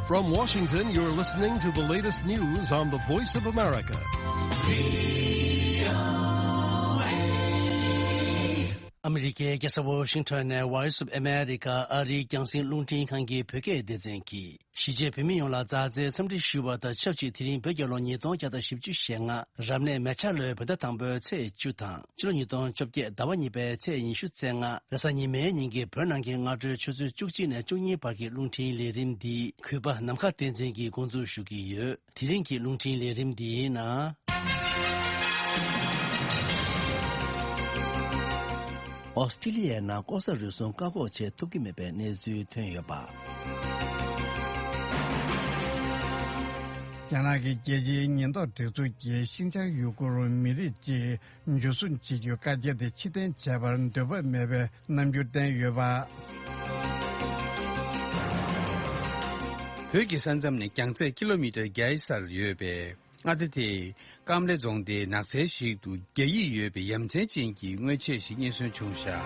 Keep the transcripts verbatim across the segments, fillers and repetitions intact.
From Washington, you're listening to the latest news on the Voice of America. ཨ་མི་རི་ཀའི་རྒྱལ་ས་ཝོ་ཤིང་ཊོན་ནས་Voice of America ཨ་རིའི་རྒྱང་སྲིང་རླུང་འཕྲིན་ཁང་གི་བོད་སྐད་སྡེ་ཚན་གྱིས། གཞིས་བྱེས་བོད་མི་ཡོངས་ལ་མཛའ་བརྩེའི་འཚམས་འདྲི་ཞུ་བ་དང་ཆབས་ཅིག་དེ་རིང་བོད་རྒྱལ་ལོ་ཉིས་སྟོང་བརྒྱ་དང་བཞི་བཅུ་ཞེ་ལྔ་རབ་གནས་མེ་བྱ་ལོའི་བོད་ཟླ་དང་པོའི་ཚེས་བཅུ་དང་ཕྱི་ལོ་ཉིས་སྟོང་བཅོ་བརྒྱད་ཟླ་བ་གཉིས་པའི་ཚེས་ཉི་ཤུ་རྩ་ལྔ་རེས་གཟའ་ཉི་མའི་ཉིན་གྱི་བོད་ནང་གི་སྔ་དྲོའི་ཆུ་ཚོད་བཅུ་གཅིག་ནས་བཅུ་གཉིས་བར་གྱི་རླུང་འཕྲིན་ལས་རིམ་འདི་གུས་པ་ནམ་མཁའ་བསྟན་འཛིན་གྱིས་འགོ་འཛུགས་ཞུ་གི་ཡོད། དེ་རིང་གི་རླུང་འཕྲིན་ལས་རིམ་འདིའི་ནང་། ཨོ་སི་ཀྲི་ལི་ཡའི་ནང་ལྐོག་ཟ་རུལ་སུངས་བཀག་འགོག་བྱེད་ཐུབ་ཀྱི་མེད་པའི་གནས་ཚུལ་ཐོན་ཡོད་པ། རྒྱ་ནག་གི་རྒྱལ་སྤྱིའི་ཉེན་རྟོག་སྒྲིག་འཛུགས་ཀྱིས་ཤིན་ཅང་ཡུ་གུར་མི་རིགས་ཀྱི་འཇུ་བཟུང་བྱེད་རྒྱུའི་བཀའ་རྒྱ་དེ་ཕྱིར་འཐེན་བྱས་པར་འདོད་པ་མེད་པའི་རྣམ་འགྱུར་བསྟན་ཡོད་པ། བོད་ཀྱི་ས་མཚམས་ནས་རྒྱང་ཚད་ཀི་ལོ་མི་ཊར་བརྒྱ་ཡི་སར་ཡོད་པའི་མངའ་སྡེ་དེའི་ཀམ་ལེ་རྫོང་དེའི་ནགས་ཚལ་ཞིག་ཏུ་རྒྱ་ཡིག་ཡོད་པའི་ཡ་མཚན་ཅན་གྱི་དངོས་ཆས་ཤིག་རྙེད་སོན་བྱུང་བཞག་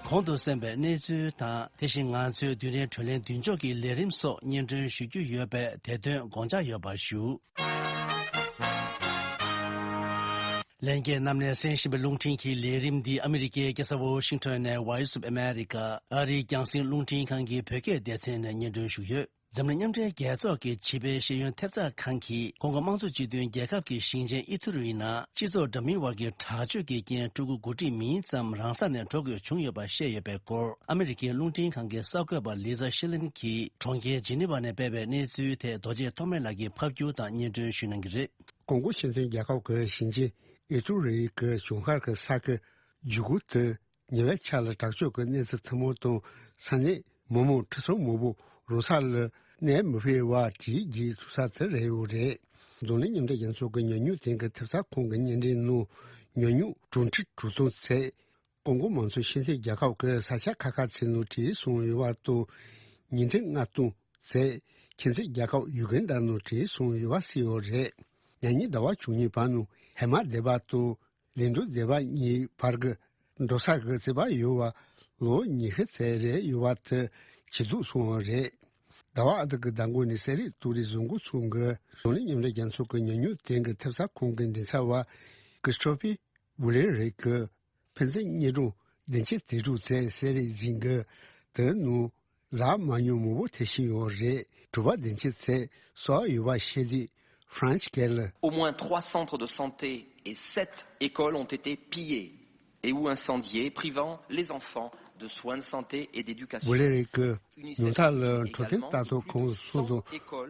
གོང་དུ་གསན་པའི་གནས་ཚུལ་དང་། དེ་བཞིན་ང་ཚོའི་རྡུལ་ཕྲན་བགྲོ་གླེང་མདུན་ཅོག་གི་ལས་རིམ་སོགས་སྙན་སྒྲོན་ཞུ་རྒྱུ་ཡོད་པས། དེ་དོན་དགོངས་འཇགས་ཡོད་པ་ཞུ། ལྷན་རྒྱས་རྣམས་ནས་གསན་བཞིན་པའི་རླུང་འཕྲིན་གྱི་ལས་རིམ་འདི་ཨ་མི་རི་ཀའི་རྒྱལ་ས་ཝོ་ཤིང་ཊོན་ནས་Voice of America ཨ་རིའི་རྒྱང་སྲིང་རླུང་འཕྲིན་ཁང་གི་བོད་སྐད་སྡེ་ཚན་ནས་སྙན་སྒྲོན་ཞུ་གི་ཡོད། འཛམ་གླིང་མཉམ་འབྲེལ་རྒྱལ་ཚོགས་ཀྱི་བྱིས་པའི་ཤེས་ཡོན་ཐེབས་རྩ་ཁང་གིས་ཀོང་གོ་དམངས་གཙོ་སྤྱི་མཐུན་རྒྱལ་ཁབ་ཀྱི་ཞིང་ཆེན་ཨི་ཐུ་རུའི་ནང་སྤྱི་ཚོགས་འདྲ་མིན་དབར་གྱི་དྲག་སྤྱོད་ཀྱི་རྐྱེན་ཕྲུ་གུ་འགོ་ཁྲིད་མིན་ཙམ་རང་ས་ནས་འགྲོ་དགོས་བྱུང་ཡོད་པ་བཤད་ཡོད་པའི་སྐོར། ཨ་མི་རི་ཀའི་རླུང་འཕྲིན་ཁང་གི་གསར་འགོད་པ་ལི་ཛ་ཤི་ལིན་གྱིས་གྲོང་ཁྱེར་ཇི་ནི་ཝ་ནས་སྤེལ་བའི་གནས་ཚུལ་དེ་རྡོ་རྗེ་ཐོགས་མེད་ལགས་ཀྱིས་ཕབ་སྒྱུར་དང་སྙན་སྒྲོན་ཞུ་གནང་གི་རེད། ཀོང་གོ་སྤྱི་མཐུན་རྒྱལ་ཁབ་ཀྱི་ཞིང་ཆེན་ཨི་ཐུ་རུའི་གི་གཞུང་སྒར་གྱི་ས་ཁུལ་ཇུ་གུ་དུ། ཉེ་བའི་ཆར་ལ་དྲག་སྤྱོད་ཀྱི་གནས་ཚུལ་ཐུན་མོང་དང་ས་གནས་མི་མང་ཁྲི་ཚོ་མང་པོ་རང་ས་ལ་གནས་མི་སྤོས་པར་བྲོས་རྗེས་ཚུགས་ས་དེ་རེད་ཡོད་རེད། འཛམ་གླིང་མཉམ་འབྲེལ་རྒྱལ་ཚོགས་ཀྱི་ཉམས་མྱོང་ལྡན་གྱི་ཐེབས་རྩ་ཁང་གི་བརྙན་འཕྲིན་ནང་ཉམས་མྱོང་གྲངས་ཁྲི་དྲུག་སྟོང་ཚད་ཀོང་གོ་མང་གཙོ་སྤྱི་མཐུན་རྒྱལ་ཁབ་ཀྱི་ས་ཆ་ཁག་ཁག་ཚོའི་ནང་བྲོས་སོང་ཡོད་པ་དང་ཉིས་ཁྲི་ལྔ་སྟོང་ཚད་ཁྱིམ་མཚེས་རྒྱལ་ཁབ་ཡུ་གན་ཌ་ནང་བྲོས་སོང་ཡོད་པ་གསལ་ཡོད་རེད། ཉེ་ཉིན་ཟླ་བ་བཅུ་གཉིས་པ་ནང་ཧེ་མ་སྡེ་པ་དང་། ལིན་ཀྲུའུ་སྡེ་པ་གཉིས་བར་གྱི་འགྲོ་ས་གི་རྩིས་པ་ཡོད་པ་ལོ་ཉི་ཤུ་ཙམ་རེ་ཡོད་པ་དེ་ཇེ་སྡུག་སོང་བ་རེད། ཟླ་བ་ཨ་ཐུར་གྱི་ཟླ་འགོ་ནས་གསེར་རི་ཏུ་རི་བཟོ་འགོ་ཚུགས་འགོ་འཛམ་གླིང་མཉམ་འབྲེལ་རྒྱལ་ཚོགས་ཀྱི་ཉམས་མྱོང་ལྡན་གྱི་ཐེབས་རྩ་ཁང་གི་མགྲིན་ཚབ་པ་ཀི་སི་ཊོ་ཕི་ཝུ་ལེ་རེ་གིས་ཕན་ཚུན་གཉིས་གྲོང་བདུན་ཅུ་དོན་དྲུག་ཙམ་གསེར་རི་འཛིན་གྱི་དེ་ནང་། ཟ་མ་ཉུང་མང་པོ་ཐེབས་ཤིང་ཡོད་རེད། གྲུ་པ་བདུན་ཅུ་ཙམ་གསོག་ཡོད་པ་ཤེས་དུས་ཧྥ་རན་སི་སྐད་ལ། Au moins trois centres de santé et sept écoles ont été pillés et ou incendiés, privant les enfants de soins de santé et d'éducation. ཝུ་ལེ་རེ་གིས་ཉུང་མཐའ་ལ་འཕྲོད་བསྟེན་ལྟ་རྟོག་ཁང་གསུམ་དང་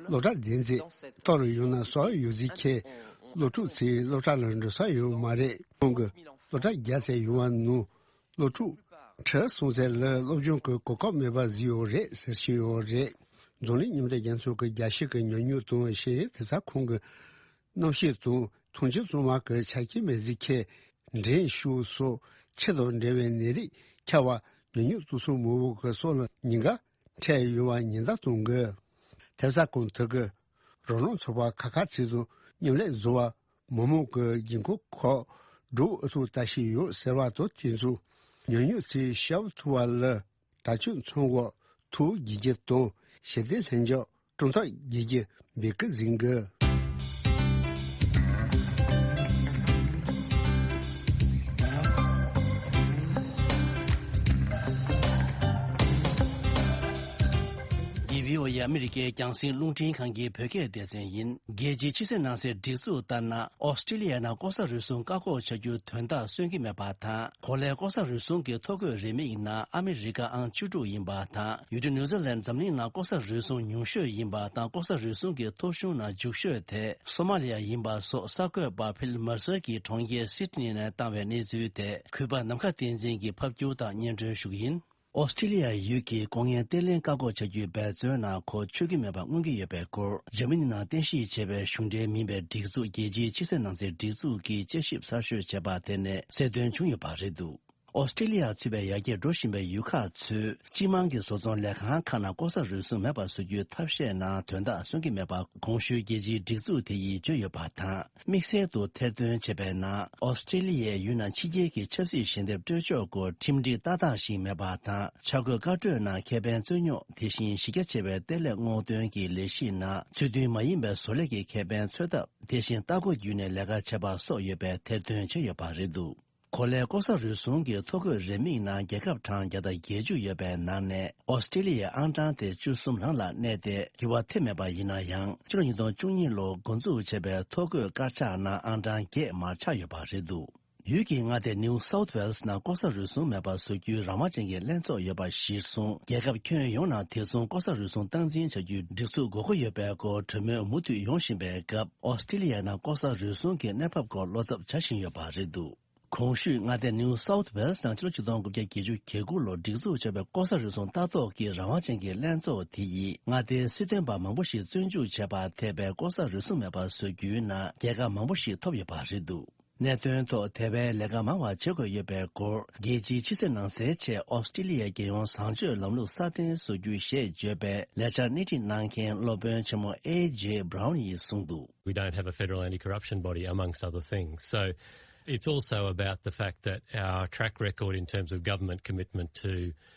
སློབ་གྲྭ་བདུན་ཙམ་གཏོར་ཡོད་ན་གསོག་ཡོད་རྫིས་ཁྱེད་སློབ་ཕྲུག་ཚོས་སློབ་གྲྭ་ལ་འགྲོ་ས་ཡོད་མ་རེད། ཁོང་གིས་སློབ་གྲྭ་བརྒྱ་ཙམ་ཡོད་པ་ནང་། སློབ་ཕྲུག་ཁྲི་གསུམ་ཙམ་ལ་སློབ་སྦྱོང་གི་གོ་སྐབས་མེད་པ་བཟོས་ཡོད་རེད་ཟེར་བཞིན་ཡོད་རེད། འཛམ་གླིང་མཉམ་འབྲེལ་རྒྱལ་ཚོགས་ཀྱི་རྒྱལ་སྤྱི་གི་ཉམས་མྱོང་དང་ཤེས་ཡོན་ཐེབས་རྩ་ཁང་གི་གནམ་གཤིས་དང་ཐང་ཆེན་གཙང་མ་གི་ཆ་རྐྱེན་མེད་རྫིས་ཁྱེད་འགྲན་ཞུགས་སོགས་ཆུ་དང་འབྲེལ་བའི་ནད་རིགས་ཁྱབ་པ་ཉམས་མྱོང་གཏོང་ས་མང་པོ་གི་སོགས་ལ་ཉེན་ཁ་འཕྲད་ཡོད་པ་ཉེན་བརྡ་གཏོང་དགོས། ཐེབས་རྩ་ཁང་དེ་གིས་རོགས་རམ་ཚོགས་པ་ཁག་ཁག་ཅིག་དང་མཉམ་ལས་བཟོ་བ། མི་མང་གི་འགན་ཁུར་ཁག་སྒྲུབ་ཨུ་ཐུག་ལྟ་བཞིན་ཡོད་ཟེར་བ་དང་དེ་མཚུངས་ཉམས་མྱོང་ཚོས་ཤར་བུ་ཐུ་བ་ལ་དྲག་སྤྱོད་ཚོང་འོག་ཐུགས་དགྱེས་རྒྱུ་དང་ཞི་བདེ་ལྷིང་འཇགས་གྲུབ་མཐའ་རྒྱས་རྒྱུ་འབོད་སྐུལ་ཟིན་དགོས། འདི་བྷི་ཨོ་ཨེ་ཨ་མི་རི་ཀའི་རྒྱང་སྲིང་རླུང་འཕྲིན་ཁང་གི་བོད་སྐད་སྡེ་ཚན་ཡིན། རྒྱལ་སྤྱིའི་ཕྱི་སྲིད་ནང་སྲིད་སྒྲིག་འཛུགས་ལྟར་ན། ཨོ་སི་ཀྲི་ལི་ཡའི་ནང་ལྐོག་ཟ་རུལ་སུངས་བཀག་འགོག་བྱ་རྒྱུའི་དོན་དག་སོན་གྱི་མེད་པ་དང་། གོ་ལའི་ལྐོག་ཟ་རུལ་སུངས་ཀྱི་ཐོ་འགོད་རེའུ་མིག་ནང་ཨ་མི་རི་ཀ་ཨང་བཅུ་དྲུག་ཡིན་པ་དང་། ཡུལ་གྲུ་ནིའུ་ཛི་ལན་འཛམ་གླིང་ནང་ལྐོག་ཟ་རུལ་སུངས་ཉུང་ཤོས་ཡིན་པ་དང་། ལྐོག་ཟ་རུལ་སུངས་ཀྱི་ཐོ་གཞུང་ནང་འཇུག་ཤོས་དེ་སོ་མ་ལི་ཡ་ཡིན་པ་སོགས་གསར་འགོད་པ་ཕིལ་མར་སར་གྱིས་གྲོང་ཁྱེར་སིད་ནི་ནས་བཏང་བའི་གནས་ཚུལ་དེ་གུས་པ་ནམ་མཁའ་བསྟན་འཛིན་གྱིས་ཕབ་སྒྱུར་དང་སྙན་སྒྲོན་ཞུ་གི་ཡིན། ཨོ་སི་ཀྲི་ལི་ཡ་ཡུལ་གྱི་ལྐོག་རྔན་བརྟན་ལྷིང་བཀག་འགོག་བྱ་རྒྱུའི་འབད་བརྩོན་ནང་ཁོ་ཆོད་ཀྱི་མེད་པ་མངོན་གྱི་ཡོད་པའི་སྐོར། འཇར་མ་ནི་ནང་རྟེན་གཞི་བྱས་པའི་གཞུང་འབྲེལ་མིན་པའི་སྒྲིག་འཛུགས་རྒྱལ་སྤྱིའི་ཕྱི་སྲིད་ནང་སྲིད་སྒྲིག་འཛུགས་ཀྱིས་དཔྱད་ཞིབ་གསར་ཤོས་བྱས་པ་དེ་ནས་གསལ་སྟོན་བྱུང་ཡོད་པ་རེད་འདུག་ཨོ་སི་ཀྲི་ལི་ཡར་ཚུད་པའི་ཡར་རྒྱས་འགྲོ་བཞིན་པའི་ཡུལ་ཁག་ཚོས་སྤྱི་དམངས་ཀྱི་བཟོ་ཚོང་ལས་ཁང་ཁག་ནང་ལྐོག་ཟ་རུལ་སུངས་མེད་པར་བཟོ་རྒྱུའི་ཐབས་ཤེས་ནང་དོན་དག་སོན་གྱི་མེད་པ་གོང་ཞུས་རྒྱལ་སྤྱིའི་སྒྲིག་འཛུགས་དེ་ཡིས་བརྗོད་ཡོད་པ་དང་། དམིགས་བསལ་དུ་ཐེར་འདོན་བྱས་པའི་ནང་ཨོ་སི་ཀྲི་ལི་ཡའི་ཡུལ་ནང་ཕྱི་རྒྱལ་གྱི་ཆབ་སྲིད་ཞལ་འདེབས་སྤྲོད་ཕྱོགས་སྐོར་ཁྲིམས་སྒྲིག་ཏག་ཏག་ཞིག་མེད་པ་དང་། འཆར་འགོད་བཀའ་གྲོས་ནང་ཁེ་ཕན་རྩོད་རྙོག་དེ་བཞིན་གཞི་རྒྱ་ཆེ་བའི་གཏེར་ལས་སྔོག་འདོན་གྱི་ལས་གཞི་ནང་ཚུལ་མཐུན་མ་ཡིན་པའི་བཟོ་ལས་ཀྱི་ཁེ་ཕན་འཚོལ་ཐབས། དེ་བཞིན་ལྟ་སྒོ་བརྒྱུད་ནས་ལས་ཀ་བྱེད་པ་སོགས་ཡོད་པའི་ཐེར་འདོན་བྱས་ཡོད་པ་རེད་འདུག་གོ་ལའི་ལྐོག་ཟ་རུལ་སུངས་ཀྱི་ཐོ་འགོད་རེའུ་མིག་ནང་རྒྱལ་ཁབ་གྲངས་བརྒྱ་དང་བརྒྱད་ཅུ་ཡོད་པའི་ནང་ནས་ཨོ་སི་ཀྲི་ལི་ཡའི་ཨང་གྲངས་དེ་བཅུ་གསུམ་ནང་ལ་གནས་ཏེ། འགྱུར་བ་ཐེབས་མེད་པ་ཡིན་ན་ཡང་། ཕྱི་ལོ་ཉིས་སྟོང་བཅུ་གཉིས་ལོར་འགོ་འཛུགས་བྱས་པའི་ཐོ་འགོད་དཀར་ཆག་ནང་ཨང་གྲངས་བརྒྱད་མར་ཆག་ཡོད་པ་རེད་འདུག་ཡུལ་གྱི་མངའ་སྡེ་New South Wales་ནང་ལྐོག་ཟ་རུལ་སུངས་མེད་པར་བཟོ་རྒྱུའི་རང་དབང་ཅན་གྱི་ལྷན་ཚོགས་ཡོད་པ་གཞིར་བཟུང་། རྒྱལ་ཁབ་ཁྱོན་ཡོངས་ནང་དེ་མཚུངས་ལྐོག་ཟ་རུལ་སུངས་སྟངས་འཛིན་བྱ་རྒྱུའི་སྒྲིག་འཛུགས་དགོས་མཁོ་ཡོད་པའི་སྐོར་གྲོས་མོལ་མུ་མཐུད་ཡོང་བཞིན་པའི་སྐབས། ཨོ་སི་ཀྲི་ལི་ཡ་ནང་ལྐོག་ཟ་རུལ་སུངས་ཀྱི་གནས་བབ་སྐོར་བློ་འཚབ་བྱ་བཞིན་ཡོད་པ་རེད་འདུག་གོང་ཞུས་མངའ་སྡེ་New South Wales་ནང་ཕྱི་ལོ་ཆིག་སྟོང་དགུ་བརྒྱ་གྱ་དགུ་ལོར་སྒྲིག་འཛུགས་བྱས་པའི་ལྐོག་ཟ་རུལ་སུངས་ལྟ་རྟོག་གི་རང་དབང་ཅན་གྱི་ལྷན་ཚོགས་དེ་ཡིས་མངའ་སྡེའི་སྲིད་དོན་པ་མང་པོ་ཞིག་བཙོན་འཇུག་བྱས་པར་ཐེབས་པའི་ལྐོག་ཟ་རུལ་སུངས་མེད་པར་བཟོ་རྒྱུའི་ནང་རྒྱལ་ཁ་མང་པོ་ཞིག་ཐོབ་ཡོད་པ་རེད་འདུག་གནད་དོན་ཐོག་དེ་བས་ལས་ཀ་མང་བ་བྱེད་དགོས་ཡོད་པའི་སྐོར། རྒྱལ་སྤྱིའི་ཕྱི་སྲིད་ནང་སྲིད་ཆེད་ཨོ་སི་ཀྲི་ལི་ཡའི་རྒྱལ་ཡོངས་བཟང་སྤྱོད་ལམ་ལུགས་སྲ་བརྟན་བཟོ་རྒྱུ་ཞེས་བརྗོད་པའི་ལས་འཆར་སྣེ་ཁྲིད་གནང་མཁན་སློབ་དཔོན་ཆེན་མོ་ཨེ་ཇེ་བྷ་རའུན་ཡིས་གསུངས་འདུག We don't have a federal anti-corruption body, amongst other things. So it's also about the fact that our track record in terms of government commitment to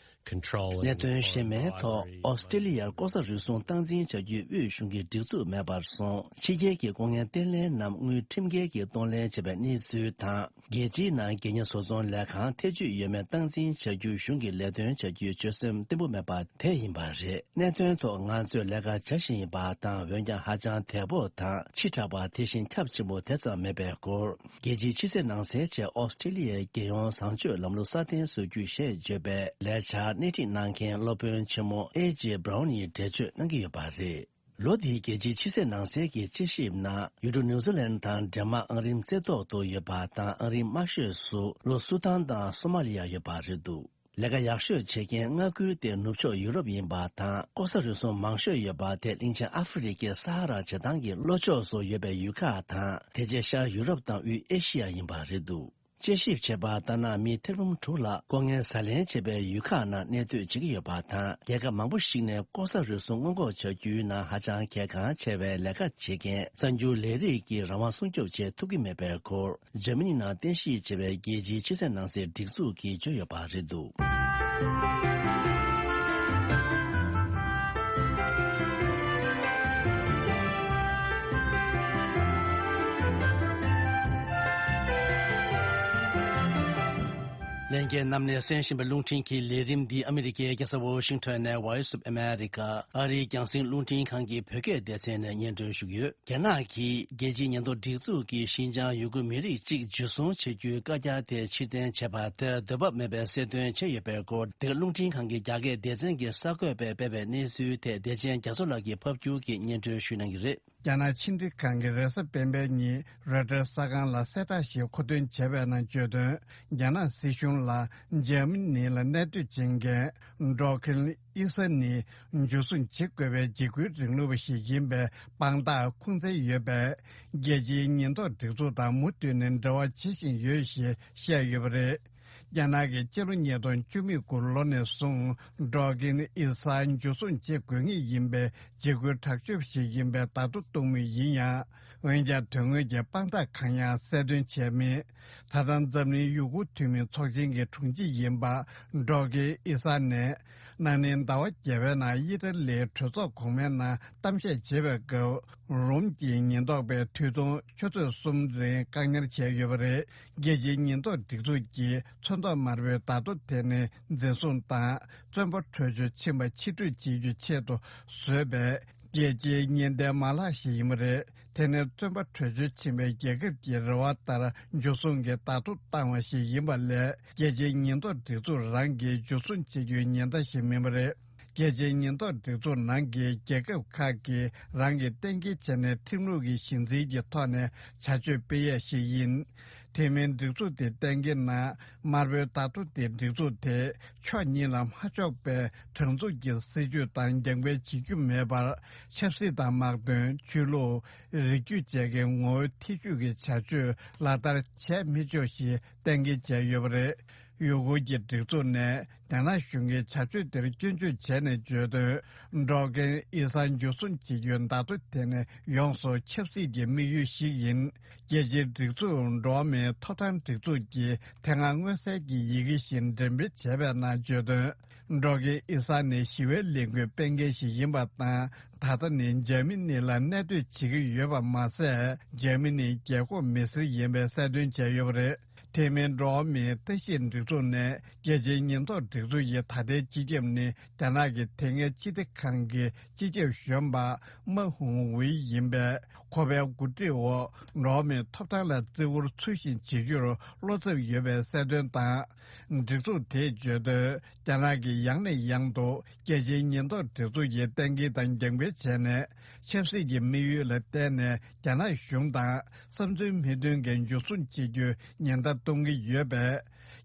control and གནད་དོན་གཞན་མའི་ཐོག་ཨོ་སི་ཀྲི་ལི་ཡར་ལྐོག་ཟ་རུལ་སུངས་སྟངས་འཛིན་བྱ་རྒྱུའི་དབུས་གཞུང་གི་སྒྲིག་འཛུགས་མེད་པར་སོང་། ཕྱི་རྒྱལ་གྱི་ལྐོག་རྔན་གཏེར་ལེན་ནམ་དངུལ་ཁྲིམས་འགལ་གྱིས་གཏོང་ལེན་བྱས་པའི་གནས་ཚུལ་དང་། རྒྱལ་སྤྱིའི་ནང་སྒེར་གཉེར་བཟོ་ཚོང་ལས་ཁང་ཐེ་ཇུས་ཡོད་མེད་སྟངས་འཛིན་བྱ་རྒྱུའི་གཞུང་གི་ལས་དོན་བྱ་རྒྱུའི་སྤྱོད་སེམས་བརྟན་པོ་མེད་པ་དེ་ཡིན་པ་རེད། གནད་དོན་ཐོག་ང་ཚོས་ལས་ཀ་བྱ་བཞིན་ཡིན་པ་དང་། འོན་ཀྱང་ཧ་ཅང་དལ་པོ་དང་ཕྱི་དྲགས་པ། དེ་བཞིན་ཁྱབ་ཆེན་པོ་དེ་ཙམ་མེད་པའི་སྐོར། རྒྱལ་སྤྱིའི་ཕྱི་སྲིད་ནང་སྲིད་ཆེད་ཨོ་སི་ཀྲི་ལི་ཡའི་རྒྱལ་ཡོངས་བཟང་སྤྱོད་ལམ་ལུགས་སྲ་བརྟན་བཟོ་རྒྱུ་ཞེས་བརྗོད་པའི་ལས་འཆར་སྣེ་ཁྲིད་གནང་མཁན་སློབ་དཔོན་ཆེན་མོ་ཨེ་ཇེ་བྷ་རའུན་ཡིས་འགྲེལ་བརྗོད་གནང་གི་ཡོད་པ་རེད། ལོ་འདིའི་རྒྱལ་སྤྱིའི་ཕྱི་སྲིད་ནང་སྲིད་ཀྱི་དཔྱད་ཞིབ་ནང་ཡུལ་གྲུ་ནིའུ་ཛི་ལན་དང་ཌེན་མཱག་ཨང་རིམ་རྩེ་ཐོག་ཏུ་ཡོད་པ་དང་། ཨང་རིམ་དམའ་ཤོས་སུ་ལྷོ་སུ་ཏན་དང་སོ་མ་ལི་ཡ་ཡོད་པ་རེད་འདུག་ལས་ཀ་ཡག་ཤོས་བྱེད་མཁན་མངའ་ཁུལ་དེ་ནུབ་ཕྱོགས་ཡུ་རོབ་ཡིན་པ་དང་། ལྐོག་ཟ་རུལ་སུངས་མང་ཤོས་ཡོད་པ་དེ་གླིང་ཆེན་ཨ་ཧྥེ་རི་ཁའི་ས་ཧ་ར་བྱེ་ཐང་གི་ལྷོ་ཕྱོགས་སུ་ཡོད་པའི་ཡུལ་ཁག་དང་། དེ་རྗེས་ཤར་ཡུ་རོབ་དང་དབུས་ཨེ་ཤི་ཡ་ཡིན་པ་རེད་འདུག་དཔྱད་ཞིབ་བྱས་པ་ལྟར་ན། མི་ཐེར་འབུམ་དྲུག་ལྷག་ལྐོག་རྔན་ཟ་ལེན་བྱེད་པའི་ཡུལ་ཁག་ནང་གནས་སྡོད་བྱེད་ཀྱི་ཡོད་པ་དང་། རྒྱལ་ཁབ་མང་པོ་ཞིག་ནས་ལྐོག་ཟ་རུལ་སུངས་སྔོན་འགོག་བྱ་རྒྱུའི་ནང་ཧ་ཅང་གལ་འགངས་ཆེ་བའི་ལས་ཀ་བྱེད་མཁན་གསར་འགྱུར་ལས་རིགས་ཀྱི་རང་དབང་སྲུང་སྐྱོབ་བྱེད་ཐུབ་ཀྱི་མེད་པའི་སྐོར། འཇར་མ་ནི་ནང་རྟེན་གཞི་བྱས་པའི་རྒྱལ་སྤྱིའི་ཕྱི་སྲིད་ནང་སྲིད་སྒྲིག་འཛུགས་ཀྱིས་བརྗོད་ཡོད་པ་རེད་འདུག་ལྷན་རྒྱས་རྣམས་ནས་གསན་བཞིན་པའི་རླུང་འཕྲིན་གྱི་ལས་རིམ་འདི་ཨ་མི་རི་ཀའི་རྒྱལ་ས་ཝོ་ཤིང་ཊོན་ནས་Voice of America་ཨ་རིའི་རྒྱང་སྲིང་རླུང་འཕྲིན་ཁང་གི་བོད་སྐད་སྡེ་ཚན་ནས་སྙན་སྒྲོན་ཞུ་གི་ཡོད། རྒྱ་ནག་གིས་རྒྱལ་སྤྱིའི་ཉེན་རྟོག་སྒྲིག་འཛུགས་ཀྱིས་ཞིན་ཅང་ཡུ་གུར་མི་རིགས་གཅིག་འཇུ་བཟུང་བྱེད་རྒྱུའི་བཀའ་རྒྱ་དེ་ཕྱིར་འཐེན་བྱས་པ་དེར་འདོད་བབ་མེད་པའི་གསལ་སྟོན་བྱས་ཡོད་པའི་སྐོར། འདི་ག་རླུང་འཕྲིན་ཁང་གི་རྒྱ་སྐད་སྡེ་ཚན་གྱི་གསར་འགོད་པས་སྤེལ་བའི་གནས་ཚུལ་ཐད་བདེ་ཆེན་རྒྱ་མཚོ་ལགས་ཀྱིས་ཕབ་བསྒྱུར་གྱིས་སྙན་སྒྲོན་ཞུ་གནང་གི་རེད། རྒྱ་ནག་ཕྱི་འབྲེལ་ཁང་གིས་རེས་གཟའ་སྤེན་པའི་ཉིན་རོའི་ཊར་གསར་ཁང་ལ་གསལ་བསྒྲགས་ཤིག་མཁོ་འདོན་བྱས་པའི་ནང་བརྗོད་དོན། རྒྱ་ནག་སྲིད་གཞུང་ལ་འཇར་མ་ནི་ལ་གནས་སྡོད་བྱེད་མཁན་འབྲོག་ཁན་ཨི་ས་ནི་འཇུ་བཟུང་བྱེད་དགོས་པའི་འཇིགས་སྐུལ་རིང་ལུགས་པ་ཞིག་ཡིན་པའི་དཔང་རྟགས་ཁུངས་བཙན་ཡོད་པས། རྒྱལ་སྤྱིའི་ཉེན་རྟོག་སྒྲིག་འཛུགས་དང་མུ་མཐུད་ནས་འབྲེལ་བ་བྱེད་བཞིན་ཡོད་ཞེས་བཤད་ཡོད་པ་རེད། རྒྱ་ནག་གིས་སྤྱི་ལོ་ཉིས་སྟོང་བཅུ་མེད་དགུ་ལོ་ནས་བཟུང་འབྲོག་ཁན་ཨི་ས་འཇུ་བཟུང་བྱེད་དགོས་ངེས་ཡིན་པའི་འཇིགས་སྐུལ་དྲག་སྤྱོད་ཞིག་ཡིན་པའི་བརྡ་ཐོ་གཏོང་མུས་ཡིན་ཡང་། འོན་ཀྱང་དོན་དངོས་ཀྱི་དཔང་རྟགས་གང་ཡང་གསལ་སྟོན་བྱས་མེད། ད་ལྟ་འཛམ་གླིང་ཡུ་གུར་འཐུས་མི་ཚོགས་ཆེན་གྱི་དྲུང་ཆེ་ཡིན་པ་འབྲོག་ཁན་ཨི་ས་ནས། ན་ནིང་ཟླ་བ་བརྒྱད་པའི་ནང་ཨི་ཊ་ལིའི་གྲོས་ཚོགས་གོང་མའི་ནང་གཏམ་བཤད་བྱེད་པའི་སྐབས། རོམ་གྱི་ཉེན་རྟོག་པས་དུས་ཐུང་ཆུ་ཚོད་གསུམ་རིང་བཀག་ཉར་བྱས་ཡོད་པ་རེད། རྒྱལ་སྤྱིའི་ཉེན་རྟོག་སྒྲིག་འཛུགས་ཀྱིས་ཚོན་མདོག་དམར་པོའི་བརྡ་ཐོ་དེ་ནི་འཛིན་བཟུང་དང་བཙོན་པ་བྲོས་བྱོལ་ཕྱིན་པ་ཕྱིར་སྤྲོད་བྱེད་རྒྱུའི་ཆེད་དུ་བཟོས་པའི་རྒྱལ་སྤྱིའི་ཉེན་བརྡའི་མ་ལག་ཞིག་ཡིན་པ་རེད། དེ་ནི་བཙོན་པ་བྲོས་བྱོལ་ཕྱིན་པའི་རྒྱལ་ཁབ་ཀྱི་རེ་བ་ལྟར་འཇུ་བཟུང་གི་བརྡ་ཐོ་བཏང་བ་ཞིག་ཡིན་པ་ལས། རྒྱལ་སྤྱིའི་ཉེན་རྟོག་སྒྲིག་འཛུགས་རང་གིས་འཇུ་བཟུང་བྱེད་རྒྱུའི་ཉེན་བརྡ་ཞིག་མིན་པ་རེད། རྒྱལ་སྤྱིའི་ཉེན་རྟོག་སྒྲིག་འཛུགས་ནང་གི་རྒྱལ་ཁབ་ཁག་གིས་རང་གིས་གཏན་འཁེལ་བྱས་ནས་ཁྲིམས་ལུགས་ཀྱི་གཞི་འཛིན་གྱི་ཐོག་ནས་བྱ་སྤྱོད་སྤེལ་ཡས་ཤིག་ཡིན། དེ་མིན་སྒྲིག་འཛུགས་དེ་གཏན་འཁེལ་ན། དམར་པོའི་བརྡ་ཐོ་དེ་སྒྲིག་འཛུགས་དེ་ཕྱོགས་གཉིས་ལ་མ་ཕྱོགས་པའི་དྲང་འཛུགས་ཀྱི་སྲིད་ཇུས་དང་རྒྱབ་འགལ་བྱེད་རྒྱུ་མེད་པར། ཆབ་སྲིད་དང་དམག་དོན། ཆོས་ལུགས། རིགས་རྒྱུད་བཅས་ཀྱི་ངོ་བོའི་ཐེ་ཇུས་ཀྱི་བྱ་སྤྱོད་ལག་བསྟར་བྱས་མི་ཆོག་ཞེས་གཏན་འཁེལ་བྱས་ཡོད་པ་རེད། ཡུ་གུར་གྱི་སྒྲིག་འཛུགས་ནས་རྒྱ་ནག་གཞུང་གི་བྱ་སྤྱོད་དེར་སྐྱོན་བརྗོད་བྱས་ནས་བརྗོད་དོན། འབྲོག་རྒན་ཨི་ས་འཇུ་བཟུང་བྱེད་རྒྱུའི་བརྡ་ཐོ་དེ་ནི་ཡོངས་སུ་ཆབ་སྲིད་ཀྱི་དམིགས་ཡུལ་ཞིག་ཡིན། རྒྱལ་སྤྱིའི་སྒྲིག་འཛུགས་འགྲོ་བ་མིའི་ཐོབ་ཐང་སྒྲིག་འཛུགས་ཀྱིས་དེ་སྔ་མངོན་གསལ་གྱི་ཡི་གེ་བཞིན་འགྲེམས་སྤེལ་བྱས་པའི་ནང་བརྗོད་དོན། འབྲོག་རྒན་ཨི་ས་ནི་ཞི་བའི་ལས་འགུལ་སྤེལ་མཁན་ཞིག་ཡིན་པ་དང་། ད་ལྟ་ནི་འཇར་མ་ནི་ལ་གནས་སྡོད་བྱེད་ཀྱི་ཡོད་པ་མ་ཟད། འཇར་མ་ནིའི་རྒྱལ་ཁབ་མི་སེར་ཡིན་པའི་གསལ་སྟོན་བྱས་ཡོད་པ་རེད། དེ་མིན་འགྲོ་བ་མིའི་ལྟ་ཞིབ་སྒྲིག་འཛུགས་ནས་རྒྱལ་སྤྱིའི་ཉེན་རྟོག་སྒྲིག་འཛུགས་ཀྱི་ད་ལྟའི་སྤྱི་ཁྱབ་ནི་རྒྱ་ནག་གི་དེ་སྔའི་སྤྱི་བདེ་ཁང་གི་སྤྱི་ཁྱབ་གཞོན་པ་མ་ཧུང་ཝེ་ཡིན་པས། ཁོ་པའི་འགོ་ཁྲིད་འོག་འགྲོ་བ་མིའི་ཐོབ་ཐང་ལ་བརྩི་བཀུར་ཚུལ་བཞིན་བྱེད་རྒྱུར་བློ་འཚབ་ཡོད་པའི་གསལ་སྟོན་དང་། སྒྲིག་འཛུགས་དེས་བརྗོད་དོན། རྒྱ་ནག་གིས་ཡང་ནས་ཡང་དུ་རྒྱལ་སྤྱིའི་ཉེན་རྟོག་སྒྲིག་འཛུགས་ཀྱི་གཏན་འཁེལ་དང་རྒྱང་འཕེན་བྱས་ནས། ཆབ་སྲིད་ཀྱི་དམིགས་ཡུལ་ལ་བརྟེན་ནས་རྒྱ་ནག་གཞུང་དང་བསམ་ཚུལ་མི་མཐུན་མཁན་འཇུ་བཟུང་བྱེད་རྒྱུའི་ཉེན་བརྡ་གཏོང་གི་ཡོད་པས།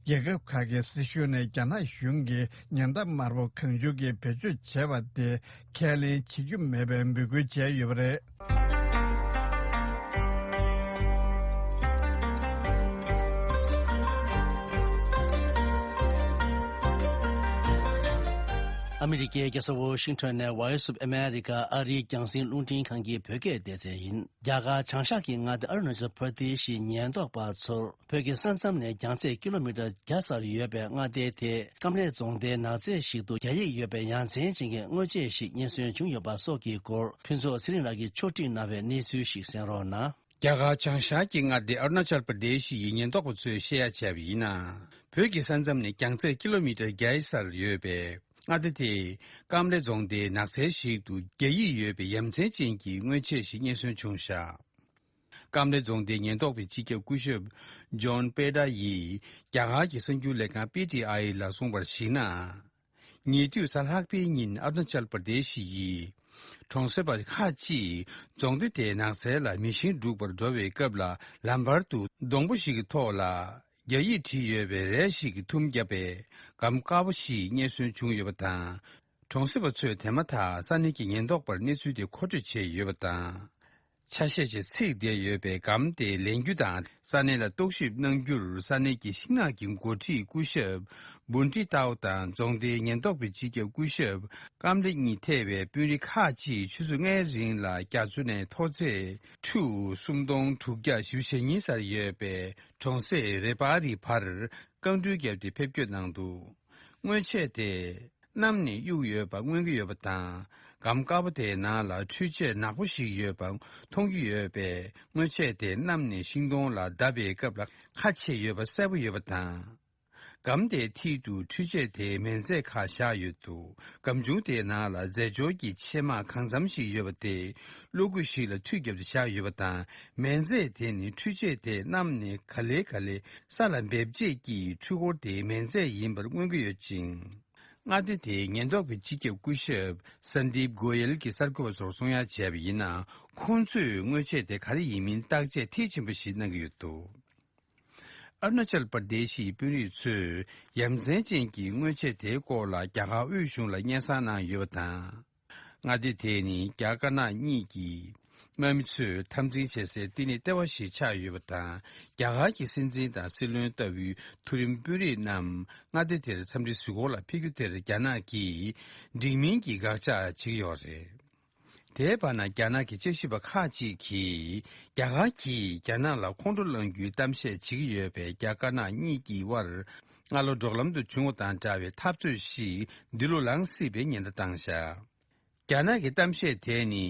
རྒྱལ་ཁབ་ཁག་གི་སྲིད་གཞུང་ནས་རྒྱ་ནག་གཞུང་གིས་ཉེན་བརྡ་དམར་པོ་གང་བྱུང་གིས་བེད་སྤྱོད་བྱས་པ་དེ་ཁས་ལེན་བྱེད་རྒྱུ་མེད་པའི་འབོད་སྐུལ་བྱས་ཡོད་པ་རེད། ཨ་མི་རི་ཀའི་རྒྱལ་ས་ཝོ་ཤིང་ཊོན་ནས་Voice of America ཨ་རིའི་རྒྱང་སྲིང་རླུང་འཕྲིན་ཁང་གི་བོད་སྐད་སྡེ་ཚན་ཡིན། རྒྱ་གར་བྱང་ཤར་གྱི་མངའ་སྡེ་ཨ་རུ་ན་ཅལ་པར་དེ་ཤིའི་ཉེན་རྟོག་པ་ཚོར་བོད་ཀྱི་ས་མཚམས་ནས་རྒྱང་ཚད་ཀི་ལོ་མི་ཊར་བརྒྱ་ཙམ་ཡོད་པའི་མངའ་སྡེ་དེའི་ཀམ་ལེ་རྫོང་སྡེའི་ནགས་ཚལ་ཞིག་ཏུ་རྒྱ་ཡིག་ཡོད་པའི་ཡ་མཚན་ཅན་གྱི་དངོས་ཆས་ཤིག་རྙེད་སོན་བྱུང་ཡོད་པ་སོགས་ཀྱི་སྐོར། ཕུན་ཚོགས་ཚེ་རིང་ལགས་ཀྱིས་ཕྱོགས་སྒྲིག་གནང་བའི་གནས་ཚུལ་ཞིག་གསན་རོགས་གནང་། རྒྱ་གར་བྱང་ཤར་གྱི་མངའ་སྡེ་ཨ་རུ་ན་ཅལ་པར་དེ་ཤི་ཡི་ཉེན་རྟོག་པ་ཚོས་བཤད་ཡ་བྱས་པ་ཡིན་ན། བོད་ཀྱི་ས་མཚམས་ནས་རྒྱང་ཚད་ཀི་ལོ་མི་ཊར་བརྒྱ་ཡི་སར་ཡོད་པའི་མངའ་སྡེ་དེའི་ཀམ་ལེ་རྫོང་སྡེའི་ནགས་ཚལ་ཞིག་ཏུ་རྒྱ་ཡིག་ཡོད་པའི་ཡ་མཚན་ཅན་གྱི་དངོས་ཆས་ཤིག་རྙེད་སོན་བྱུང་བཞག། ཀམ་ལེ་རྫོང་སྡེའི་ཉེན་རྟོག་པའི་སྤྱི་ཁྱབ་སྐུ་ཞབས་ཇོན་པེ་ཏྲ་ཡིས་རྒྱ་གར་གྱི་གསར་འགྱུར་ལས་ཁང་པི་ཊི་ཨའི་ལ་གསུངས་པར་གཞིགས་ན། ཉེ་དུས་གཟའ་ལྷག་པའི་ཉིན་ཨ་རུ་ན་ཅལ་པར་དེ་ཤི་ཡི་གྲོང་གསེབ་པ་ཁག་ཅིག་རྫོང་སྡེ་དེའི་ནགས་ཚལ་ལ་མེ་ཤིང་སྒྲུག་པར་འགྲོ་བའི་སྐབས་ལ་ལམ་བར་དུ་སྡོང་པོ་ཞིག་གི་ཐོག་ལ་རྒྱ་ཡིག་བྲིས་ཡོད་པའི་རས་ཤིག་གིས་ཐུམ་བརྒྱབ་པའི་སྒམ་དཀར་པོ་ཞིག་རྙེད་སོན་བྱུང་ཡོད་པ་དང་། གྲོང་གསེབ་པ་ཚོས་དེ་མ་ཐག་ས་གནས་ཀྱི་ཉེན་རྟོག་པར་གནས་ཚུལ་དེ་མཁོ་སྤྲོད་བྱས་ཡོད་པ་དང་། ཆ་ཤས་ཤིག་ཚིག་བསྡད་ཡོད་པའི་སྒམ་དེ་ལེན་རྒྱུ་དང་ས་གནས་ལ་རྟོག་ཞིབ་གནང་རྒྱུར་ས་གནས་ཀྱི་ཤིང་ནགས་ཀྱི་འགོ་ཁྲིད་སྐུ་ཞབས་བུན་ཏི་ཏའོ་དང་རྫོང་སྡེའི་ཉེན་རྟོག་པའི་སྤྱི་ཁྱབ་སྐུ་ཞབས་ཀམ་ལེ་གཉིས་ཐེ་བའི་དཔོན་རིགས་ཁག་ཅིག་ཆུ་ཚོད་ལྔའི་རིང་ལ་རྒྱ་མཚོ་ནས་མཐོ་ཚད་ཁྲུ་སུམ་སྟོང་དྲུག་བརྒྱ་བཞི་བཅུ་ཞེ་གཉིས་སར་ཡོད་པའི་གྲོང་གསེབ་རེ་པ་རི་བར་རྐང་འགྲུལ་བརྒྱབ་སྟེ་ཕེབས་སྐྱོད་གནང་འདུག། སྔོན་ཆད་དེ། གནམ་ནས་གཡུག་ཡོད་པ་མངོན་གྱི་ཡོད་པ་དང་། སྒམ་དཀར་པོ་དེའི་ནང་ལ་འཕྲུལ་ཆས་ནག་པོ་ཞིག་ཡོད་པ་མཐོང་རྒྱུ་ཡོད་པས། སྔོན་ཆད་དེ་གནམ་ནས་ཤིང་སྡོང་ལ་བརྡབས་པའི་སྐབས་ལ་ཁ་ཕྱེ་ཡོད་པ་གསལ་པོ་ཡོད་པ་དང་། སྒམ་དེའི་མཐིལ་དུ་འཕྲུལ་ཆས་དེའི་མེ་མཛད་ཁག་བཞག་ཡོད་འདུག། སྒམ་ཆུང་དེའི་ནང་ལ་རྫས་སྦྱོར་གྱི་ཆེད་མངགས་གང་འཚམ་ཞིག་ཡོད་པ་དེ་གློག་སྐུད་ཞིག་ལ་མཐུད་བརྒྱབ་སྟེ་བཞག་ཡོད་པ་དང་། མེ་མཛད་དེ་ནི་འཕྲུལ་ཆས་དེ་གནམ་ནས་ག་ལེ་ག་ལེ་ས་ལ་འབེབས་བྱེད་ཀྱི་འཕྲུལ་འཁོར་དེའི་མེ་མཛད་ཡིན་པར་མངོན་གྱི་ཡོད་ཅིང་། མངའ་སྡེ་དེའི་ཉེན་རྟོག་པའི་སྤྱི་ཁྱབ་སྐུ་ཞབས་སན་དིབ་གོ་ཡལ་གྱིས་གསར་འགོད་པ་ཚོར་གསུང་ཡ་བྱས་པ་ཡིན་ན། ཁོང་ཚོས་སྔོན་ཆད་དེ་ག་རེ་ཡིན་མིན་བརྟག་དཔྱད་མཐིལ་ཕྱིན་པ་ཞིག་གནང་གི་ཡོད་འདུག། ཨ་རུ་ན་ཅལ་པར་དེ་ཤིའི་དཔོན་རིགས་ཚོས་ཡ་མཚན་ཅན་གྱི་སྔོན་ཆད་དེའི་སྐོར་ལ་རྒྱ་གར་དབུས་གཞུང་ལ་སྙན་སེང་གནང་ཡོད་པ་དང་། མངའ་སྡེ་དེ་ནི་རྒྱ་དཀར་ནག་གཉིས་ཀྱི་དམག་མི་ཚོས་འཐབ་འཛིང་བྱེད་སའི་བསྟི་གནས་ལྟེ་བ་ཞིག་ཆགས་ཡོད་པ་དང་། རྒྱ་གར་གྱི་སྲིད་འཛིན་དང་སྲིད་བློན་ལྟ་བུའི་མཐོ་རིམ་དཔོན་རིགས་རྣམས་མངའ་སྡེ་དེར་འཚམས་འདྲི་གཟིགས་སྐོར་ལ་ཕེབས་རྒྱུ་དེར་རྒྱ་ནག་གིས་འགྲིག་མིན་གྱི་དགག་བྱ་བྱེད་ཀྱི་ཡོད་རེད། དེའི་བར་ན་རྒྱ་ནག་གི་དཔྱད་ཞིབ་པ་ཁག་ཅིག་གིས་རྒྱ་གར་གྱིས་རྒྱ་ནག་ལ་ཁོང་ཁྲོ་སློང་རྒྱུའི་གཏམ་བཤད་བྱེད་ཀྱི་ཡོད་པའི་རྒྱ་དཀར་ནག་གཉིས་ཀྱི་དབར་སྔ་ལོ་འབྲོག་ལམ་དུ་བྱུང་བ་དང་འདྲ་བའི་འཐབ་རྩོད་ཞིག་འདི་ལོ་ལངས་སྲིད་པའི་ཉེན་བརྡ་བཏང་བཞག། རྒྱ་ནག་གི་གཏམ་བཤད་དེ་ནི།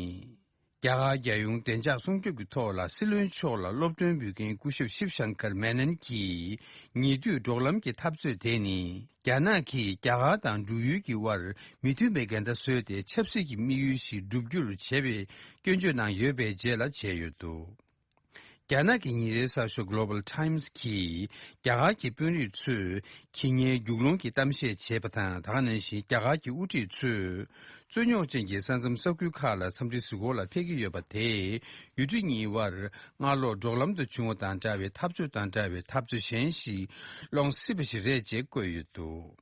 རྒྱ་གར་རྒྱལ་ཡོངས་བདེ་འཇགས་སྲུང་སྐྱོབ་ཀྱི་ཐོག་ལ་སྲིད་བློན་མཆོག་ལ་སློབ་སྟོན་འབུལ་མཁན་སྐུ་ཞབས་ཤིབ་ཤང་ཀར་མེ་ནན་གྱིས་ཉེ་དུས་འབྲོག་ལམ་གྱི་འཐབ་རྩོད་དེ་ནི་རྒྱ་ནག་གིས་རྒྱ་གར་དང་འབྲུག་ཡུལ་གྱི་དབར་མི་མཐུན་པའི་འགལ་ཟླ་བཟོས་ཏེ་ཆབ་སྲིད་ཀྱི་དམིགས་ཡུལ་ཞིག་བསྒྲུབ་རྒྱུར་བྱས་པའི་སྐྱོན་བརྗོད་གནང་ཡོད་པའི་རྗེས་ལ་བྱས་ཡོད་འདུག། རྒྱ་ནག་གི་ཉིན་རེའི་གསར་ཤོག་Global Times་གིས་རྒྱ་གར་གྱི་དཔོན་རིགས་ཚོས་ཁྱི་ཉའི་རྒྱུག་ལོང་གི་གཏམ་བཤད་བྱས་པ་དང་། ད་ག་ནང་བཞིན་རྒྱ་གར་གྱི་དབུ་ཁྲིད་ཚོས་རྩོད་རྙོག་ཅན་གྱི་ས་མཚམས་ས་ཁུལ་ཁག་ལ་འཚམས་འདྲི་གཟིགས་སྐོར་ལ་ཕེབས་ཀྱི་ཡོད་པ་དེས་ཡུལ་གྲུ་གཉིས་དབར་སྔ་ལོ་འབྲོག་ལམ་དུ་བྱུང་བ་དང་འདྲ་བའི་འཐབ་རྩོད་དང་འདྲ་བའི་འཐབ་རྩོད་གཞན་ཞིག་སློང་སྲིད་པ་ཞིག་རེད་ཅེས་བཀོད་ཡོད་འདུག།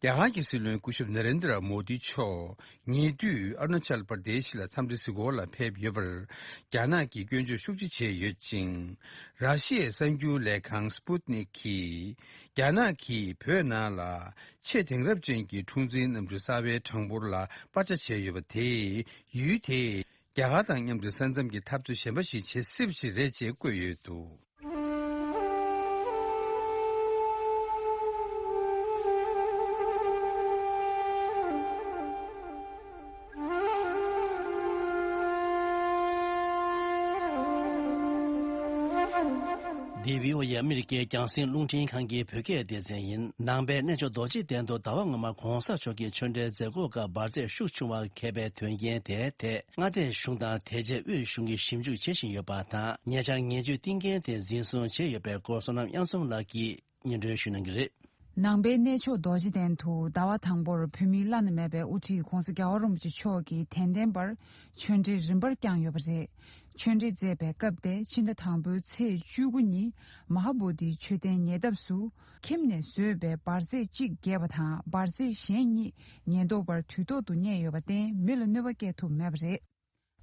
རྒྱ་གར་གྱི་སྲིད་བློན་སྐུ་ཞབས་ན་རེན་དྲ་མོ་དི་མཆོག་ཉེ་དུས་ཨ་རུ་ན་ཅལ་པར་དེ་ཤི་ལ་འཚམས་འདྲི་གཟིགས་སྐོར་ལ་ཕེབས་ཡོད་པར། རྒྱ་ནག་གིས་སྐྱོན་བརྗོད་ཤུགས་ཆེ་བྱས་ཡོད་ཅིང་། ར་ཤི་ཡའི་གསར་འགྱུར་ལས་ཁང་སྤུད་ནིག་གིས། རྒྱ་ནག་གིས་བོད་ནང་ལ་ཆེས་དེང་རབས་ཅན་གྱི་འཁྲུག་འཛིང་གནམ་གྲུ་གསར་པའི་གྲངས་འབོར་ལ་པར་ཆ་བྱས་ཡོད་པ་དེས། ཡུལ་དེས་རྒྱ་གར་དང་མཉམ་དུ་ས་མཚམས་ཀྱི་འཐབ་རྩོད་གཞན་པ་ཞིག་བྱེད་སྲིད་པ་ཞིག་རེད་ཅེས་བཀོད་ཡོད་འདུག། འདི་བྷི་ཨོ་ཨེ་ཨ་མི་རི་ཀའི་རྒྱང་སྲིང་རླུང་འཕྲིན་ཁང་གི་བོད་སྐད་སྡེ་ཚན་ཡིན། ནང་པའི་གནས་མཆོག་རྡོ་རྗེ་གདན་དུ་ཟླ་བ་སྔོན་མ་གོང་ས་མཆོག་གི་ཆོས་འབྲེལ་མཛད་སྒོ་སྐབས་འབར་རྫས་ཤུགས་ཆུང་བ་འཁེལ་པའི་དོན་རྐྱེན་དེའི་ཐད། མངའ་སྡེ་གཞུང་དང་དེ་རྗེས་དབུས་གཞུང་གིས་ཞིབ་འཇུག་བྱེད་བཞིན་ཡོད་པ་དང་། ཉེ་ཆར་ངན་ཇུས་བཏིང་མཁན་དེ་འཛིན་བཟུང་བྱས་ཡོད་པའི་སྐོར་བསོད་ནམས་དབྱངས་འཛོམས་ལགས་ཀྱིས་སྙན་སྒྲོན་ཞུ་གནང་གི་རེད། ནང་པའི་གནས་མཆོག་རྡོ་རྗེ་གདན་དུ་ཟླ་བ་དང་པོར་བོད་མིའི་བླ་ན་མེད་པའི་དབུ་ཁྲིད་༧གོང་ས་༧རྒྱལ་བ་རིན་པོ་ཆེ་མཆོག་གིས་དད་ལྡན་པར་ཆོས་འབྲེལ་རིམ་པར་བསྐྱངས་ཡོད་པ་རེད། ཆོས་འབྲེལ་མཛད་པའི་སྐབས་དེ་ཕྱི་ཟླ་དང་པོའི་ཚེས་བཅུ་དགུ་ཉིན་མ་ཧཱ་བོ་དྷིའི་མཆོད་རྟེན་ཉེ་འདབས་སུ་ཁྱིམ་ནས་བཟོས་པའི་འབར་རྫས་གཅིག་རྒྱས་པ་དང་འབར་རྫས་གཞན་གཉིས་ཉེན་རྟོག་པར་དུས་ཐོག་ཏུ་རྙེད་ཡོད་པར་བརྟེན་མི་ལ་གནོད་པ་བསྐྱལ་ཐུབ་མེད་པ་རེད།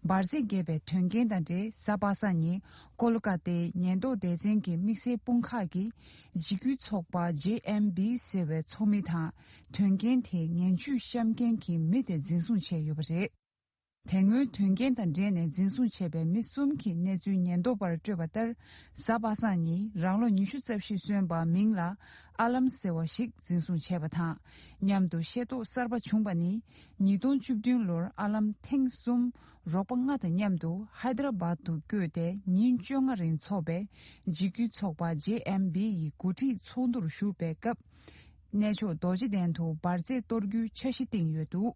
འབར་རྫས་རྒྱས་པའི་དོན་རྐྱེན་དང་འབྲེལ་གཟའ་པ་སངས་ཉིན་ཀོལ་ཀ་ཏའི་ཉེན་རྟོག་སྡེ་ཚན་གྱི་དམིགས་བསལ་དཔུང་ཁག་གིས་འཇིགས་སྐུལ་ཚོགས་པ་ཇེ་ཨེམ་བི་ཟེར་བའི་ཚོགས་མི་དང་དོན་རྐྱེན་དེའི་ངན་ཇུས་བཤམས་མཁན་གྱི་མི་དེ་འཛིན་བཟུང་བྱས་ཡོད་པ་རེད། དེ་སྔོན་དོན་རྐྱེན་དང་འབྲེལ་ནས་འཛིན་བཟུང་བྱས་པའི་མི་གསུམ་གྱི་གནས་ཚུལ་ཉེན་རྟོག་པར་སྤྲོད་པ་ལྟར། གཟའ་པ་སངས་ཉིན་རང་ལོ་ཉི་ཤུ་རྩ་བཞི་སོན་པ་མིང་ལ་ཨ་ལམ་ཟེར་བ་ཞིག་འཛིན་བཟུང་བྱས་པ་དང་། མཉམ་དུ་ཤེས་རྟོགས་གསར་པ་བྱུང་པ་ནི། ཉིས་སྟོང་བཅུ་བདུན་ལོར་ཨ་ལམ་ཐེངས་གསུམ་རོགས་པ་ལྔ་དང་མཉམ་དུ་ཧའི་ད་ར་བཱད་དུ་བསྐྱོད་དེ་ཉིན་བཅོ་ལྔ་རིང་འཚོགས་པའི་འཇིགས་སྐུལ་ཚོགས་པ་ཇེ་ཨེམ་བི་ཡི་འགོ་ཁྲིད་ཚོགས་འདུར་ཞུགས་པའི་སྐབས། གནས་མཆོག་རྡོ་རྗེ་གདན་དུ་འབར་རྫས་གཏོར་རྒྱུའི་འཆར་གཞི་བཏིང་ཡོད་འདུག།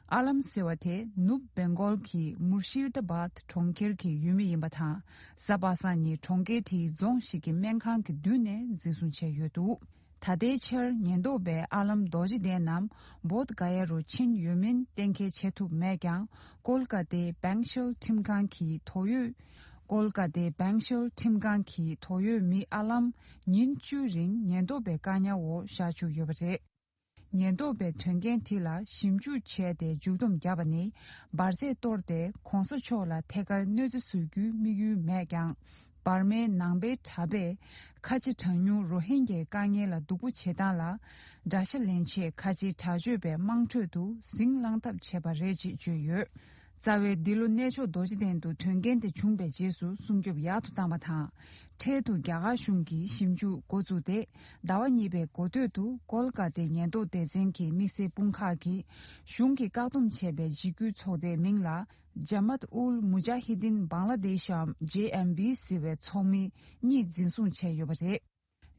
ཨ་ལམ་ཟེར་བ་དེ་ནུབ་བེང་གོལ་གྱི་མུར་ཤིར་དཱ་བཱད་གྲོང་ཁྱེར་གྱི་ཡུལ་མི་ཡིན་པ་དང་། གཟའ་པ་སངས་ཉིན་གྲོང་ཁྱེར་དེའི་རྫོང་ཞིག་གི་སྨན་ཁང་གི་མདུན་ནས་འཛིན་བཟུང་བྱས་ཡོད་འདུག། ད་ལྟའི་ཆར་ཉེན་རྟོག་པས་ཨ་ལམ་རྡོ་རྗེ་གདན་ནམ་བོདྷ་ག་ཡ་རུ་ཕྱིན་ཡོད་མིན་གཏན་འཁེལ་བྱེད་ཐུབ་མེད་ཀྱང་། ཀོལ་ཀ་ཏའི་བེང་ཤལ་ཁྲིམས་ཁང་གི་དོགས་ཡོད། ཀོལ་ཀ་ཏའི་བེང་ཤལ་ཁྲིམས་ཁང་གི་དོགས་ཡོད་མི་ཨ་ལམ་ཉིན་བཅུ་རིང་ཉེན་རྟོག་པའི་བཀག་ཉར་འོག་བཞག་བཅུག་ཡོད་པ་རེད། ཉེན་རྟོག་པས་དོན་རྐྱེན་དེ་ལ་ཞིབ་འཇུག་བྱས་ཏེ་མཇུག་བསྡོམས་བརྒྱབ་པ་ནི། འབར་རྫས་གཏོར་ཏེ་གོང་ས་མཆོག་ལ་ཐད་ཀར་གནོད་འཚེ་བཟོ་རྒྱུའི་དམིགས་ཡུལ་མེད་ཀྱང་། འབར་མའི་ནང་པའི་གྲྭ་པས་ཁ་ཆེ་གྲངས་ཉུང་རོ་ཧིན་གྱའི་དཀའ་ངལ་ལ་སྡུག་པོ་བྱེད་སྟངས་ལ་དགྲ་ཤ་ལེན་ཆེད་ཁ་ཆེའི་དྲག་སྤྱོད་པའི་དམངས་ཁྲོད་དུ་ཟིང་བསླངས་ཐབས་བྱས་པ་རེད་ཅེས་བརྗོད་ཡོད། རྩ་བའི་འདི་ལོ་གནས་མཆོག་རྡོ་རྗེ་གདན་དུ་དོན་རྐྱེན་དེ་བྱུང་པའི་རྗེས་སུ་སྲུང་སྐྱོབ་ཡག་ཏུ་བཏང་བ་དང་། འཕྲལ་དུ་རྒྱ་གར་གཞུང་གིས་ཞིབ་འཇུག་འགོ་བཙུགས་ཏེ། ཟླ་བ་གཉིས་པའི་འགོ་སྟོད་དུ་ཀོལ་ཀ་ཏའི་ཉེན་རྟོག་སྡེ་ཚན་གྱི་དམིགས་བསལ་དཔུང་ཁག་གིས་གཞུང་གིས་བཀག་སྡོམ་བྱས་པའི་འཇིགས་སྐུལ་ཚོགས་སྡེའི་མིང་ལ་ཇ་མཱད་ཨུལ་མུ་ཇཱ་ཧི་དིན་བང་ལ་དེ་ཤམ་ཇེ་ཨེམ་བི་ཟེར་བའི་ཚོགས་མི་གཉིས་འཛིན་བཟུང་བྱས་ཡོད་པ་རེད།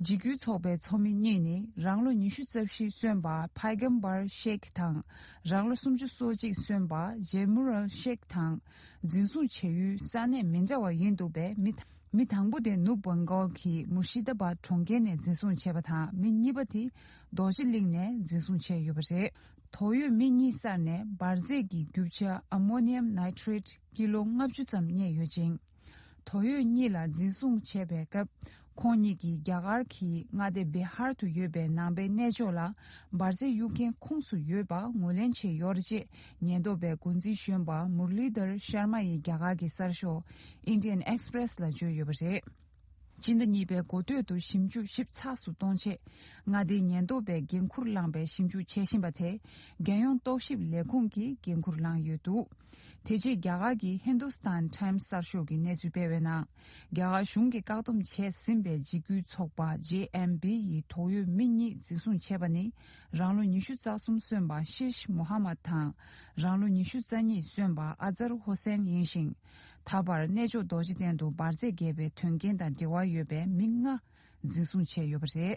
འཇིགས་སྐུལ་ཚོགས་པའི་ཚོགས་མི་གཉིས་ནི་རང་ལོ་ཉི་ཤུ་རྩ་བཞི་སོན་པ་ཕའི་གམ་བར་ཤེག་དང་། རང་ལོ་སུམ་ཅུ་སོ་གཅིག་སོན་པ་ཇེ་མུ་རལ་ཤེག་དང་། འཛིན་བཟུང་བྱ་ཡུལ་ས་གནས་མི་འདྲ་བ་ཡིན་འདུག་པས། མི་མི་དང་པོ་དེ་ནུབ་བང་གོལ་གྱི་མུར་ཤི་ད་བཱད་གྲོང་ཁྱེར་ནས་འཛིན་བཟུང་བྱས་པ་དང་། མི་གཉིས་པ་དེ་རྡོ་རྗེ་གླིང་ནས་འཛིན་བཟུང་བྱས་ཡོད་པ་རེད། དོགས་ཡོད་མི་གཉིས་སར་ནས་འབར་རྫས་ཀྱི་རྒྱུ་ཆ་ཨ་མོ་ནི་ཡམ་ནའི་ཊྲེཊ་ཀི་ལོ་ལྔ་བཅུ་ཙམ་རྙེད་ཡོད་ཅིང་། དོགས་ཡོད་གཉིས་ལ་འཛིན་བཟུང་བྱས་པའི་སྐབས། ཁོང་གཉིས་ཀྱིས་རྒྱ་གར་གྱི་མངའ་སྡེ་བི་ཧར་དུ་ཡོད་པའི་ནང་པའི་གནས་མཆོག་ལ་འབར་རྫས་གཡུག་མཁན་ཁུངས་སུ་ཡོད་པ་ངོས་ལེན་བྱས་ཡོད་རེད་ཅེས་ཉེན་རྟོག་པའི་འགོ་འཛིན་གཞོན་པ་མུར་ལི་དར་ཤར་མ་ཡིས་རྒྱ་གར་གྱི་གསར་ཤོག་ཨིན་ཌི་ཡན་ཨེག་སི་པི་རེ་སི་ལ་བརྗོད་ཡོད་པ་རེད། སྤྱི་ཟླ་གཉིས་པའི་འགོ་སྟོད་དུ་ཞིབ་འཇུག་ཞིབ་ཚགས་སུ་གཏོང་ཆེད། མངའ་སྡེའི་ཉེན་རྟོག་པས་འགན་འཁུར་བླངས་པའི་ཞིབ་འཇུག་བྱེད་བཞིན་པ་དེ། རྒྱལ་ཡོངས་རྟོག་ཞིབ་ལས་ཁུངས་ཀྱིས་འགན་འཁུར་བླངས་ཡོད་འདུག། དེ་རྗེས་རྒྱ་གར་གྱི་ཧིན་དུ་སི་ཐན་ཊའིམ་སི་གསར་ཤོག་གིས་གནས་ཚུལ་སྤེལ་བའི་ནང་། རྒྱ་གར་གཞུང་གིས་བཀག་སྡོམ་བྱས་ཟིན་པའི་འཇིགས་སྐུལ་ཚོགས་པ་ཇེ་ཨེམ་བི་ཡི་དོགས་ཡོད་མི་གཉིས་འཛིན་བཟུང་བྱས་པ་ནི། རང་ལོ་ཉི་ཤུ་རྩ་གསུམ་སོན་པ་ཤེཤ་མོ་ཧ་མད་དང་། རང་ལོ་ཉི་ཤུ་རྩ་གཉིས་སོན་པ་ཨ་ཛར་ཧོ་སན་ཡིན་ཞིང་། ད་བར་གནས་མཆོག་རྡོ་རྗེ་གདན་དུ་འབར་རྫས་རྒྱས་པའི་དོན་རྐྱེན་དང་འབྲེལ་བ་ཡོད་པའི་མི་ལྔ་འཛིན་བཟུང་བྱས་ཡོད་པ་རེད།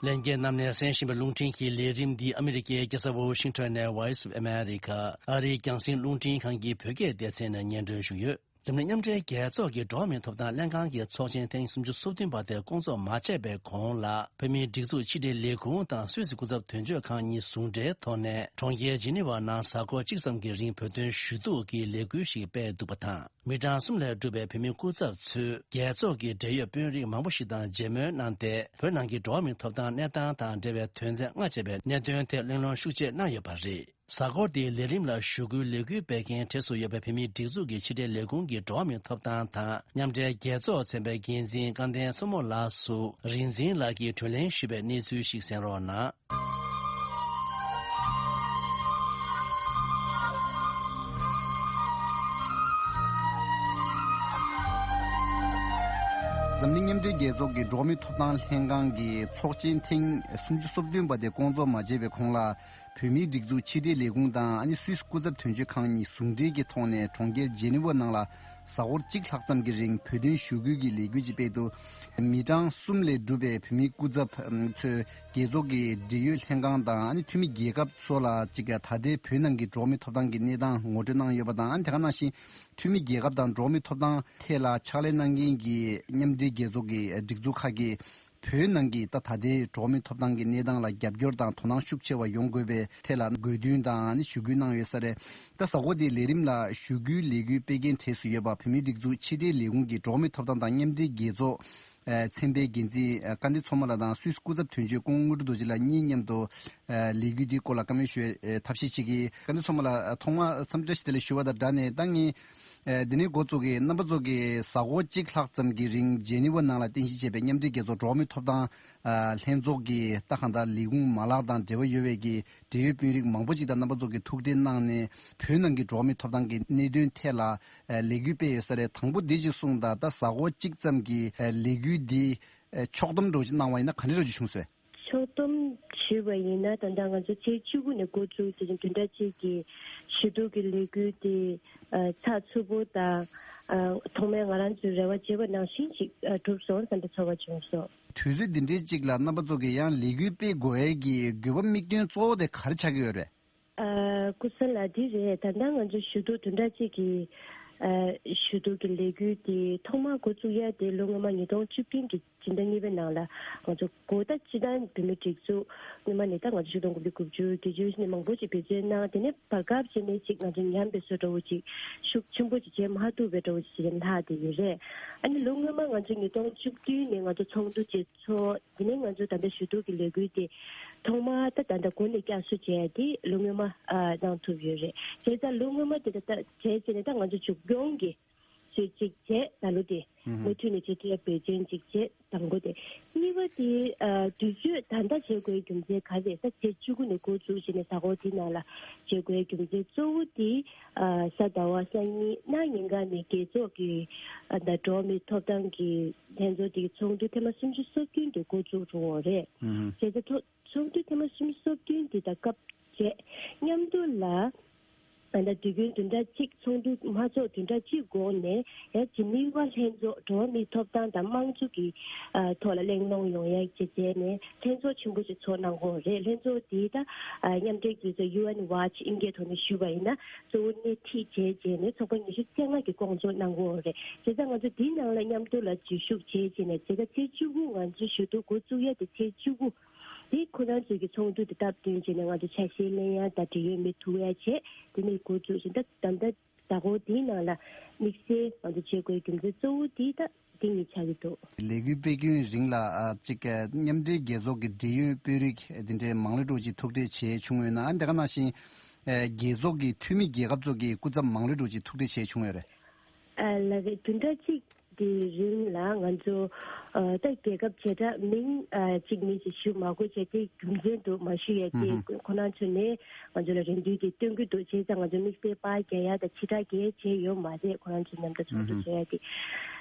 ལྷན་རྒྱས་རྣམས་ནས་གསན་བཞིན་པའི་རླུང་འཕྲིན་གྱི་ལས་རིམ་འདི་ཨ་མི་རི་ཀའི་རྒྱལ་ས་ཝོ་ཤིང་ཊོན་ནས་Voice of America ཨ་རིའི་རྒྱང་སྲིང་རླུང་འཕྲིན་ཁང་གི་བོད་སྐད་སྡེ་ཚན་ནས་སྙན་སྒྲོན་ཞུས་ཡོད། འཛམ་གླིང་མཉམ་འབྲེལ་རྒྱལ་ཚོགས་ཀྱི་འགྲོ་བ་མིའི་ཐོབ་ཐང་ལྷན་ཁང་གི་ཚོགས་ཆེན་ཐེངས་སུམ་ཅུ་སོ་བདུན་པ་དེ་སྐོང་ཚོགས་མ་བྱས་པའི་གོང་ལ། བོད་མིའི་སྒྲིག་འཛུགས་ཕྱི་དྲིལ་ལས་ཁུངས་དང་སུད་སི་སྐུ་ཚབ་དོན་གཅོད་ཁང་གཉིས་ཟུང་འབྲེལ་ཐོག་ནས་གྲོང་ཁྱེར་ཇི་ནི་ཝ་ནང་གཟའ་འཁོར་གཅིག་ཙམ་གྱི་རིང་བོད་དོན་ཞུ་གཏུག་གི་ལས་འགུལ་ཞིག་སྤེལ་འདུག་པ་དང་། མི་གྲངས་གསུམ་ལས་གྲུབ་པའི་བོད་མི་སྐུ་ཚབ་ཚོས་རྒྱལ་ཚོགས་ཀྱི་འབྲེལ་ཡོད་དཔོན་རིགས་མང་པོ་ཞིག་དང་མཇལ་མོལ་གནང་སྟེ། བོད་ནང་གི་འགྲོ་བ་མིའི་ཐོབ་ཐང་གནས་སྟངས་དང་འབྲེལ་བའི་དོན་ཚན་ལྔ་བཅས་པའི་གནད་དོན་ཐད་གླེང་སློང་ཤུགས་ཆེ་གནང་ཡོད་པ་རེད། གཟའ་འཁོར་འདིའི་ལས་རིམ་ལ་ཞུ་སྐུལ་ལས་འགུལ་སྤེལ་མཁན་གྲས་སུ་ཡོད་པའི་བོད་མིའི་སྒྲིག་འཛུགས་ཀྱི་ཕྱི་དྲིལ་ལས་ཁུངས་ཀྱི་འགྲོ་བ་མིའི་ཐོབ་ཐང་དང་མཉམ་འབྲེལ་རྒྱལ་ཚོགས་ཚན་པའི་འགན་འཛིན་སྐལ་ལྡན་མཚོ་མོ་ལགས་སུ་རིག་འཛིན་ལགས་ཀྱིས་དྲིས་ལན་ཞུས་པའི་གནས་ཚུལ་ཞིག་གསན་རོགས་གནང་། འཛམ་གླིང་མཉམ་འབྲེལ་རྒྱལ་ཚོགས་ཀྱི་འགྲོ་བ་མིའི་ཐོབ་ཐང་ལྷན་ཁང་གི་ཚོགས་ཆེན་ཐེངས་སུམ་ཅུ་སོ་བདུན་པ་དེ་སྐོང་ཚོགས་མ་བྱས་པའི་གོང་ལ། བོད་མིའི་སྒྲིག་འཛུགས་ཕྱི་དྲིལ་ལས་ཁུངས་དང་ཨ་ནི་སུད་སི་སྐུ་ཚབ་དོན་གཅོད་ཁང་གཉིས་ཟུང་འབྲེལ་གྱི་ཐོག་ནས་གྲོང་ཁྱེར་ཇེ་ནི་ཝ་ནང་ལ་གཟའ་འཁོར་གཅིག་ལྷག་ཙམ་གྱི་རིང་བོད་དོན་ཞུ་སྐུལ་གྱི་ལས་འགུལ་ཅིག་སྤེལ་འདུག་མི་གྲངས་གསུམ་ལས་གྲུབ་པའི་བོད་མིའི་སྐུ་ཚབ་ཚོས་རྒྱལ་ཚོགས་ཀྱི་འབྲེལ་ཡོད་ལྷན་ཁང་དང་ཨ་ནི་འཐུས་མི་རྒྱལ་ཁབ་སོགས་ལ་གཅིག་ད་ལྟའི་བོད་ནང་གི་འགྲོ་བ་མིའི་ཐོབ་ཐང་གི་གནས་སྟངས་ངོ་སྤྲོད་གནང་ཡོད་པ་དང་། ཨ་ནི་དེ་ག་ནང་བཞིན་འཐུས་མི་རྒྱལ་ཁབ་དང་འགྲོ་བ་མིའི་ཐོབ་ཐང་ཐད་ལ་ཕྱག་ལས་གནང་མཁན་གྱི་མཉམ་འབྲེལ་རྒྱལ་ཚོགས་ཀྱི་སྒྲིག་འཛུགས་ཁག་གིས། བོད་ནང་གི་ད་ད་ལྟའི་འགྲོ་བ་མིའི་ཐོབ་ཐང་གི་གནས་སྟངས་ལ་རྒྱབ་སྐྱོར་དང་དོ་སྣང་ཤུགས་ཆེ་བ་ཡོང་དགོས་པའི་ཐད་ལ་དགོས་འདུན་དང་ནི་ཞུ་སྐུལ་གནང་ཡོད་ས་རེད། ད་གཟའ་འཁོར་འདིའི་ལས་རིམ་ལ་ཞུ་སྐུལ་ལས་འགུལ་སྤེལ་མཁན་གྲས་སུ་ཡོད་པ་བོད་མིའི་སྒྲིག་འཛུགས་ཕྱི་དྲིལ་ལས་ཁུངས་ཀྱི་འགྲོ་བ་མིའི་ཐོབ་ཐང་དང་མཉམ་འབྲེལ་རྒྱལ་ཚོགས་ཚན་པའི་འགན་འཛིན་སྐལ་ལྡན་མཚོ་མོ་ལགས་དང་སུད་སི་སྐུ་ཚབ་དོན་གཅོད་སྐུ་ངོ་དངོས་གྲུབ་རྡོ་རྗེ་ལགས་གཉིས་མཉམ་དུ་ལས་འགུལ་འདིའི་སྐོར་ལ་བཀའ་མོལ་ཞུ་བའི་ཐབས་ཤེས་བྱེད་ཀྱི། སྐལ་ལྡན་མཚོ་མོ་ལགས་ཐོག་མར་འཚམས་འདྲི་བཀྲ་ཤིས་བདེ་ལེགས་ཞུ་བ་དང་སྦྲགས་ནས་ད་ངས། ཨེ། འདི་ནས་འགོ་བཙུགས་ཀྱིས་རྣམ་པ་ཚོ་གིས་གཟའ་འཁོར་གཅིག་ལྷག་ཙམ་གྱི་རིང་ཇེ་ནི་ཝ་ནང་ལ་རྟེན་གཞི་བྱས་པའི་མཉམ་འབྲེལ་རྒྱལ་ཚོགས་འགྲོ་བ་མིའི་ཐོབ་ཐང་ཨ་ལྷན་ཚོགས་ཀྱི་ད་གང་ལྟར་ལས་ཁུངས་མ་ལག་དང་འབྲེལ་བ་ཡོད་པའི་གི་འབྲེལ་ཡོད་དཔོན་རིགས་མང་པོ་ཅིག་དང་རྣམ་པ་ཚོ་གིས་ཐུག་འཕྲད་གནང་ནས་བོད་ནང་གི་འགྲོ་བ་མིའི་ཐོབ་ཐང་གི་གནད་དོན་ཐད་ལ་ཨ་ལས་འགུལ་སྤེལ་ཡོད་ས་རེད། དང་པོ་འདི་ཅིག་གསུངས་དང་། ད་གཟའ་འཁོར་གཅིག་ཙམ་གྱི་ཨ་ལས་འགུལ་འདི་ཨ་ཕྱོགས་སྡོམ་འདྲ་བོ་ཅིག་གནང་བ་ཡིན་ན་ག་འདྲ་འདྲ་བོ་ཅིག་བྱུང་སོང་། ཕྱོགས་སྡོམ་ཞུས་པ་ཡིན་ན་ད་ལྟ་ང་ཚོ་ཚེས་བཅུ་དགུ་ནས་འགོ་བཙུགས་བྱས་ཙང་བདུན་ཕྲག་གཅིག་གི་ཞུ་གཏུག་གི་ལས་འགུལ་དེ་ཨ་ཚགས་ཚུད་པོ་དང་ཨ་ཐོག་མར་ང་རང་ཚོས་རེ་བ་བྱས་པ་ནང་བཞིན་ཅིག་ཨ་གྲུབ་སོང་བསམ་པའི་ཚོར་བ་བྱུང་སོང་། དུས་ཚོད་འདི་འདྲའི་ཅིག་ལ་རྣམ་པ་ཚོ་གིས་ཡང་ལས་འགུལ་སྤེལ་དགོས་ཡས་ཀྱི་དགོས་པ་དམིགས་དོན་གཙོ་བོ་དེ་ག་རེ་ཆགས་ཀྱི་ཡོད་རེད། ཨ་སྐུ་གཟུགས་ལགས་འདི་རེད། ད་ལྟ་ང་ཚོ་ཞུ་གཏུག་བདུན་ཕྲག་གཅིག་གི་ཨ་ཞུ་གཏུག་གི་ལས་འགུལ་དེ་ཐོག་མར་འགོ་བཙུགས་ཡ་དེ་ལོ་སྔོན་མ་ཉིས་སྟོང་བཅུ་བདུན་གྱི་སྤྱི་ཟླ་གཉིས་པའི་ནང་ལ་ང་ཚོ་འགོ་ད་སྤྱི་བཏང་བོད་མིའི་སྒྲིག་འཛུགས་སྔོན་མ་ནས་ད་ང་ཚོ་ཆིག་སྟོང་དགུ་བརྒྱ་དགུ་བཅུ་གྱ་བརྒྱད་ནས་མང་པོ་ཅིག་འབད་བརྩོན་གནང་། དེ་ནས་བར་སྐབས་ཅིག་ནས་ཅིག་ང་ཚོ་ཉམས་པའི་བཟོ་འདྲ་བོ་ཅིག་ཤུགས་ཆེན་པོ་ཅིག་བྱེད་མ་ཐུབ་པའི་འདྲ་བོ་ཅིག་ལྷག་བསྡད་ཡོད་རེད། ཨ་ནི་ལོ་སྔོན་མ་ང་ཚོ་ཉིས་སྟོང་བཅུ་བདུན་ནས་ང་ཚོ་ཚོགས་འདུ་ཅིག་ཚོགས། དེ་ནས་ང་ཚོ་ད་ལྟ་ཞུ་གཏུག་གི་ལས་འགུལ་དེ་ཐོག་མར་ད་ད་ལྟ་འགོ་ནས་བསྐྱར་གསོ་བྱས་ཏེ་ལོ་སྔོན་མ་ཨ་གནང་ཐུབ་ཡོད་རེད། བྱས་ཙང་ལོ་སྔོན་མ་དེ་ད་ལྟ་བྱས་ཙང་ནས་ད་ང་ཚོ་མཇུག་སྐྱོང་གི་ཚོད་ཅིག་བྱས། ད་ལོ་དེ་མུ་མཐུད་ནས་བྱེད་ཐུབ་ཡ་འབད་བརྩོན་ཅིག་བྱས། དང་པོ་དེ། གཉིས་པ་དེ་ཨ་དུས་ཚོད་ད་ལྟ་བྱེད་དགོས་རྒྱུ་མཚན་ག་རེ་རེད། ད་ཚེས་བཅུ་དགུ་ནས་འགོ་བཙུགས་བྱས་ནས་གཟའ་འཁོར་དེ་ནང་ལ་བྱེད་དགོས་རྒྱུ་མཚན་གཙོ་བོ་དེ་ཨ་གཟའ་ཟླ་བ་སང་ཉིན་གནངས་ཉིན་ཀ་ནས་རྒྱལ་ཚོགས་ཀྱི་ཨ་ད་འགྲོ་བ་མིའི་ཐོབ་ཐང་གི་ལྷན་ཚོགས་དེ་གི་ཚོགས་འདུ་ཐེངས་མ་སུམ་ཅུ་སོ་བདུན་དེ་འགོ་བཙུགས་འགྲོ་གི་རེད། ཨུ་ཧུམ། བྱས་ཙང་ཚོགས་ཚོགས་འདུ་ཐེངས་མ་སུམ་ཅུ་སོ་བདུན་དེ་དང་སྐབས་བྱས་མཉམ་དུ་ལ་ད་ལྟ་དུས་རྒྱུན་བདུན་ཕྲག་གཅིག་ཚོགས་འདུ་མ་ཚོགས་བདུན་ཕྲག་གཅིག་གོང་ནས་ཡང་ཇི་ནི་ཝ་ལྷན་ཚོགས་འགྲོ་བ་མིའི་ཐོབ་ཐང་དང་དམངས་གཙོ་གི་ཨ་ཐོག་ལ་གླེང་སློང་ཡོང་ཡ་བྱས་བྱས་ནས་ལྷན་ཚོགས་ཆེན་པོ་ཞིག་ཚོགས་གནང་གི་ཡོད་རེད། ལྷན་ཚོགས་དེ་ད་ཨ་མཉམ་འབྲེལ་རྒྱལ་ཚོགས་ཡུ་ཨེན་ཝ་ཆི་ཨིན་སྐད་ཐོག་ནས་ཞུས་པ་ཡིན་ན་གཙོ་བོ་སྣེ་ཁྲིད་བྱས་བྱས་ནས་ཚོགས་པ་ཉི་ཤུ་རྩ་ལྔ་གིས་སྐོང་ཚོགས་གནང་གི་ཡོད་རེད། བྱས་ཙང་ང་ཚོ་འདིའི་ནང་ལ་མཉམ་དུ་ལ་འཛུལ་ཞུགས་བྱས་བྱས་ནས་བྱས་ཙང་ཚེས་བཅུ་དགུ་ང་ཚོའི་ཞུ་གཏུག་འགོ་བཙུགས་ཡ་དེ་ཚེས་བཅུ་དགུ། དེ་ཁོ་རང་ཚོའི་གི་ཚོགས་འདུ་དེ་སྟབས་བསྟུན་བྱས་ནས་ང་ཚོ་ཆ་ཤས་ལེན་ཡ་དང་འབྲེལ་ཡོད་མི་ཐུག་ཡ་བྱས། དེ་ནས་འགོ་བཙུགས་བཞིན་ད་ད་ལྟ་གཟའ་འཁོར་དེའི་ནང་ལ་དམིགས་བསལ་ང་ཚོ་བྱེད་དགོས་རྒྱུ་མཚན་གཙོ་བོ་དེ་ད་དེ་གཉིས་ཆགས་ཀྱི་འདུག་ལས་འགུལ་སྤེལ་རྒྱུན་རིང་ལ་ཨ་གཅིག་མཉམ་འབྲེལ་རྒྱལ་ཚོགས་ཀྱི་འབྲེལ་ཡོད་དཔོན་རིགས་དེ་འདྲའི་མང་ལོས་འགྲོ་ཅིག་ཐུག་འཕྲད་བྱས་བྱུང་ཡོད་ན། ཨ་འདི་ག་ནང་བཞིན་རྒྱལ་ཚོགས་ཀྱི་འཐུས་མི་རྒྱལ་ཁབ་ཚོ་གི་སྐུ་ཚབ་མང་ལོས་འགྲོ་ཅིག་ཐུག་འཕྲད་བྱས་བྱུང་ཡོད་རེད། ཨ་ལགས་རེད། བདུན་ཕྲག་གཅིག་དེའི་རིང་ལ་ང་ཚོ་ཨ་ད་རྒྱལ་ཁབ་བྱེ་བྲག་མིང་ཨ་གཅིག་གཉིས་ཤིག་ཞུ་མ་དགོས་བྱས་ཏེ་རྒྱུ་མཚན་དུ་མ་ཞུ་ཡ་དེ་ཨུ་ཧུམ། ཁོ་རང་ཚོ་ནས་ང་ཚོ་ལ་རེ་འདུན་དེ་སྟོན་གྱི་འདུག་བྱས་ཙང་ང་ཚོ་དམིགས་བསལ་པར་རྒྱག་ཡ་དང་ཕྱི་དྲགས་རྒྱག་ཡ་བྱས་ཡོད་མ་རེད། ཁོ་རང་ཚོ་མཉམ་དུ་ཚོགས་འདུ་ཨུ་ཧུམ། བྱས་ཡ་དེ།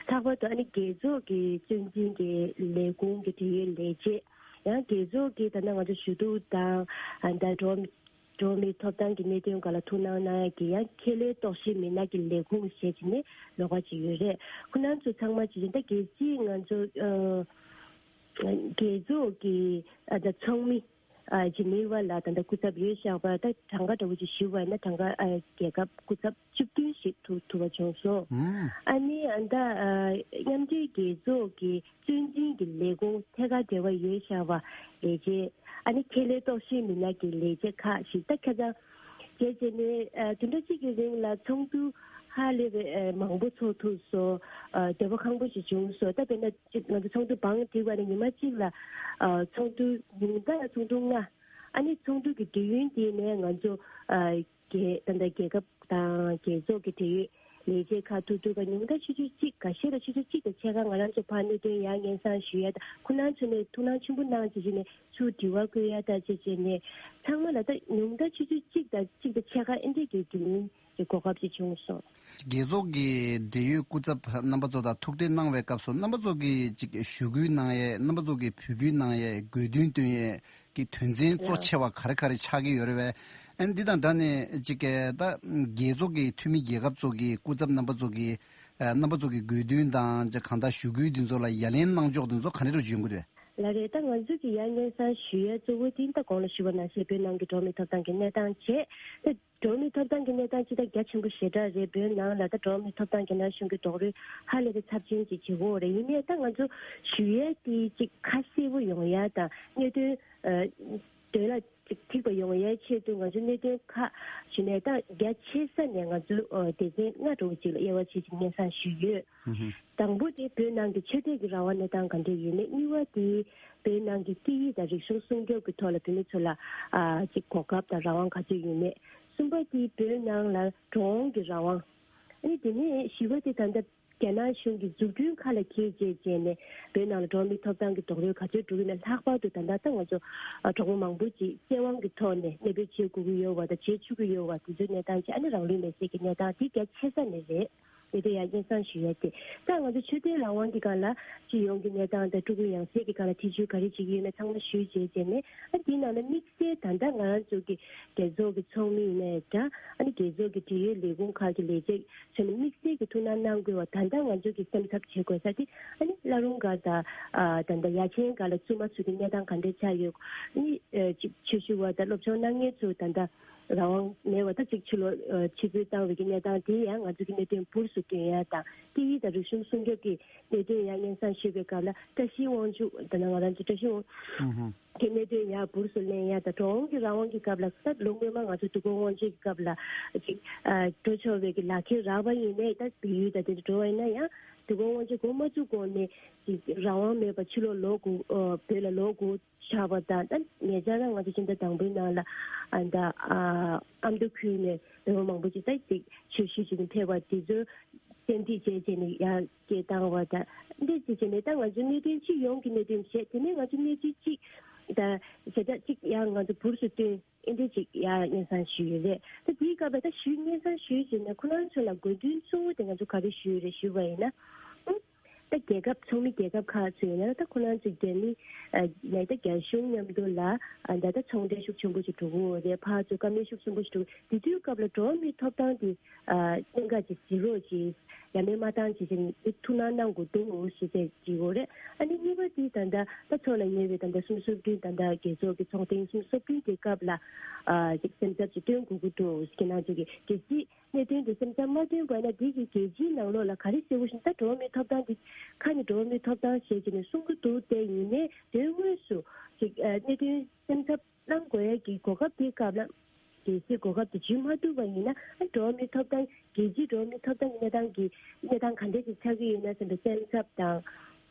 ལྷག་པར་དུ་ཨ་ནི་རྒྱལ་ཚོགས་ཀྱི་གཙོ་འཛིན་གྱི་ལས་ཁུངས་ཀྱི་འབྲེལ་ཡོད་ལས་བྱེད་ཡང་རྒྱལ་ཚོགས་ཀྱི་ད་ལྟ་ང་ཚོ་ཞུ་གཏུག་དང་ཨ་ད་འགྲོ་འགྲོ་བ་མིའི་ཐོབ་ཐང་གི་གནད་དོན་སྒང་ལ་ཐུགས་སྣང་གནང་ཡ་གི་ཡང་ཁེ་ལས་རྟོག་ཞིབ་མི་སྣ་གི་ལས་ཁུངས་ཞེས་བྱས་ནས་ལོགས་ཀ་ཅིག་ཡོད་རེད། ཁོ་རང་ཚོ་ཚང་མ་ཅིག་ཡིན་ད་གལ་སྲིད་ང་ཚོ་ཨ་རྒྱལ་ཚོགས་ཀྱི་ཨ་ད་ཚོགས་མི་ ཨ་ཇི་ནི་ཝ་ལ་ད་ལྟ་སྐུ་ཚབ་ཡོད་ཤག་པ། ད་གྲངས་ཀ་འདྲ་བོ་ཅིག་ཞུ་བ་ཡིན་ན་གྲངས་ཀ་ཨ་རྒྱལ་ཁབ་སྐུ་ཚབ་བཅུ་བདུན་ཞིག་ཐུག་ཐུག་པ་བྱུང་སོང་། ཨ་ནི་ཨ་ད་ཨ་མཉམ་འབྲེལ་རྒྱལ་ཚོགས་ཀྱི་གཙོ་འཛིན་གྱི་ལས་ཁུངས་ཐད་ཀར་འབྲེལ་བ་ཡོད་ཤག་པ་ལས་བྱེད། ཨ་ནི་ཁེ་ལས་རྟོག་ཞིབ་མི་སྣ་གི་ལས་བྱེད་ཁག་ཞིག་ད་ཁ་སང་བྱས་བྱས་ནས་ཨ་བདུན་ཕྲག་གཅིག་གི་རིང་ལ་ཚོགས་འདུ་ཧ་ལས་པའི་ཨ་མང་པོ་ཚོགས་ཐུབ་སོང་། ཨ་འདོད་པ་ཁེངས་པོ་ཞིག་བྱུང་སོང་། ད་དཔེར་ན་ཅིག་ང་ཚོ་ཚོགས་འདུ་བང་བསྒྲིགས་པ་ནས་ཉི་མ་གཅིག་ལ་ཨ་ཚོགས་འདུ་ཉུང་མཐའ་ལ་ཚོགས་འདུ་ལྔ། ཨ་ནི་ཚོགས་འདུ་གི་དུས་ཡུན་དེ་ནས་ང་ཚོ་ཨ་རྒྱལ་ད་ལྟ་རྒྱལ་ཁབ་དང་རྒྱལ་ཚོགས་ཀྱི་འབྲེལ་ཡོད་ལས་བྱེད་ཁག་ཐུག་ཐུག་ག་ཉུང་མཐའ་ཆུ་ཚོད་གཅིག་འགའ་ཤས་ལ་ཆུ་ཚོད་གཅིག་དང་ཕྱེད་ཀ་ང་རང་ཚོ་ཕར་གནད་དོན་ཡར་སྙན་སེང་ཞུ་ཡ་དང་ཁོ་རང་ཚོ་ནས་ཐུགས་སྣང་ཆེན་པོ་གནང་བྱས་བྱས་ནས་ཚུར་དྲི་བ་བཀོད་ཡ་དང་བྱས་བྱས་ནས་ཚང་མ་ལ་ད་ཉུང་མཐའ་ཆུ་ཚོད་གཅིག་དང་གཅིག་དང་ཕྱེད་ཀ་ཨེ་འདྲས་ཀྱི་དུས་ཡུན་གྱི་གོ་སྐབས་ཅིག་བྱུང་སོང་། རྒྱལ་ཚོགས་ཀྱི་འབྲེལ་ཡོད་སྐུ་ཚབ་རྣམ་པ་ཚོ་དང་ཐུག་འཕྲད་གནང་བའི་སྐབས་སུ་རྣམ་པ་ཚོ་གིས་ཅིག་ཞུ་སྐུལ་གནང་ཡས། རྣམ་པ་ཚོ་གིས་འབོད་སྐུལ་གནང་ཡས། དགོས་འདུན་བཏོན་ཡས་ཀྱི་དོན་ཚན་གཙོ་ཆེ་བ་ག་རེ་ག་རེ་ཆགས་ཀྱི་ཡོད་རེད་པས། ཨ་ནི་འདི་དང་སྦྲགས་ནས་ཅིག་ད་རྒྱལ་ཚོགས་ཀྱི་འཐུས་མི་རྒྱལ་ཁབ་ཚོ་གི་སྐུ་ཚབ་རྣམ་པ་ཚོ་གིས་ཨ་རྣམ་པ་ཚོ་གི་དགོས་འདུན་དང་ཅིག་གང་ལྟར་ཞུ་སྐུལ་འདི་ཚོ་ལ་ཡ་ལན་གནང་ཕྱོགས་འདི་ཚོ་ག་འདྲ་ཡོང་གི་འདུག་ལགས་རེད། ད་ང་ཚོ་གི་ཡ་སྙན་སེང་ཞུ་ཡ་གཙོ་བོ་དེ་ད་གོང་ལ་ཞུས་པ་ནང་བཞིན་བོད་ནང་གི་འགྲོ་བ་མིའི་ཐོབ་ཐང་གི་གནས་སྟངས་བྱས། ད་འགྲོ་བ་མིའི་ཐོབ་ཐང་གི་གནས་སྟངས་ཅི་ལྟར་རྒྱ་ཆེན་པོ་ཞེ་དྲག་རེད། བོད་ནང་ལ་ད་འགྲོ་བ་མིའི་ཐོབ་ཐང་རྒྱ་ནག་གཞུང་གིས་རྡོག་རོལ་ཧ་ལས་པའི་ཚབས་ཆེན་ཅིག་བྱེད་ཀྱི་ཡོད་རེད། ཡིན་ནའི་ད་ང་ཚོ་ཞུ་ཡས་དེ་ཅིག་ཁ་གསལ་པོ་ཡོང་ཡ་དང་གནད་དོན་ཨ་དོན་ལ་ཅིག་ཐིག་པ་ཡོང་ཡའི་ཆེད་དུ་ང་ཚོ་གནད་དོན་ཁག་ཞུས་ནས་ད་རྒྱ་ཆེ་ས་ནས་ང་ཚོ་ཨ་སྡེ་ཚན་ལྔ་འདྲ་བོ་ཅིག་ལ་དབྱེ་བ་ཕྱེ་ཅིག་སྙན་སེང་ཞུས་ཡོད། དང་པོ་དེ་བོད་ནང་གི་ཆོས་དད་ཀྱི་རང་དབང་གནས་སྟངས་ག་འདྲ་ཡོད་མེད། གཉིས་པ་དེ་བོད་ནང་གི་སྐད་ཡིག་དང་རིག་གཞུང་སྲུང་སྐྱོབ་ཀྱི་ཐོག་ལ་བོད་མི་ཚོ་ལ་ཨ་ཅིག་གོ་སྐབས་དང་རང་དབང་ག་ཚོད་ཡོད་མེད། གསུམ་པ་དེ་བོད་ནང་ལ་འགྲོ་འོང་གི་རང་དབང་། ཨ་ནི་དེ་ནས་བཞི་པ་དེ་ད་ལྟ་རྒྱ་ནག་གཞུང་གི་འཛུགས་སྐྲུན་ཁག་ལ་འཁེལ་བྱས་བྱས་ནས་བོད་ནང་ལ་འགྲོ་བ་མིའི་ཐོབ་ཐང་གི་རྡོག་རོལ་ག་ཚོད་འགྲོ་གི་ན། ལྷག་པར་དུ་ད་ལྟ་ད་ང་ཚོ་ཨ་གྲོགས་པོ་མང་པོ་ཅིག་བཙན་དབང་གི་ཐོག་ནས་གནས་སྤོས་བྱེད་དགོས་ཀྱི་ཡོད་པ་དང་བྱེད་བཅུག་གི་ཡོད་པ་དེ་ཚོའི་གནས་སྟངས་ཅིག་ཨ་ནི་རང་ལུས་མེར་སྲེག་གི་གནས་སྟངས་དེ་རྒྱ་ཆེ་ས་ནས་རེད། དེ་དེ་ཡང་སྙན་སེང་ཞུ་ཡ་དེ་ད་ང་ཚོ་ཆོས་དད་རང་དབང་གི་སྒང་ལ་སྤྱི་ཡོངས་ཀྱི་གནས་སྟངས་དང་ཕྲུ་གུ་ཡང་སྲིད་ཀྱི་སྒང་ལ་ཐེ་བྱུས་ག་རེ་བྱེད་ཀྱི་ཡོད་མེད་ཚང་མ་ཞུས་བྱས་བྱས་ནས་ཨ་དེའི་ནང་ལ་དམིགས་བསལ་ད་ལྟ་ང་རང་ཚོ་གི་རྒྱལ་ཚོགས་ཀྱི་ཚོགས་མི་ཡིན་ནའི་འདྲ། ཨ་ནི་རྒྱལ་ཚོགས་ཀྱི་འབྲེལ་ཡོད་ལས་ཁུངས་ཁག་གི་ལས་བྱེད་ཚོས་ནི་དམིགས་བསལ་གྱི་ཐུགས་སྣང་གནང་དགོས་པ། ད་ལྟ་ང་ཚོ་གི་སེམས་འཚབ་བྱེད་དགོས་ས་དེ་ཨ་ནི་བླ་རུང་སྒར་དང་ཨ་ད་ལྟ་ཡ་ཆེན་སྒར་ལ་བཙུན་མ་ཚོ་གི་གནས་སྟངས་ག་འདྲས་ཆགས་ཡོད། ཨ་ནི་ཨ་ཅིག་ཆོས་ཞུ་བ་དང་སློབ་སྦྱོང་གནང་མཁན་ཚོ་ད་ལྟ་རང་དབང་མེད་པ་ད་ཅིག་ཕྱིར་ལོག་ཨ་ཕྱིར་འབུད་བཏང་བའི་གི་གནས་སྟངས་དེ་ཡང་ང་ཚོ་གི་གནད་དོན་འབུར་སུ་བཏོན་ཡ་དང་སྐད་ཡིག་དང་རིག་གཞུང་སྲུང་སྐྱོབ་ཀྱི་གནད་དོན་ཡང་སྙན་སེང་ཞུས་པའི་སྐབས་ལ་བཀྲ་ཤིས་དབང་ཕྱུག་ད་ནང་ང་རང་ཚོ་བཀྲ་ཤིས་དབང་ཕྱུག་གི་གནད་དོན་ཡང་འབུར་སུ་ལེན་ཡ་དང་། འགྲོ་འོང་གི་རང་དབང་གི་སྐབས་ལ་ད་ལོ་སྔོན་མ་ང་ཚོ་དུས་འཁོར་དབང་ཆེན་གྱི་སྐབས་ལ་ཅིག་ཨ་འགྲོ་ཆོག་པའི་གི་ལག་ཁྱེར་རག་པ་ཡིན་ནའི་ད་བལ་ཡུལ་དང་དེ་འདྲ་འགྲོ་བ་ཡིན་ན་ཡང་དུས་འཁོར་དབང་ཆེན་འགོ་མ་བཙུགས་གོང་ནས་ཅིག་རང་དབང་མེད་པ་ཕྱིར་ལོག་ལོག་དགོས་ཨ་བོད་ལ་ལོག་དགོས་ཆགས་པ་དང་། ད་ཉེ་ཆར་རང་ང་ཚོ་སྤྱི་ཟླ་དང་པོའི་ནང་ལ་ཨ་ད་ཨ་ཨ་མདོ་ཁུལ་ནས་བོད་པ་མང་པོ་ཅིག་ད་ཅིག་ཆོས་ཞུ་བྱེད་དུ་ཕེབས་པ་དེ་ཚོ་བཙན་ཁྲིད་བྱས་བྱས་ནས་ཡར་སྐད་བཏང་བ་དང་འདི་བྱས་བྱས་ནས་ད་ང་ཚོ་གནད་དོན་སྤྱི་ཡོངས་ཀྱི་གནད་དོན་བྱས། དེ་ནས་ང་ཚོ་གནས་ཚུལ་གཅིག་ད་བྱེ་བྲག་གཅིག་ཡང་ང་ཚོ་འབུར་སུ་བཏོན་ཨེ་འདྲ་ཅིག་ཡང་སྙན་སེང་ཞུས་ཡོད་རེད། ད་དེའི་སྐབས་ལ་ད་ཞུས་སྙན་སེང་ཞུས་བྱས་ནས་ཁོ་རང་ཚོ་ལ་དགོས་འདུན་གཙོ་བོ་དེ་ང་ཚོ་ག་རེ་ཞུས་ཡོད་རེད་ཞུས་པ་ཡིན་ན། ཨང་། ད་རྒྱལ་ཁབ་ཚོགས་མི་རྒྱལ་ཁབ་ཁག་ཚོ་ཡིན་ན་ད་ཁོ་རང་ཚོ་རྒྱ་མི་ཨ་ནས་ད་རྒྱ་གཞུང་མཉམ་དུ་ལ་ཨ་ད་ད་ཚོང་འབྲེལ་ཤུགས་ཆེན་པོ་ཞིག་འགྲོ་གི་ཡོད་རེད། ཕར་ཚུར་བཀའ་མོལ་ཤུགས་ཆེན་པོ་ཞིག་འགྲོ་གི། དེ་དུས་སྐབས་ལ་འགྲོ་བ་མིའི་ཐོབ་ཐང་དེ་ཨ་གནད་འགག་ཅིག་གཟིགས་རོགས་ཅིག་ཡ་མེད་མ་བཏང་ཅིག་ཅིག་ཐུགས་སྣང་གནང་དགོས་འདུག་ཞེས་བྱས་བྲིས་ཡོད་རེད། ཨ་ནི་གཉིས་པ་དེ་ད་ལྟ་ད་ཚོགས་ལ་ཉེ་བའི་ད་ལྟ་སུམ་ཅུ་སོ་བདུན་ད་ལྟ་རྒྱལ་ཚོགས་ཀྱི་ཚོགས་ཐེངས་སུམ་ཅུ་སོ་བདུན་དེ་སྐབས་ལ་ཨ་ཅིག་སེམས་འཚབ་ཅིག་སྟོན་དགོས་ཀྱི་འདུག་ཁྱེད་རང་ཚོ་གི་གལ་སྲིད། གནད་དོན་དེ་སེམས་འཚབ་མ་བཏོན་པ་ན་འདི་གི་རྒྱལ་སྤྱིའི་ནང་ལོགས་ལ་ག་རེ་ཟེར་དགོས་ཤེ་ན། ད་འགྲོ་བ་མིའི་ཐོབ་ཐང་འདི་ཁ་ནས་འགྲོ་བ་མིའི་ཐོབ་ཐང་ཞེས་བྱས་ནས་གསུང་གི་འདུག་སྟེ། ཡིན་ནའི་དོན་དངོས་སུ་ཅིག་ཨ་གནད་དོན་སེམས་འཚབ་གནང་དགོས་ཡ་གི་གོ་སྐབས་དེའི་སྐབས་ལ་གལ་སྲིད་གོ་སྐབས་དེ་འཇུས་མ་ཐུབ་པ་ཡིན་ན། ཨ་འགྲོ་བ་མིའི་ཐོབ་ཐང་རྒྱལ་སྤྱིའི་འགྲོ་བ་མིའི་ཐོབ་ཐང་གི་གནས་སྟངས་ཀྱི་གནས་སྟངས་ག་འདྲས་ཅིག་ཆགས་ཀྱི་ཡོད་ན་བསམ་པའི་སེམས་འཚབ་དང་།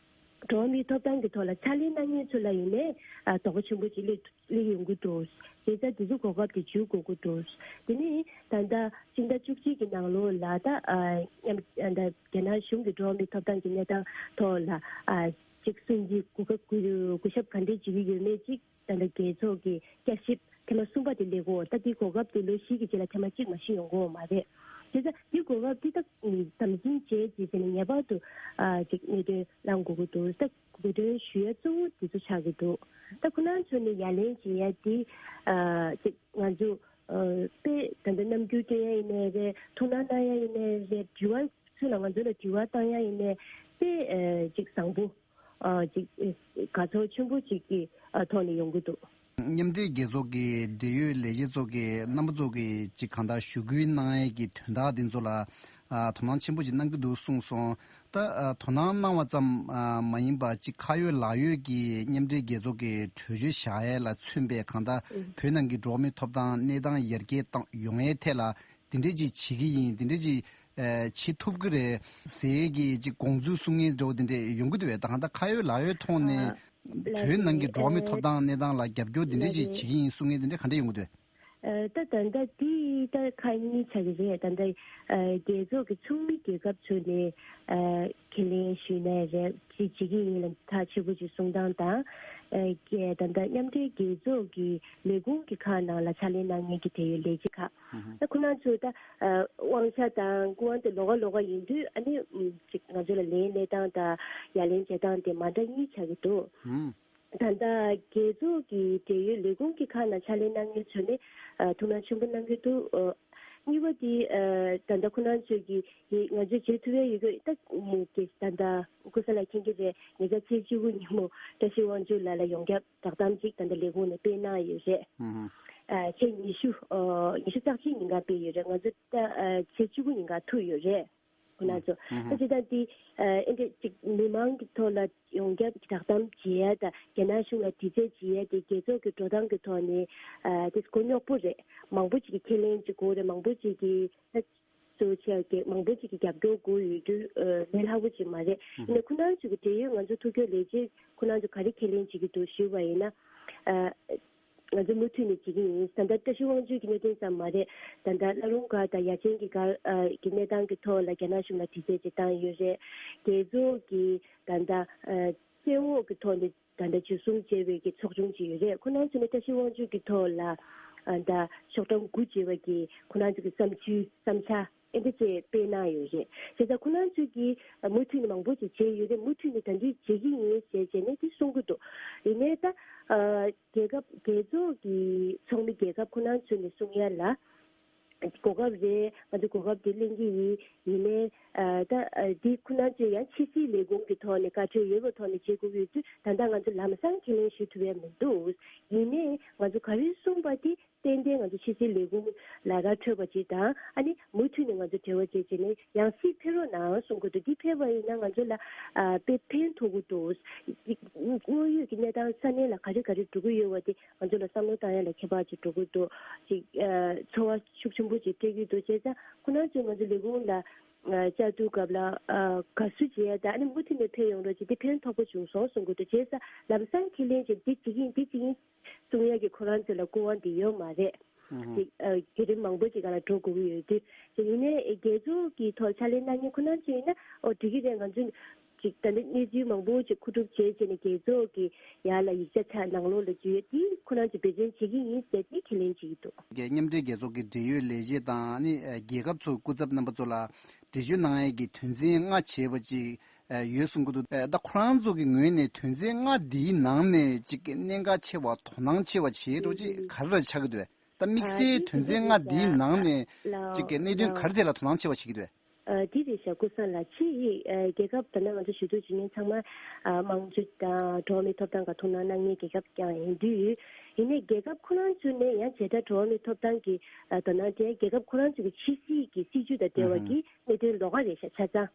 འགྲོ་བ་མིའི་ཐོབ་ཐང་གི་ཐོག་ལ་ཕྱག་ལས་གནང་མཁན་ཚོ་ལ་ཡིན་ནའི་ཨ་དོགས་པ་ཆེན་པོ་ཅིག་སླེབས་སླེབས་ཡོང་གི་འདུག། བྱས་ཙང་དེ་ཚོ་གོ་སྐབས་དེ་འཇུས་དགོས་ཀྱི་འདུག། དེ་ནས་ད་ལྟ་སྤྱི་ཟླ་བཅུ་གཅིག་གི་ནང་ལོགས་ལ་ད་ཨ་མཉམ་ཨ་ད་རྒྱ་ནག་གཞུང་གི་འགྲོ་བ་མིའི་ཐོབ་ཐང་གི་གནས་སྟངས་ཐོག་ལ་ཨ་ཅིག་སུན་གྱི་གོ་སྐབས་གུ་གུ་ཞབས་ག་འདྲས་བྱེད་ཀྱི་ཡོད་མེད་ཅིག་ད་ལྟ་རྒྱལ་ཚོགས་ཀྱི་བསྐྱར་ཞིབ་ཐེངས་མ་གསུམ་པ་དེ་སླེབས་ཀྱི་ཡོད། ད་འདི་གོ་སྐབས་དེ་ལོ་བཞི་གི་རྗེས་ལ་ཐེངས་མ་གཅིག་མ་ཞིག་ཡོང་གི་ཡོད་མ་རེད། བྱས་ཙང་འདི་གོ་སྐབས་འདི་ད་དམ་འཛིན་བྱས་རྗེས་ཟེར་ནས་ངེས་པར་དུ་ཨ་ཅིག་གནད་དོན་བླང་དགོས་ཀྱི་འདུག། ད་གོ་སྒྲིག་ཞུ་ཡ་གཙོ་བོ་དེ་ཚོ་ཆགས་ཀྱི་འདུག། ད་ཁོ་རང་ཚོ་ནས་ཡ་ལན་བྱེད་ཡ་དེ་ཨ་ཅིག་ང་ཚོ་ཨ་དཔེ་ད་ལྟ་རྣམ་འགྱུར་སྟོན་ཡ་ཡིན་ནའི་རེད། ཐུགས་སྣང་གནང་ཡ་ཡིན་ནའི་རེད། དྲི་བ་ཚོ་ལ་ང་ཚོ་ལ་དྲི་བ་བཏང་ཡ་ཡིན་ནའི་དཔེ་ཨ་ཅིག་བཟང་པོ། ཨ་ཅིག་ཨ་དགའ་ཚོར་ཆེན་པོ་ཅིག་གི་ཨ་ཐོག་ནས་ཡོང་གི་འདུག། མཉམ་འབྲེལ་རྒྱལ་ཚོགས་ཀྱི་འབྲེལ་ཡོད་ལས་བྱེད་ཚོ་གི་རྣམ་པ་ཚོ་གི་ཅིག་གང་ལྟར་ཞུ་སྐུལ་གནང་ཡས་ཀྱི་དོན་དག་འདི་ཚོ་ལ་ཨ་དོ་སྣང་ཆེན་པོ་ཅིག་གནང་གི་འདུག་གསུངས་སོང་། ད་ཨ་དོ་སྣང་གནང་བ་ཙམ་ཨ་མ་ཡིན་པ་ཅིག་ཁ་ཡོད་ལག་ཡོད་ཀྱི་མཉམ་འབྲེལ་རྒྱལ་ཚོགས་ཀྱི་གྲོས་ཆོད་བཞག་ཡས་ལ་མཚོན་པའི་གང་ལྟར་ཨུ། བོད་ནང་གི་འགྲོ་བ་མིའི་ཐོབ་ཐང་གནས་སྟངས་ཡར་རྒྱས་བཏང་ཡོང་ཡས་ཐད་ལ་འདི་འདྲས་ཅིག་བྱེད་ཀྱི་ཡིན། འདི་འདྲས་ཅིག་ཨ་བྱེད་ཐུབ་ཀྱི་རེད་ཟེར་གྱི་ཅིག་དགོངས་ཚུལ་གསུང་མཁན་འདྲ་བོ་འདི་འདྲས་ཡོང་གི་འདུག་བས། ད་གང་ལྟར་ཁ་ཡོད་ལག་ཡོད་ཐོག་ནས་ཨ་ལགས་བོད་ནང་གི་འགྲོ་བ་མིའི་ཨ་ཐོབ་ཐང་གནས་སྟངས་ལ་རྒྱབ་སྐྱོར་འདི་འདྲས་ཅིག་བྱེད་ཀྱི་ཡིན་གསུང་མཁན་འདི་འདྲས་ག་འདྲས་ཡོང་གི་འདུག་བས། ཨ་ད་ད་ལྟ་འདི་ད་ཁག་གཉིས་ཆགས་ཀྱི་རེད། ད་ལྟ་ཨ་རྒྱལ་ཚོགས་ཀྱི་ཚོགས་མི་རྒྱལ་ཁབ་ཚོ་ནས་ཨ་ཁས་ལེན་ཞུས་ནའི་རེད། ཅིག་བྱེད་ཀྱི་ཡིན་ལ་ཐག་ཆོད་པོ་ཅིག་གསུང་སྟངས་དང་། ཨ་ད་ལྟ་མཉམ་འབྲེལ་རྒྱལ་ཚོགས་ཀྱི་ལས་ཁུངས་ཀྱི་ཁག་ནང་ལ་ཕྱག་ལས་གནང་མཁན་གྱི་འབྲེལ་ཡོད་ལས་བྱེད་ཁག་ད་ཁོ་རང་ཚོ་ད་ཨ་དབང་ཆ་དང་སྐུ་དབང་དེ་ལོགས་ཀ་ལོགས་ཀ་ཡིན་དུས་ཨ་ནི་ཨམ་ཅིག་ང་ཚོ་ལ་ལན་གནས་སྟངས་དང་ཡ་ལན་བྱེད་སྟངས་དེ་མ་འདྲ་གཉིས་ཆགས་ཀྱི་འདུག་ད་ལྟ་རྒྱལ་ཚོགས་ཀྱི་འབྲེལ་ཡོད་ལས་ཁུངས་ཀྱི་ཁག་ནང་ཕྱག་ལས་གནང་མཁན་ཚོ་ནི་ཨ་ཐུགས་སྣང་ཆེན་པོ་གནང་གི་འདུག་ཨ་གཉིས་པ་དེ་ཨ་ད་ལྟ་ཁོ་རང་ཚོས་ཀྱི་ང་ཚོས་བྱེད་ཐུབ་ཡ་ཡོད་ཀྱི་ད་ངས་ཀྱི་ད་ལྟ་སྐུ་གཟུགས་ལ་མཁྱེན་གྱི་རེད། ཉེ་ཆར་ཚེས་བཅུ་དགུ་ཉིན་མོ་བཀྲ་ཤིས་དབང་ཕྱུག་ལགས་ལ་ཡོངས་ཁྱབ་བསྒྲགས་གཏམ་ཅིག་ད་ལྟ་ལས་ཁུངས་ནས་སྤེལ་གནང་ཡོད་རེད། ཨ་ཚེས་ཉི་ཤུ་ཨ་ཉི་ཤུ་རྩ་གཅིག་ཉིན་ཀ་སྤེལ་ཡོད་རེད། ང་ཚོ་ད་ཨ་ཚེས་བཅུ་དགུ་ཉིན་ཀ་ཐུག་ཡོད་རེད། ཁོ་ན་ཚོ་ཨ་ཅི་ད་འདི་ཨ་ཨེ་འདྲ་ཅིག་མི་མང་གི་ཐོག་ལ་ཡོངས་ཁྱབ་ཀྱི་བསྒྲགས་གཏམ་བྱེད་ཡ་དང་རྒྱ་ནག་གཞུང་ལ་དྲི་རྩད་བྱེད་ཡ་དེ་རྒྱལ་ཚོགས་ཀྱི་འགྲོ་སྟངས་ཀྱི་ཐོག་ནས་ཨ་དེ་མགོ་རྙོག་པོ་རེད། མང་པོ་ཅིག་གིས་ཁས་ལེན་ཅིག་དགོས་རེད། མང་པོ་ཅིག་གིས་ཨ་གཙོ་ཆེ་གི་མང་པོ་ཅིག་གིས་རྒྱབ་སྐྱོར་དགོས་ཡོད་དུས་ཨ་ལས་སླ་པོ་ཅིག་མ་རེད། ཡིན་ནའི་ཁོ་རང་ཚོ་གི་འབྲེལ་ཡོད་ང་ཚོ་ཐུགས་ཁུར་ལས་བྱེད་ཁོ་རང་ཚོ་ག་རེ་ཁས་ལེན་བྱེད་ཀྱི་འདུག་ཞུས་པ་ཡིན་ན་ཨ། ང་ཚོ་མུ་མཐུད་ནས་བྱེད་ཀྱི་ཡིན། ད་ལྟ་བཀྲ་ཤིས་དབང་ཕྱུག་གི་གནད་དོན་ཙམ་མ་རེད། ད་ལྟ་བླ་རུང་སྒར་དང་ཡ་ཆེན་གྱི་སྒར་ཨ་གྱི་གནས་སྟངས་ཀྱི་ཐོག་ལ་རྒྱ་ནག་གཞུང་ལ་དྲི་རྩད་ཅིག་བཏང་ཡོད་རེད། རྒྱལ་ཚོགས་ཀྱི་ད་ལྟ་ཨ་བཙན་འོག་གི་ཐོག་ནས་ད་ལྟ་འཇུ་བཟུང་བྱས་པའི་གི་ཚོགས་ཆུང་ཅིག་ཡོད་རེད། ཁོ་རང་ཚོ་ནས་བཀྲ་ཤིས་དབང་ཕྱུག་གི་ཐོག་ལ་ཨ་ད་ཤོག་གྲངས་དགུ་བྱས་པ་གི་ཁོ་རང་ཚོ་གི་བསམ་ཚུལ་བསམ་འཆར་ཨེ་འདྲ་ཅིག་སྤེལ་གནང་ཡོད་རེད། བྱས་ཙང་ཁོ་རང་ཚོས་ཀྱིས་མུ་མཐུད་ནས་མང་པོ་ཅིག་བྱས་ཡོད་རེད། མུ་མཐུད་ནས་ད་འདི་བྱེད་ཀྱི་ཡིན་ཞེས་བྱས་ནས་དེ་གསུང་གི་འདུག་ཡིན་ནའི་ད་ཨ་རྒྱལ་ཁབ་རྒྱལ་ཚོགས་ཀྱི་ཚོགས་མི་རྒྱལ་ཁབ་ཁོ་རང་ཚོ་ནས་གསུང་ཡ་ལ་གོ་སྐབས་རེད། ང་ཚོ་གོ་སྐབས་དེ་ལེན་གྱི་ཡིན། ཡིན་ནའི་ཨ་ད་ཨ་འདི་ཁོ་རང་ཚོས་ཡང་ཕྱི་སྲིད་ལས་ཁུངས་ཀྱི་ཐོག་ནས་བཀའ་འཁྲོལ་ཡོད་པའི་ཐོག་ནས་བྱེད་དགོས་ཀྱི་ཡོད་དུས་ད་ལྟ་ང་ཚོ་ལམ་སང་ཁས་ལེན་ཞུ་ཐུབ་ཡ་མི་འདུག་ཡིན་ནའི་ང་ཚོ་ག་རེ་གསུངས་པ་དེ་ཏན་ཏན་ང་ཚོ་ཕྱི་སྲིད་ལས་ཁུངས་ལ་ར་འཕྲོད་པ་ཅིག་དང་ཨ་ནི་མུ་མཐུད་ནས་ང་ཚོ་འབྲེལ་བ་བྱས་བྱས་ནས་ཡང་སྲིད་ཕེབས་རོགས་གནང་གསུང་གི་འདུག་འདི་ཕེབས་པ་ཡིན་ན་ང་ཚོ་ལ་ཨ་དཔེ་ཕན་ཐོགས་ཀྱི་འདུག་དངོས་ཡོད་ཀྱི་གནས་སྟངས་ས་གནས་ལ་ག་རེ་ག་རེ་འགྲོ་གི་ཡོད་པ་དེ་ང་ཚོ་ལ་བསམ་བློ་བཏང་ཡ་ལ་ཁྱད་པར་ཅིག་འགྲོ་གི་འདུག་ཅིག་ཨ་ཚོར་བ་ཤུགས་ཆེན་པོ་ཅིག་སྤྲད་ཀྱི་འདུག་བྱས་ཙང་ཁོ་རང་ཚོས་ང་ཚོ་ལས་ཁུངས་ལ་ཨ་བཅར་དུས་སྐབས་ལ་ཨ་དགའ་བསུ་བྱེད་ཡ་དང་ཨ་ནི་མུ་མཐུད་ནས་ཕེབས་ཡོང་རོགས་ཅིག་འདི་ཕན་ཐོགས་པོ་བྱུང་སོང་གསུང་གི་འདུག་བྱས་ཙང་ལམ་སང་ཁས་ལེན་ཅིག་འདི་བྱེད་ཀྱི་ཡིན་འདི་བྱེད་ཀྱི་ཡིན། གསུང་ཡས་ཀྱི་ཁོ་རང་ཚོ་ལ་སྐུ་དབང་དེ་ཡོད་མ་རེད། ཅིག་ཨ་བརྒྱུད་རིམ་མང་པོ་ཅིག་སྒང་ལ་འགྲོ་དགོས་ཀྱི་ཡོད་དུས་ཅིག་ཡིན་ནའི་རྒྱལ་ཚོགས་ཀྱི་ཐོག་ཕྱག་ལས་གནང་མཁན་ཁོ་རང་ཚོ་ཡིན་ན་ཨོ་འགྲིག་གི་རེད། ང་ཚོ་ཅིག་ད་ནི་གནས་ཚུལ་མང་པོ་ཅིག་མཁོ་སྒྲུབ་བྱས་བྱས་ནས་རྒྱལ་ཚོགས་ཀྱི་ཡར་ལ་ཡིག་ཆ་ཚགས་ནང་ལོགས་ལ་འཇུས་ཡོད་དེ་ཁོ་རང་ཚོ་འབད་བརྩོན་བྱེད་ཀྱི་ཡིན་ཟེར་ཏེ་ཁས་ལེན་བྱེད་ཀྱི་འདུག་མཉམ་འབྲེལ་རྒྱལ་ཚོགས་ཀྱི་འབྲེལ་ཡོད་ལས་བྱེད་དང་ནི་རྒྱལ་ཁབ་ཚོའི་སྐུ་ཚབ་རྣམ་པ་ཚོ་ལ་འགྲེལ་བརྗོད་གནང་ཡས་ཀྱི་དོན་ཚན་ལྔ་བྱས་པ་ཅིག་ཨ་ཡོད་གསུང་གི་འདུག་ཨ་ད་ཁོ་རང་ཚོ་གི་ངོས་ནས་དོན་ཚན་ལྔ་འདིའི་ནང་ནས་ཅིག་གནད་འགག་ཆེ་བ་དོ་སྣང་ཆེ་བ་བྱེད་འགྲོ་ཅིག་ག་རེ་ལ་ཆགས་ཀྱི་འདུག་ད་དམིགས་བསལ་དོན་ཚན་ལྔ་འདིའི་ནང་ནས་ཅིག་གི་གནད་དོན་ག་རེ་དེ་ལ་དོ་སྣང་ཆེ་བ་བྱེད་ཀྱི་འདུག་ཨ་འདི་རེད་ཤག་ཀུན་བཟང་ལགས། ཕྱི་ཡི་ཨ་རྒྱལ་ཁབ་ད་ནང་ང་ཚོ་ཞུ་གཏུག་བྱེད་མཁན་ཚང་མ་ཨ་དམངས་གཙོ་དང་འགྲོ་བ་མིའི་ཐོབ་ཐང་ག་ཐུགས་སྣང་གནང་མཁན་རྒྱལ་ཁབ་ཀྱང་ཡིན་དུས། ཡིན་ནའི་རྒྱལ་ཁབ་ཁོ་རང་ཚོ་ནས་ཡང་བྱེ་བྲག་འགྲོ་བ་མིའི་ཐོབ་ཐང་གི་ཨ་དོ་སྣང་སྤྲད། རྒྱལ་ཁབ་ཁོ་རང་ཚོ་གི་ཕྱི་སྲིད་ཀྱི་སྲིད་ཇུས་དང་འབྲེལ་བ་གི་གནད་དོན་ལོགས་ཀ་རེད་ཤག་ཆ་ཚང་།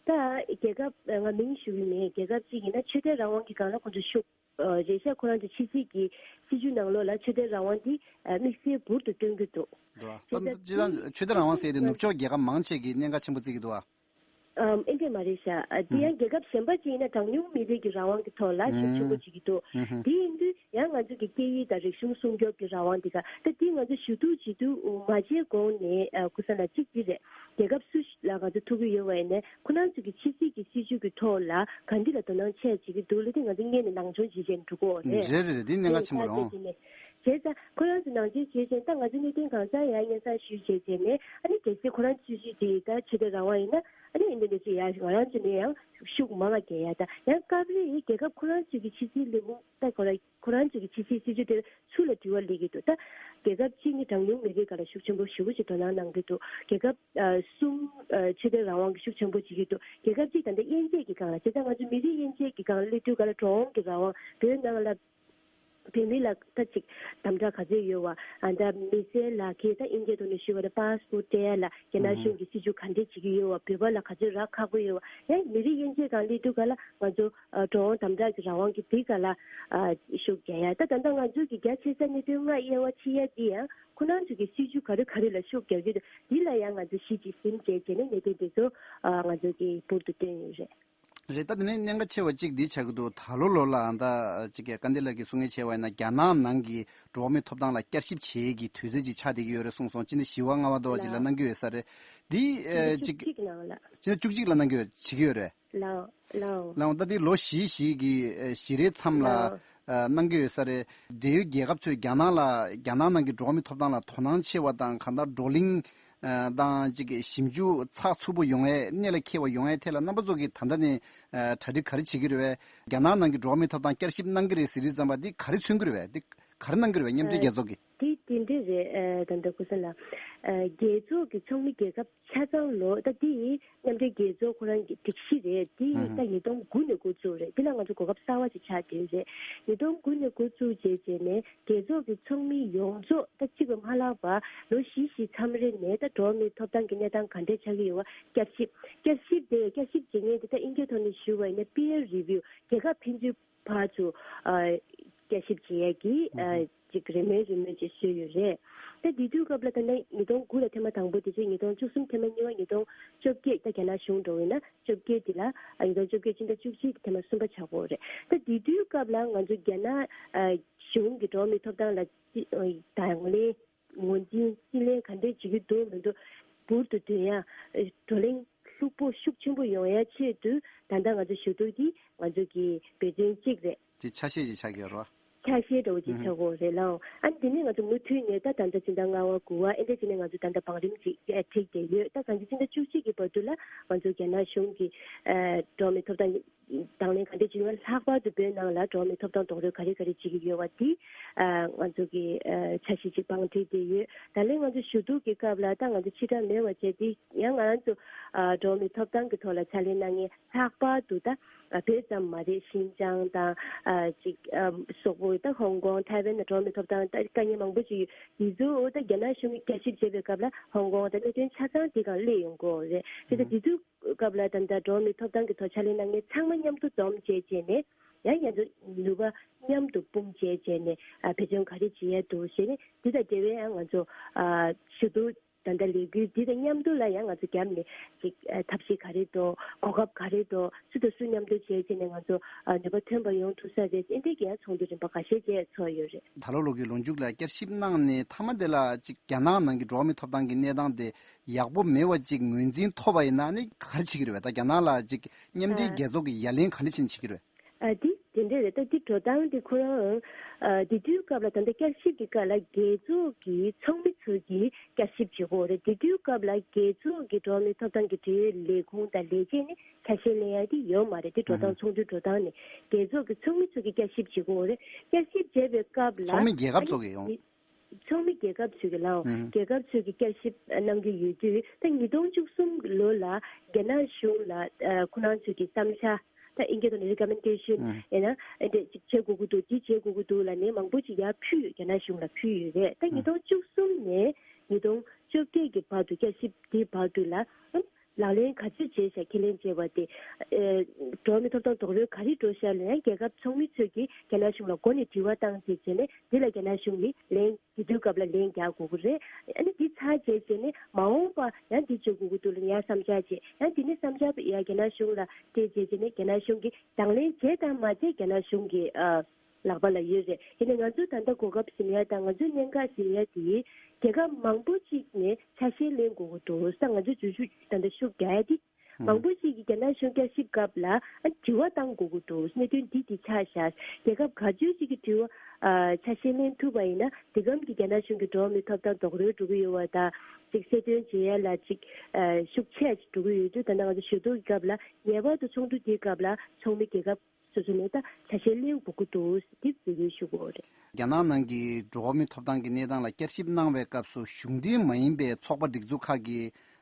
ད་རྒྱལ་ཁབ་ང་མིང་ཞུ་གི་མེད། རྒྱལ་ཁབ་ཅིག་ཡིན་ན་ཆོས་དད་རང་དབང་གི་སྒང་ལ་ཁོང་ཚོ་ཤུགས་ཨ་རེད་ཤག་ཁོ་རང་ཚོ་ཕྱི་སྲིད་ཀྱི་སྲིད་ཇུས་ནང་ལོགས་ལ་ཆོས་དད་རང་དབང་འདི་ཨ་དམིགས་བསལ་འབུར་དུ་སྟོན་གྱི་འདུག་འདུག་བ། བྱས་ཙང་ད་སྤྱིར་བཏང་ཆོས་དད་རང་དབང་ཟེར་དེ་ནུབ་ཕྱོགས་རྒྱལ་ཁབ་མང་ཆེ་གིས་གནད་འགག་ཆེན་པོ་བརྩི་གི་འདུག་བ། ཨམ་ཨེ་འདྲས་མ་རེད་ཤག་ཨ་འདི་ཡང་རྒྱལ་ཁབ་གཞན་པ་ཅིག་ཡིན་ན་གྲངས་ཉུང་མི་རིགས་ཀྱི་རང་དབང་གི་ཐོག་ལ་ཤུགས་ཆེན་པོ་བྱེད་ཀྱི་འདུག་དེ་ཡིན་དུས་ཡང་ང་ཚོ་གི་སྐད་ཡིག་དང་རིག་གཞུང་སྲུང་སྐྱོབ་ཀྱི་རང་དབང་འདི་ག་ད་འདི་ང་ཚོ་ཞུ་གཏུག་བྱེད་དུས་མ་བྱས་གོང་ནས་ཨ་ཀུན་བཟང་ལགས་གཅིག་འདི་རེད། རྒྱལ་ཁབ་སུ་ལ་ང་ཚོ་ཐུག་གི་ཡོད་པ་ཡིན་ནའི་ཁོ་རང་ཚོ་གི་ཕྱི་སྲིད་ཀྱི་སྲིད་ཇུས་ཀྱི་ཐོག་ལ་ག་འདི་ལ་དོ་སྣང་ཆེ་བྱེད་ཀྱི་འདུག་ལབ་དེ་ང་ཚོ་སྔོན་ནས་ནང་སྦྱོང་བྱེད་བྱེད་འགྲོ་གི་ཡོད་རེད། རེད་རེད་རེད། འདི་གནད་འགག་ཆེན་པོ་རེད། ཨོ། བྱས་ཙང་ཁོ་རང་ཚོ་ནང་ཆོས་བྱས་བྱས་ད་ང་ཚོ་གནད་དོན་གང་ཟག་ཡང་སྙན་སེང་ཞུས་བྱས་བྱས་ནས་ཨ་ནི་གལ་སྲིད་ཁོ་རང་ཚོས་ཅིག་ཅིག་ད་ཆོས་དད་རང་དབང་ཡིན་ན་ཨ་ནི་ཨིན་ཌོ་ནེ་ཤི་ཡ་ང་རང་ཚོ་ནས་ཡང་ཤུགས་མང་ང་རྒྱག་ཡ་ད་ཡང་སྐབས་རེ་རྒྱལ་ཁབ་ཁོ་རང་ཚོའི་གི་ཕྱི་སྲིད་ལས་ཁུངས་ད་ཁོ་རང་ཁོ་རང་ཚོའི་གི་ཕྱི་སྲིད་སྲིད་ཇུས་དེ་ཚུར་ལ་དྲི་བ་སླེབས་ཀྱི་འདུག་ད་རྒྱལ་ཁབ་གཅིག་ནི་གྲངས་ཉུང་མི་རིགས་སྒང་ལ་ཤུགས་ཆེན་པོ་ཞེ་པོ་ཅིག་དོ་སྣང་གནང་གི་འདུག་རྒྱལ་ཁབ་ཨ་གསུམ་ཨ་ཆོས་དད་རང་དབང་གི་ཤུགས་ཆེན་པོ་བྱེད་ཀྱི་འདུག་རྒྱལ་ཁབ་གཅིག་ད་ལྟ་དབྱེ་འབྱེད་ཀྱི་སྒང་ལ་བྱས་ཙང་ང་ཚོ་མི་རིགས་དབྱེ་འབྱེད་ཀྱི་སྒང་ལ་སླེབས་དུས་སྒང་ལ་འགྲོ་འོང་གི་རང་དབང་བོད་ནང་ལ། བོད་མི་ལ་ད་ཅིག་དམ་དྲག་ག་ཚོད་ཡོད་བ། ཨ་ད་མི་སེར་ལ་གི་ད་དབྱིན་སྐད་ཐོག་ནས་ཞུས་པ་ན་པཱ་སི་པོར་སྤྲད་ཡ་ལ་རྒྱ་ནག་གཞུང་གི་སྲིད་བྱུས་ག་འདྲས་བྱེད་ཀྱི་ཡོད་བ། བོད་པ་ལ་ག་ཚོད་རག་ཁག་པོ་ཡོད་བ། ཡང་མི་རིགས་དབྱེ་འབྱེད་གང་སླེབས་དུས་ག་ལ་ང་ཚོ་ཨ་འགྲོ་འོང་དམ་དྲག་གི་རང་དབང་གི་དེ་ག་ལ་ཨ་ཤུགས་རྒྱག་ཡ། ད་ད་ལྟ་ང་ཚོ་གི་རྒྱ་ཆེ་ས་གནད་དོན་ལྔ་དབྱེ་བ་ཕྱེ་ཡ་དེ་ཡང་ཁོ་རང་ཚོ་གི་སྲིད་བྱུས་ག་རེ་ག་རེ་ལ་ཤུགས་རྒྱག་གི་འདུག་འདི་ལ་ཡང་ང་ཚོ་གཞི་གཅིག་ཟིན་བྱས་བྱས་ནས་གནད་དོན་དེ་ཚོ་ཨ་ང་ཚོ་གི་འབུར་དུ་བཏོན་ཡོད་རེད། རེད། ད་དེ་ནས་གནད་འགག་ཆེ་བ་གཅིག་འདི་ཆགས་ཀྱི་འདུག་ད་ལོ་ལོ་ལ་ཨ་ད་གཅིག་གི་སྐལ་ལྡན་ལགས་ཀྱིས་གསུང་མཁན་བྱས་པ་ཡིན་ན། རྒྱ་ནག་ནང་གི་འགྲོ་བ་མིའི་ཐོབ་ཐང་ལ་བསྐྱར་ཞིབ་བྱེད་ཀྱི་དུས་ཚོད་ཅིག་ཆགས་བསྡད་ཀྱི་ཡོད་རེད་གསུངས་སོང་། སྤྱི་ཟླ་བཞི་པ་ལྔ་པ་དུ་བ་ཅིག་ལ་ལགས། གནང་གི་ཡོད་ས་རེད། འདི་ཨེ་སྤྱི་ཟླ་གཅིག་གི་ནང་ལ། སྤྱི་ཟླ་བཅུ་གཅིག་ལ་གནང་གི་ཡོད། བྱེད་ཀྱི་ཡོད་རེད། ལའོ་ལའོ། ལའོ། ད་འདི་ལོ་བཞི་བཞི་གི་ཨེ་བཞི་རེའི་མཚམས་ལ་ལའོ། ཨ་གནང་གི་ཡོད་ས་རེད། འབྲེལ་ཡོད་རྒྱལ་ཁབ་ཚོས་རྒྱ་ནག་ལ་རྒྱ་ནག་ནང་གི་འགྲོ་བ་མིའི་ཐོབ་ཐང་ལ་དོ་སྣང་ཆེ་བ་དང་། གང་ལྟར་བགྲོ་གླེང་ཨ་དང་ཅིག་གི་ཞིབ་འཇུག་ཚགས་ཚུད་པོ་ཡོང་ཡས། གནད་ལ་འཁེལ་བ་ཡོང་ཡས་ཐད་ལ་རྣམ་པ་ཚོ་གིས་ད་ལྟ་ནས་ཨ་གྲ་སྒྲིག་ག་རེ་བྱེད་ཀྱི་རེད་བས། རྒྱ་ནག་ནང་གི་འགྲོ་བ་མིའི་ཐོབ་ཐང་བསྐྱར་ཞིབ་གནང་གི་རེད་ཟེར་དུས་ཙམ་པ་འདི་ག་རེ་མཚོན་གྱི་རེད་བས། འདི་ག་རེ་གནང་གི་རེད་བས། མཉམ་འབྲེལ་རྒྱལ་ཚོགས་ཀྱིས། དེ་དེ་འདྲ་རེད། ཨ་ད་ལྟ་སྐུ་ཞབས་ལགས། ཨ་རྒྱལ་ཚོགས་ཀྱི་ཚོགས་མི་རྒྱལ་ཁབ་ཆ་ཚང་ལོ། ད་འདི་མཉམ་འབྲེལ་རྒྱལ་ཚོགས་ཁོ་རང་གི་སྒྲིག་གཞི་རེད། འདི་ད་ཉིས་སྟོང་དགུ་ནས་འགོ་བཙུགས་རེད། འདི་ལ་ང་ཚོ་གོ་སྐབས་གསར་བ་ཞིག་ཆགས་བསྡད་རེད། ཉིས་སྟོང་དགུ་ནས་འགོ་བཙུགས་བྱས་བྱས་ནས་རྒྱལ་ཚོགས་ཀྱི་ཚོགས་མི་ཡོངས་རྫོགས་ད་གཅིག་པ་མ་ལྷག་པ་ལོ་བཞི་བཞི་མཚམས་རེ་ནས་ད་འགྲོ་བ་མིའི་ཐོབ་ཐང་གི་གནས་སྟངས་ག་འདྲས་ཆགས་ཀྱི་ཡོད་པ་བསྐྱར་ཞིབ། བསྐྱར་ཞིབ་དེ་བསྐྱར་ཞིབ་བྱེད་མཁན་དེ་ད་ཨིན་སྐད་ཐོག་ནས་ཞུ་བ་ཡིན་ན་peer review། རྒྱལ་ཁབ་ཕན་ཚུན་བར་དུ་ཨ་བསྐྱར་ཞིབ་བྱེད་ཡས་ཀྱི་ཨ་ཅིག་རེ་སྨོན་རེ་སྨོན་ཅིག་བཟོས་ཡོད་རེད། ད་དེ་དུས་སྐབས་ལ་ད་ནི་ཉིས་སྟོང་དགུ་ལ་ཐེངས་མ་དང་པོ་དེ་བྱས། ཉིས་སྟོང་བཅུ་གསུམ་ཐེངས་མ་གཉིས་པ། ཉིས་སྟོང་བཅོ་བརྒྱད། ད་རྒྱ་ནག་གཞུང་འགྲོ་བས་ན་བཅོ་བརྒྱད་དེ་ལ་ཨ་ཉིས་སྟོང་བཅོ་བརྒྱད་སྤྱི་ཟླ་བཅུ་གཅིག་ཐེངས་མ་གསུམ་པ་ཆགས་ཀྱི་ཡོད་རེད། ད་དེ་དུས་སྐབས་ལ་ང་ཚོ་རྒྱ་ནག་ཨ་གཞུང་གི་འགྲོ་བ་མིའི་ཐོབ་ཐང་ལ་དང་ལེན་ངོས་འཛིན་རྩིས་ལེན་ག་འདྲས་བྱེད་ཀྱི་འདུག་མི་འདུག་འབུར་དུ་འདོན་ཡ། བགྲོ་གླེང་ལྷུག་པོ་ཤུགས་ཆེན་པོ་ཡོང་ཡ་ཆེད་དུ་ད་ལྟ་ང་ཚོ་ཞུ་གཏུག་འདི་ང་ཚོ་གི་འབད་བརྩོན་གཅིག་རེད། དེ་ཆ་ཤས་ཅིག་ཆགས་ཀྱི་ཡོད་རེད། ཆ་ཤས་འདྲ་བོ་ཅིག་ཆགས་ཀྱི་ཡོད་རེད་ལགས། ཨ་ནི་དེ་ནས་ང་ཚོ་མུ་མཐུད་ནས་ད་ད་ལྟ་སྤྱི་ཟླ་ལྔ་པ་དགུ་པ་ཨེ་འདྲ་བྱས་ནས་ང་ཚོ་ད་ལྟ་བང་རིམ་ཅིག་ཨ་བསྒྲིགས་བསྡད་ཡོད། ད་གང་ཅི་སྤྱི་ཟླ་བཅུ་གཅིག་གི་བར་དུ་ལ་ང་ཚོ་རྒྱ་ནག་གཞུང་གི་ཨ་འགྲོ་བ་མིའི་ཐོབ་ཐང་དང་ལེན་ག་འདྲས་བྱེད་ཀྱི་ཡོད། ལྷག་པར་དུ་བོད་ནང་ལ་འགྲོ་བ་མིའི་ཐོབ་ཐང་རྡོག་རོལ་ག་རེ་ག་རེ་བྱེད་ཀྱི་ཡོད་པ་འདི་ཨ་ང་ཚོ་གི་ཨ་འཆར་གཞི་ཅིག་བང་སྒྲིག་བསྡད་ཡོད། ད་ལན་ང་ཚོ་ཞུ་གཏུག་གི་སྐབས་ལ་ད་ང་ཚོ་ཕྱི་དགྲ་མེད་པ་བྱས་ཏེ་ཡང་ང་རང་ཚོ་ཨ་འགྲོ་བ་མིའི་ཐོབ་ཐང་གི་ཐོག་ལ་ཕྱག་ལས་གནང་མཁན་ལྷག་པར་དུ་ད་ཨ་བོད་ཙམ་མ་རེད། ཤིན་ཅང་དང་ཨ་ཅིག་ཨ་སོག་པོ་ད་ཧོང་ཀོང་ཐའེ་ཝན་ལ་འགྲོ་བ་མིའི་ཐོབ་ཐང་ད་དཀའ་ངལ་མང་པོ་ཅིག་ཡོད། དེ་ཚོ་ད་རྒྱ་ནག་གཞུང་གིས་བསྐྱར་ཞིབ་བྱེད་པའི་སྐབས་ལ་ཧོང་ཀོང་ད་གནད་དོན་ཆ་ཚང་དེ་སྒང་སླེབས་ཡོང་གི་ཡོད་རེད། དེ་ད་དེ་ཚོ་སྐབས་ལ་ད་ལྟ་འགྲོ་བ་མིའི་ཐོབ་ཐང་གི་ཐོག་ཕྱག་ལས་གནང་མཁན་ཚང་མ་མཉམ་དུ་འཛོམས་བྱས་བྱས་ནས་ཡང་ང་ཚོ་ནུས་པ་མཉམ་དུ་སྤུངས་བྱས་བྱས་ནས་ཨ་འབད་བརྩོན་ག་རེ་བྱེད་ཡ་འདུག་ཟེར་ནས་འདི་དང་འབྲེལ་བའི་ཡང་ང་ཚོ་ཨ་ཞུ་གཏུག་ད་ལྟ་ལས་འགུལ་འདི་དང་མཉམ་དུ་ལ་ཡང་ང་ཚོ་རྒྱབ་ནས་ཅིག་ཨ་ཐབས་ཤེས་ག་རེ་འདུག་གོ་སྐབས་ག་རེ་འདུག་སུ་དང་སུ་མཉམ་དུ་བྱས་བྱས་ནས་ང་ཚོ་ཨ་ནུས་པ་ཐོན་པ་ཡོང་ཐུབ་ས་རེད། ཨེ་འདྲས་ཀྱི་ཡང་ཚོགས་འདུ་རིམ་པ་ཁ་ཤས་བཅས་ཚོགས་ཡོད་རེད། ད་ལོ་ལོ་གི་ལོ་མཇུག་ལ་བསྐྱར་ཞིབ་གནང་ནས་མཐའ་མ་དེ་ལ་ཅིག་རྒྱ་ནག་ནང་གི་འགྲོ་བ་མིའི་ཐོབ་ཐང་གི་གནས་སྟངས་དེ་ཡག་པོ་མེད་པ་ཅིག་ངོས་འཛིན་ཐོབ་པ་ཡིན་ན་ནི་ག་རེ་བྱེད་ཀྱི་རེད་བས། ད་རྒྱ་ནག་ལ་ཅིག་མཉམ་འབྲེལ་ཨ་རྒྱལ་ཚོགས་ཀྱི་ཡ་ལན་ག་འདྲ་བྱས་ནས་བྱེད་ཀྱི་རེད། ཨ་འདི་དེ་འདྲ་རེད། ད་འདི་འགྲོ་སྟངས་འདི་ཁོ་རང་ཨ་འདི་དུས་སྐབས་ལ་ད་ལྟ་བསྐྱར་ཞིབ་ཀྱི་སྐབས་ལ་རྒྱལ་ཚོགས་ཀྱི་ཚོགས་མི་ཚོ་གིས་བསྐྱར་ཞིབ་བྱེད་དགོས་རེད། འདི་དུས་སྐབས་ལ་རྒྱལ་ཚོགས་ཀྱི་འགྲོ་བ་མིའི་ཐོབ་ཐང་གི་འབྲེལ་ཡོད་ལས་ཁུངས་དང་ལས་བྱེད་ནི་ཆ་ཤས་ལེན་ཡ་དེ་ཡོད་མ་རེད། དེ་འགྲོ་སྟངས་ཚོགས་འདུའི་འགྲོ་སྟངས་ནི་རྒྱལ་ཚོགས་ཀྱི་ཚོགས་མི་ཚོ་གིས་བསྐྱར་ཞིབ་བྱེད་དགོས་རེད། བསྐྱར་ཞིབ་བྱས་པའི་སྐབས་ལ་ཚོགས་མི་རྒྱལ་ཁབ་ཚོ་གིས་ཡོང་། ཚོགས་མི་རྒྱལ་ཁབ་ཚོས་ཀྱི་ལའོ། ཨུམ། རྒྱལ་ཁབ་ཚོས་ཀྱི་བསྐྱར་ཞིབ་གནང་གི་ཡོད་དུས་ད་ཉིས་སྟོང་བཅུ་གསུམ་ལོ་ལ་རྒྱ་ནག་གཞུང་ལ་ཨ་ཁོ་རང་ཚོས་ཀྱི་བསམ་འཆར་ད་ཨིན་སྐད་ཐོག་ནས་recommendation ཨུམ། ཡིན་ན་ཨ་འདྲ་ཅིག་བྱེད་དགོས་ཀྱི་འདུག་འདི་བྱེད་དགོས་ཀྱི་འདུག་ལབ་ནས་མང་པོ་ཅིག་ཡར་ཕུལ་ཡོད། རྒྱ་ནག་གཞུང་ལ་ཕུལ་ཡོད་རེད། ད་ཉིས་སྟོང་བཅུ་གསུམ་ནས་ཉིས་སྟོང་བཅོ་བརྒྱད་ཀྱི་བར་དུ་བསྐྱར་ཞིབ་འདིའི་བར་དུ་ལ་ཨ་ལག་ལེན་ག་ཚོད་བྱས་ཤག་ཁས་ལེན་བྱས་པ་དེ་ཨེ་འགྲོ་བ་མིའི་ཐོབ་ཐང་རྡོག་རོལ་ག་རེ་འགྲོ་ཤག་ལབ་ན་རྒྱལ་ཁབ་ཚོགས་མི་ཚོས་ཀྱིས་རྒྱ་ནག་གཞུང་ལ་མགོ་ནས་དྲི་བ་བཏང་བྱས་བྱས་ནས་འདི་ལ་རྒྱ་ནག་གཞུང་གིས་ལན་དེ་དུས་སྐབས་ལ་ལན་རྒྱག་དགོས་ཀྱི་རེད། ཨ་ནི་འདི་ཚར་རྗེས་བྱས་ནས་མ་འོངས་པ་ཡང་འདི་བྱེད་དགོས་ཀྱི་འདུག་ལབ་ནས་ཡང་བསམ་འཆར་བྱས། ཡང་འདི་ནས་བསམ་འཆར་ཡང་རྒྱ་ནག་གཞུང་ལ་སྤྲད་རྗེས་བྱས་ནས་རྒྱ་ནག་གཞུང་གིས་དང་ལེན་བྱས་དང་མ་བྱས་རྒྱ་ནག་གཞུང་གི་ཨ་ལག་པ་ལ་ཡོད་རེད། ཡིན་ནའི་ང་ཚོས་ད་ལྟ་གོ་སྐབས་ཟིན་ཡ་དང་ང་ཚོས་གནད་འགག་ཟིན་ཡ་དེ་རྒྱལ་ཁབ་མང་པོ་ཅིག་ནས་ཆ་ཤས་ལེན་དགོས་ཀྱི་འདུག་ད་ང་ཚོས་འཛུལ་ཞུགས་ད་ལྟ་ཤུགས་རྒྱག་ཡ་དེ། ཨུམ། མང་པོ་ཞིག་གིས་རྒྱ་ནག་གཞུང་བསྐྱར་ཞིབ་སྐབས་ལ་ཨ་དྲི་བ་བཏང་དགོས་ཀྱི་འདུག་གནད་དོན་འདི་འདི་ཆགས་ཤག་རྒྱལ་ཁབ་ག་ཚོད་ཅིག་གིས་དྲི་བ་ཨ་ཆ་ཤས་ལེན་ཐུབ་པ་ཡིན་ན་དེ་གམ་གྱི་རྒྱ་ནག་གཞུང་གི་འགྲོ་བ་མིའི་ཐོབ་ཐང་རྡོག་རོལ་འགྲོ་གི་ཡོད་པ་དང་ཅིག་གསལ་སྟོན་བྱེད་ཡ་ལ་ཅིག་ཨ་ཤུགས་ཆེ་ཅིག་འགྲོ་གི་ཡོད་དུས་ད་ལྟ་ང་ཚོ་ཞུ་གཏུག་གི་སྐབས་ལ་ངེས་པར་དུ་ཚོགས་འདུ་འདིའི་སྐབས་ལ་ཚོགས་མི་རྒྱལ་ཁབ་སོ་སོ་ནས་ད་ཆ་ཤས་ལེན་དགོས་ཀྱི་འདུག་འདི་འཛིན་སྐྱོང་ཞུ་དགོས་རེད། རྒྱ་ནག་ནང་གི་འགྲོ་བ་མིའི་ཐོབ་ཐང་གི་གནས་སྟངས་ལ་བསྐྱར་ཞིབ་གནང་བའི་སྐབས་སུ་གཞུང་འབྲེལ་མ་ཡིན་པའི་ཚོགས་པ་སྒྲིག་འཛུགས་ཁག་གི་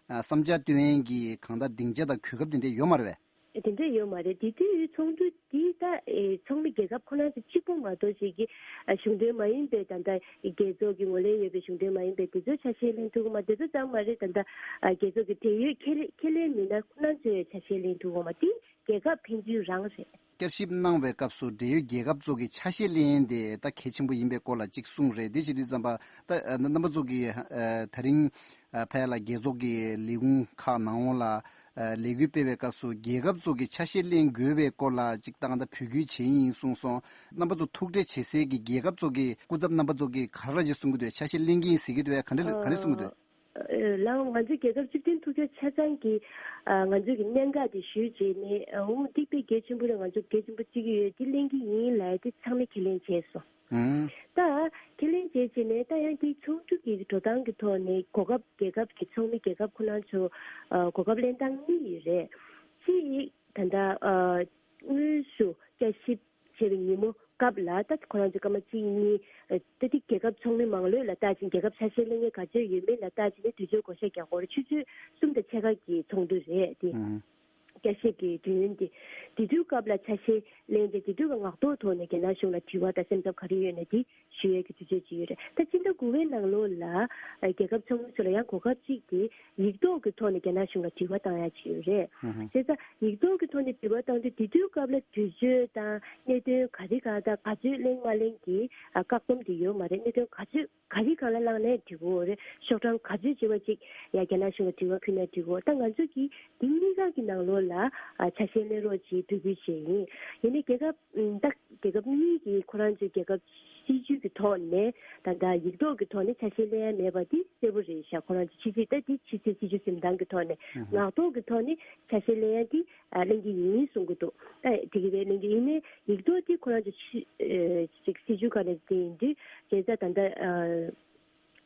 ཨ་བསམ་འཆར་བཏོན་མཁན་གྱི་གང་ལྟར་སྡིངས་ཆ་དང་གོ་སྐབས་དེ་འདྲ་ཡོད་མ་རེད་པས། དེ་འདྲ་ཡོད་མ་རེད། དེ་དུས་ཚོགས་འདུ་འདི་ད་ཨེ་ཚོགས་མི་རྒྱལ་ཁབ་ཁོ་རང་ཚོ་གཅིག་པོ་མ་གཏོགས་ཞིག་གི་ཨ་གཞུང་འབྲེལ་མ་ཡིན་པའི་ད་ལྟ་རྒྱལ་ཚོགས་ཀྱི་ངོས་ལེན་ཡོད་པའི་གཞུང་འབྲེལ་མ་ཡིན་པའི་དེ་ཚོས་ཆ་ཤས་ལེན་ཐུབ་ཀྱི་མ། དེ་ཚོ་ཙམ་མ་རེད། ད་ལྟ་ཨ་རྒྱལ་ཚོགས་ཀྱི་འབྲེལ་ཡོད་ཁས་ལེན་ཁས་ལེན་མི་སྣ་ཁོ་རང་ཚོས་ཆ་ཤས་ལེན་ཐུབ་ཀྱི་མ། དེ་རྒྱལ་ཁབ་ཕན་ཚུན་རང་རེད། བསྐྱར་ཞིབ་གནང་བའི་སྐབས་སུ་འབྲེལ་ཡོད་རྒྱལ་ཁབ་ཚོ་གི་ཆ་ཤས་ལེན་དེ་ད་གལ་ཆེན་པོ་ཡིན་པའི་སྐོར་ལ་གཅིག་གསུངས་རེད། དེ་བྱེད་དུས་ཙམ་པ་ད་ཨ་རྣམ་པ་ཚོ་གི་ཨ་ད་རིང་ཨ་ཕ་ཡ་ལ་རྒྱལ་ཚོགས་ཀྱི་ལས་ཁུངས་ཁག་ནང་ལོགས་ལ་ཨ་ལས་འགུལ་སྤེལ་བའི་སྐབས་སུ་རྒྱལ་ཁབ་ཚོ་གི་ཆ་ཤས་ལེན་དགོས་པའི་སྐོར་ལ་གཅིག་ད་གང་ལྟར་འབོད་སྐུལ་བྱས་ཡིན་གསུངས་སོང་། རྣམ་པ་ཚོ་ཐུག་འཕྲད་བྱེད་སའི་གི་རྒྱལ་ཁབ་ཚོ་གི་སྐུ་ཚབ་རྣམ་པ་ཚོ་གི་ག་རེ་ཅིག་གསུང་གི་འདུག་ཆ་ཤས་ལེན་གྱི་ཡིན་ཟེར་གྱི་འདུག་ག་འདྲ་ག་འདྲ་གསུང་གི་འདུག་ལའང་ང་ཚོའི་རྒྱལ་ཁབ་སྤྱི་མཐུན་ཐུག་འཕྲད་ཆ་ཚང་གིས་ཨ་ང་ཚོའི་གི་གནད་འགག་དེ་ཞུས་རྗེས་ནས་ཨ་འོ་འདི་དཔེ་གལ་ཆེན་པོ་རེད། ང་ཚོ་གལ་ཆེན་པོ་བརྩི་གི་ཡོད། འདི་ལེན་གི་ཡིན་ལབ་དེ་ཚང་མས་ཁས་ལེན་བྱས་སོང་། ཨང་། ད་ཁས་ལེན་བྱས་རྗེས་ནས་ད་ཡང་འདི་ཚོགས་འདུ་གི་འགྲོ་སྟངས་ཀྱི་ཐོག་ནས་གོ་སྐབས་རྒྱལ་ཁབ་ཀྱི་ཚོགས་མི་རྒྱལ་ཁབ་ཁོ་རང་ཚོ་ཨ་གོ་སྐབས་ལེན་སྟངས་གཉིས་ཡོད་རེད། གཅིག་ད་ལྟ་ཨ་དངོས་སུ་བསྐྱར་ཞིབ་བྱས་པའི་ཉིན་མོ་སྐབས་ལ་ད་ཁོ་རང་ཚོ་སྐར་མ་གཅིག་གཉིས་ཨ་ད་དེ་རྒྱལ་ཁབ་ཚོགས་མི་མང་ལོས་ལ་བལྟ་ཅིང་རྒྱལ་ཁབ་ཆ་ཤས་ལེན་མཁན་ག་ཚོད་ཡོད་མེད་ལ་བལྟ་ཅིང་ནས་དུས་ཚོད་བགོ་བཤའ་རྒྱག་དགོས་རེད། ཆུ་ཚོད་གསུམ་དང་ཕྱེད་ཀ་གི་ཚོགས་འདུ་རེད་དེ། ཨང་། བསྐྱར་ཞིབ་ཀྱི་དུས་ཡུན་དེ། དེ་དུས་སྐབས་ལ་ཆ་ཤས་ལེན་ཏེ་དེ་དུས་ཀྱི་ངག་ཐོག་ཐོག་ནས་རྒྱ་ནག་གཞུང་ལ་དྲི་བ་དང་སེམས་འཚབ་ག་རེ་ཡོད་ན་དེ་ཞུ་ཡས་ཀྱི་དུས་ཚོད་ཅིག་ཡོད་རེད། ད་སྤྱི་ཟླ་དགུ་པའི་ནང་ལོགས་ལ་རྒྱལ་ཁབ་ཚོགས་མི་ཚོ་ལ་ཡང་གོ་སྐབས་གཅིག་དེ་ཡིག་ཐོག་གི་ཐོག་ནས་རྒྱ་ནག་གཞུང་ལ་དྲི་བ་བཏང་ཡ་ཅིག་ཡོད་རེད། ཨུ་ཧུ། བྱས་ཙང་ཡིག་ཐོག་གི་ཐོག་ནས་དྲི་བ་བཏང་དུས་དེ་དུས་སྐབས་ལ་དུས་ཚོད་དང་གནད་དོན་ག་རེ་གང་དང་ག་ཚོད་གླེང་མ་གླེང་གི་ཨ་བཀག་སྡོམ་དེ་ཡོད་མ་རེད། གནད་དོན་ག་ཚོད་ག་རེ་གང་ལ་བླངས་ནས་འགྲིག་གོ་རེད། ཤོག་གྲངས་ག་ཚོད་ཅིག་བ་ཅིག་ཡ་རྒྱ་ནག་གཞུང་ལ་དྲི་བ་ཕུལ་ན་འགྲིག་གོ། ད་ང་ཚོ་གིས་འདི་གཉིས་ཀ་གི་ནང་ལོགས་ལ་ཨ་ཆ་ཤས་ལེན་རོགས་ཅེས་འབོད་སྐུལ་བྱས་ཡིན། ཡིན་ནའི་རྒྱལ་ཁབ་ཨམ་ད་རྒྱལ་ཁབ་གཉིས་ཀྱིས་ཁོ་རང་ཚོའི་རྒྱལ་ཁབ་སྲིད་ཇུས་ཀྱི་ཐོག་ནས་ད་ལྟ་ཡིག་ཐོག་གི་ཐོག་ནས་ཆ་ཤས་ལེན་ཡ་མེད་པ་འདི་གསལ་པོ་རེད་ཤག་ཁོ་རང་ཚོ་ཕྱི་སྲིད་ད་འདི་ཕྱི་སྲིད་སྲིད་ཇུས་འཛིན་སྟངས་ཀྱི་ཐོག་ནས། ཨུ་ཧུ། ངག་ཐོག་གི་ཐོག་ནས་ཆ་ཤས་ལེན་ཡ་འདི་ཨ་གླེང་གི་ཡིན་གསུང་གི་འདུག་ཨ་དེ་གི་རེད། གླེང་གི་ཡིན་ནའི་ཡིག་ཐོག་འདི་ཁོ་རང་ཚོ་ཕྱི་ཨ་ཅིག་སྲིད་ཇུས་སྒང་ནས་དེ་ཡིན་དུས་བྱས་ཙང་ད་ལྟ་ཨ་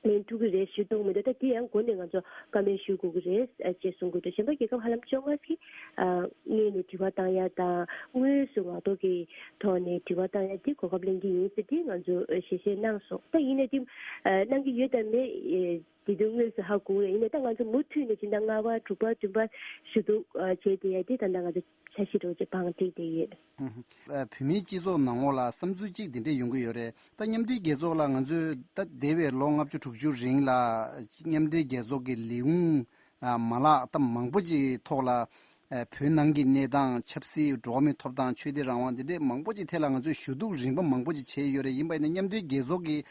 ལེན་ཐུབ་ཀྱི་རེད་ཞུ་ཐུབ་མི་འདུག་ད་དེ་ཡང་འགོ་ནས་ང་ཚོ་བཀའ་མོལ་ཞུ་དགོས་ཀྱི་རེད་ཨ་ཅེས་གསུང་གི་འདུག་གཞན་པ་རྒྱལ་ཁབ་ཧ་ལམ་བཅོ་ལྔ་ཞིག་ཨ་སྔོན་ནས་དྲི་བ་བཏང་ཡ་དང་དངོས་སུ་ངག་ཐོག་གི་ཐོག་ནས་དྲི་བ་བཏང་ཡ་དེ་གོ་སྐབས་ལེན་གྱི་ཡིན་ཟེར་དེ་ང་ཚོ་ཨ་ཞལ་བཞེས་གནང་སོང་། ད་ཡིན་ནའི་དེ་ཨ་གནང་གི་ཡོད་དམ་མེད་ཨེ་དེ་དུས་དངོས་སུ་ཧ་གོ་ཡ་ཡིན་ནའི་ད་ང་ཚོ་མུ་མཐུད་ནས་སྤྱི་ཟླ་ལྔ་པ་དྲུག་པ་བདུན་པ་ཞུ་གཏུག་ཨ་བྱས་བསྡད་ཡ་དེ་ད་ལྟ་ང་ཚོ་འཆར་གཞི་འདྲ་བོ་ཅིག་བང་བསྒྲིགས་བསྡད་ཡོད། ཨུ་ཧུ། ཨ་བོད་མིའི་སྤྱི་ཚོགས་ནང་ལོགས་ལ་བསམ་ཚུལ་གཅིག་འདི་འདྲས་ཡོང་གི་ཡོད་རེད། ད་མཉམ་འབྲེལ་རྒྱལ་ཚོགས་ལ་ང་ཚོས་ད་འདས་པའི་ལོ་ལྔ་བཅུ་དྲུག་ཅུ་རིང་ལ་མཉམ་འབྲེལ་རྒྱལ་ཚོགས་ཀྱི་ལས་ཁུངས་ཨ་མ་ལག་ད་མང་པོ་ཅིག་ཐོག་ལ་ཨ་བོད་ནང་གི་གནས་སྟངས་ཆབ་སྲིད་འགྲོ་བ་མིའི་ཐོབ་ཐང་ཆོས་དད་རང་དབང་འདི་འདྲས་མང་པོ་ཅིག་ཐད་ལ་ང་ཚོས་ཞུ་གཏུག་རིམ་པ་མང་པོ་ཅིག་བྱས་ཡོད་རེད། ཡིན་པ་ཡིན་ན་མཉམ་འབྲེལ་རྒྱལ་ཚོགས་ཀྱིས་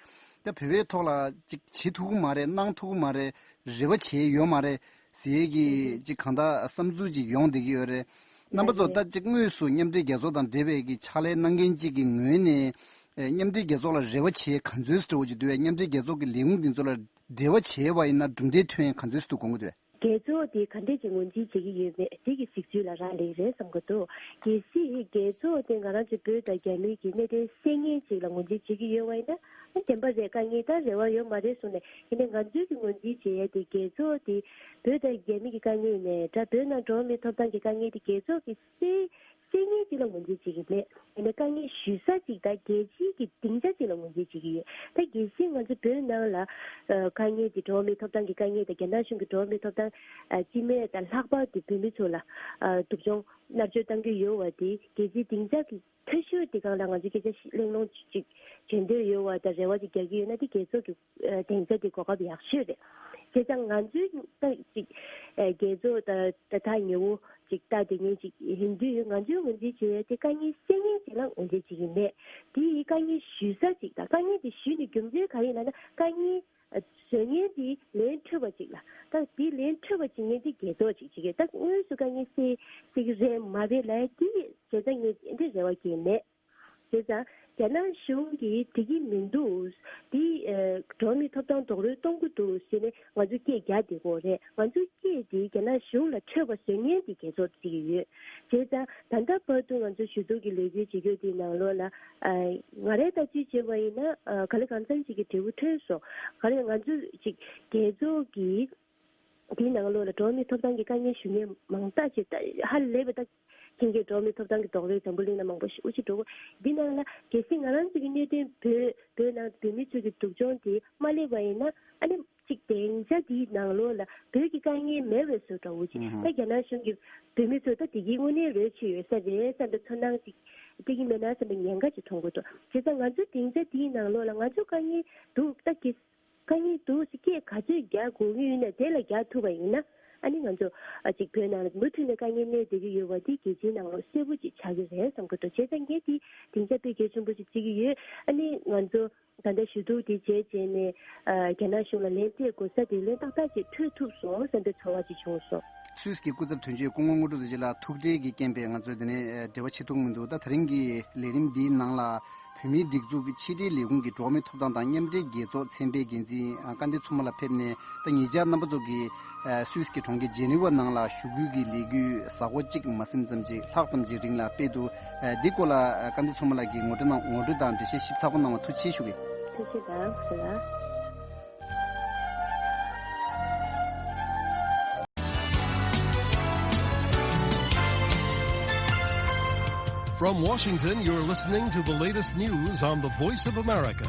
ད་བོད་པའི་ཐོག་ལ་ཅིག་བྱེད་ཐུབ་ཀྱི་མ་རེད། གནང་ཐུབ་ཀྱི་མ་རེད། རེ་བ་བྱས་ཡོད་མ་རེད། ཟེར་གྱི་ཅིག་གང་ལྟར་བསམ་ཚུལ་ཅིག་ཡོང་བསྡད་ཀྱི་ཡོད་རེད། རྣམ་པ་ཚོ་ད་ཅིག་དངོས་སུ་མཉམ་འབྲེལ་རྒྱལ་ཚོགས་དང་འབྲེལ་བའི་གི་ཕྱག་ལས་གནང་མཁན་ཅིག་གི་ངོས་ནས་ཨེ་མཉམ་འབྲེལ་རྒྱལ་ཚོགས་ལ་རེ་བ་བྱེད་ག་ཚོད་ཙམ་ཅིག་འདུག་གས། མཉམ་འབྲེལ་རྒྱལ་ཚོགས་ཀྱི་ལས་ཁུངས་འདི་ཚོ་ལ་འབྲེལ་བ་བྱས་པ་ཡིན་ན་གྲུབ་འབྲས་ཐོན་ག་ཚོད་ཙམ་འདུག་དགོངས་ཀྱི་འདུག་གས། རྒྱལ་ཚོགས་དེ་ག་འདྲས་ཀྱི་ངོས་འཛིན་བྱེད་ཀྱི་ཡོད་མེད་དེ་གི་གཟིགས་ཚུལ་ལ་རག་ལས་རེད་བསམ་གྱི་འདུག་གལ་སྲིད་རྒྱལ་ཚོགས་དེ་ང་རང་ཚོ་བོད་དང་རྒྱ་མི་གི་གནད་དོན་སེལ་མཁན་ཅིག་ལ་ངོས་འཛིན་བྱེད་ཀྱི་ཡོད་པ་ཡིན་ན། བདེན་པ་རེད། དཀའ་ངལ་ད་རེ་བ་ཡོད་མ་རེད་གསུངས་ནས། ཡིན་ནའི་ང་ཚོའི་གི་ངོས་འཛིན་བྱེད་ཡས་དེ་རྒྱལ་ཚོགས་དེ་བོད་དང་རྒྱ་མི་གི་དཀའ་ངལ་ཡིན་ནའི་འདྲ། བོད་ནང་འགྲོ་བ་མིའི་ཐོབ་ཐང་གི་དཀའ་ངལ་དེ་རྒྱལ་ཚོགས་ཀྱི་སྲིད་སྲིད་ངན་ཅིག་ལ་ངོས་འཛིན་བྱེད་ཀྱི་མེད། ཡིན་ནའི་དཀའ་ངལ་ཞུ་ས་ཅིག་དང་རྒྱལ་སྤྱིའི་གི་སྡིངས་ཆ་ཅིག་ལ་ངོས་འཛིན་བྱེད་ཀྱི་ཡོད། ད་གལ་སྲིད་ང་ཚོ་བོད་ནང་ལ་ཨ་དཀའ་ངལ་དེ་འགྲོ་བ་མིའི་ཐོབ་ཐང་གི་དཀའ་ངལ་དང་རྒྱ་ནག་གཞུང་གི་འགྲོ་བ་མིའི་ཐོབ་ཐང་ཨ་སྤྱི་མོས་དང་ལྷག་པར་དུ་བོད་མི་ཚོ་ལ་ཨ་སྡུག་སྦྱོང་མནར་གཅོད་བཏང་གི་ཡོད་པ་དེ་རྒྱལ་སྤྱིའི་སྡིངས་ཆ་གི་མཐའ་གཞུག་དེ་སྒང་ལ་ང་ཚོས་སྐད་ཆ་ཞིག་གླེང་སློང་ཅིག་བྱེད་འདོད་ཡོད་པ་དང་རེ་བ་ཅིག་རྒྱག་གི་ཡོད་ན་དེ་རྒྱལ་ཚོགས་ཀྱི་ཨ་སྡིངས་ཆ་དེ་གོ་སྐབས་ཡག་ཤོས་རེད། བྱས་ཙང་ང་ཚོའི་ད་ཅིག་ཨ་རྒྱལ་ཚོགས་ད་ད་ཐག་ཉེ་བོ་ཅིག་ལྟ་བསྡད་མཁན་ཅིག་ཡིན་དུས་ང་ཚོའི་ངོས་འཛིན་བྱེད་ཡ་དེ་དཀའ་ངལ་སེལ་མཁན་ཅིག་ལ་ངོས་འཛིན་བྱེད་ཀྱི་མེད། དེ་ཡི་དཀའ་ངལ་ཞུ་ས་ཅིག་དང་དཀའ་ངལ་དེ་ཞུས་ནས་རྒྱུ་མཚན་ག་རེ་ཡིན་ལབ་ན་དཀའ་ངལ་བཟོ་མཁན་དེ་ལན་འཕྲོད་པ་ཅིག་ལ། ད་དེ་ལན་འཕྲོད་པ་བྱེད་མཁན་དེ་རྒྱལ་ཚོགས་ཅིག་བྱེད་ཀྱི། ད་དངོས་སུ་དཀའ་ངལ་སེལ་སེལ་གྱི་རེད་མ་རེད་ལབ་ཡ་དེ་བྱས་ཙང་ངས་འདི་རེ་བ་བསྐྱེད་མེད། བྱས་ཙང་རྒྱ་ནག་གཞུང་གིས་འགྲིག་གི་མི་འདུག་འདི་ཨ་འགྲོ་བ་མིའི་ཐོབ་ཐང་རྡོག་རོལ་གཏོང་གི་འདུག་ཟེར་ནས་ང་ཚོ་སྐད་རྒྱག་བསྡད་ཀྱི་ཡོད་རེད། ང་ཚོའི་སྐད་འདི་རྒྱ་ནག་གཞུང་ལ་འཕྲོད་པ་བཟོ་མཁན་དེ་རྒྱལ་ཚོགས་བརྩི་གི་ཡོད། བྱས་ཙང་ད་ལྟ་བར་དུ་ང་ཚོ་ཞུ་གཏུག་གི་ལས་འགུལ་བྱེད་རྒྱུ་དེའི་ནང་ལོགས་ལ་ཨ་ང་རའི་ལྟ་ཚུལ་བྱས་པ་ཡིན་ན་ཨ་ག་ལེ་གང་འཚམ་ཞིག་གི་འབྲས་བུ་ཐོན་སོང་། ག་ལེ་ང་ཚོ་ཅིག་རྒྱལ་ཚོགས་ཀྱི་དེའི་ནང་ལོགས་ལ་འགྲོ་བ་མིའི་ཐོབ་ཐང་གི་དཀའ་ངལ་ཞུ་མཁན་མང་དག་ཅིག་ད་ཧ་ལས་པ་ད་མཁྱེན་གྱི། འགྲོ་བ་མིའི་ཐོབ་ཐང་གི་རྡོག་རོལ་འཛམ་བུ་གླིང་ན་མང་པོ་ཞིག་འུ་ཅག་འགྲོ་གི། འདི་ནང་ལ་གལ་སྲིད་ང་རང་ཚོ་གི་གནད་དོན་བོད་བོད་ནང་བོད་མི་ཚོ་གི་སྡུག་སྦྱོང་དེ་མ་སླེབས་པ་ཡིན་ན་ཨ་ནི་ ཅིག་སྡིངས་ཆ་འདིའི་ནང་ལོགས་ལ་བོད་ཀྱི་དཀའ་ངལ་མེད་པའི་བཟོ་འདྲ་བོ་ཅིག་ཨུ་ཧུམ། ད་རྒྱ་ནག་གཞུང་གིས་བོད་མི་ཚོ་ད་བདེ་སྐྱིད་དངོས་གནས་རོལ་ཆེ་ཡོད་ས་རེད་བསམ་པའི་ཚོར་སྣང་ཅིག་སྤྲད་ཀྱི་མེད་ན་བསམ་པའི་ཉེན་ཁ་ཅིག་མཐོང་གི་འདུག་བྱས་ཙང་ང་ཚོ་སྡིངས་ཆ་འདིའི་ནང་ལོགས་ལ་ང་ཚོ་དཀའ་ངལ་འདུག་ད་གི་དཀའ་ངལ་འདུག་ཟེར་སྐད་ག་ཚོད་རྒྱག་དགོས་ཀྱི་ཡོད་ན་དེ་ལ་རྒྱག་ཐུབ་པ་ཡིན་ན། ཨ་ནི་ང་ཚོ་ཨ་ཅིག་བོད་ནང་ལ་མུ་མཐུད་ནས་དཀའ་ངལ་གནས་བསྡད་ཀྱི་ཡོད་པ་འདི་རྒྱལ་སྤྱིའི་ནང་ལ་གསལ་པོ་ཅིག་ཆགས་ཀྱི་རེད་བསམ་གྱི་འདུག་བྱས་ཙང་ངས་འདི་སྡིངས་ཆ་དཔེ་གལ་ཆེན་པོ་ཞིག་བརྩི་གི་ཡོད། ཨ་ནི་ང་ཚོ་ད་ལྟ་ཞུ་གཏུག་འདི་བྱས་རྗེས་ནས་ཨ་རྒྱ་ནག་གཞུང་ལ་ལན་སྤྲད་དགོས་ས་དེ་ལན་ཏག་ཏག་ཅིག་འཕྲོད་ཐུབ་སོང་བསམ་པའི་ཚོར་བ་ཅིག་བྱུང་སོང་། སུད་སི་གི་སྐུ་ཚབ་དོན་གཅོད་སྐུ་ངོ་དངོས་གྲུབ་རྡོ་རྗེ་ལགས་ཐུགས་ཁྲལ་གྱི་རྐྱེན་པས་ང་ཚོས་འདི་ནས་འབྲེལ་བ་བྱེད་ཐུབ་མི་འདུག་ད་དེ་རིང་གི་ལས་རིམ་འདིའི་ནང་ལ། བོད་མིའི་སྒྲིག་འཛུགས་ཀྱི་ཕྱི་དྲིལ་ལས་ཁུངས་ཀྱི་འགྲོ་བ་མིའི་ཐོབ་ཐང་དང་མཉམ་འབྲེལ་རྒྱལ་ཚོགས་ཚན་པའི་འགན་འཛིན་ཨ་སྐལ་ལྡན་མཚོ་མོ་ལགས་ཕེབས་ནས་ད་ཉེ་ཆར་རྣམ་པ་ཚོ་གིས་ཨ་སུད་སི་གི་གྲོང་ཁྱེར་ཇེ་ནི་ཝ་ནང་ལ་ཞུ་སྐུལ་གྱི་ལས་འགུལ་གཟའ་འཁོར་གཅིག་མ་ཟིན་ཙམ་ཅིག་ལྷག་ཙམ་ཅིག་རིང་ལ་སྤེལ་འདུག་ཨ་འདི་སྐོར་ལ་ཨ་སྐལ་ལྡན་མཚོ་མོ་ལགས་ཀྱིས་ངོ་སྤྲོད་གནང་ངོ་སྤྲོད་དང་འགྲེལ་བཤད་ཞིབ་ཚགས་པོ་གནང་བར་ཐུགས་རྗེ་ཆེ་ཞུ་གི། ཐུགས་རྗེ་ཆེ་གནང་། From Washington, you're listening to the latest news on the Voice of America.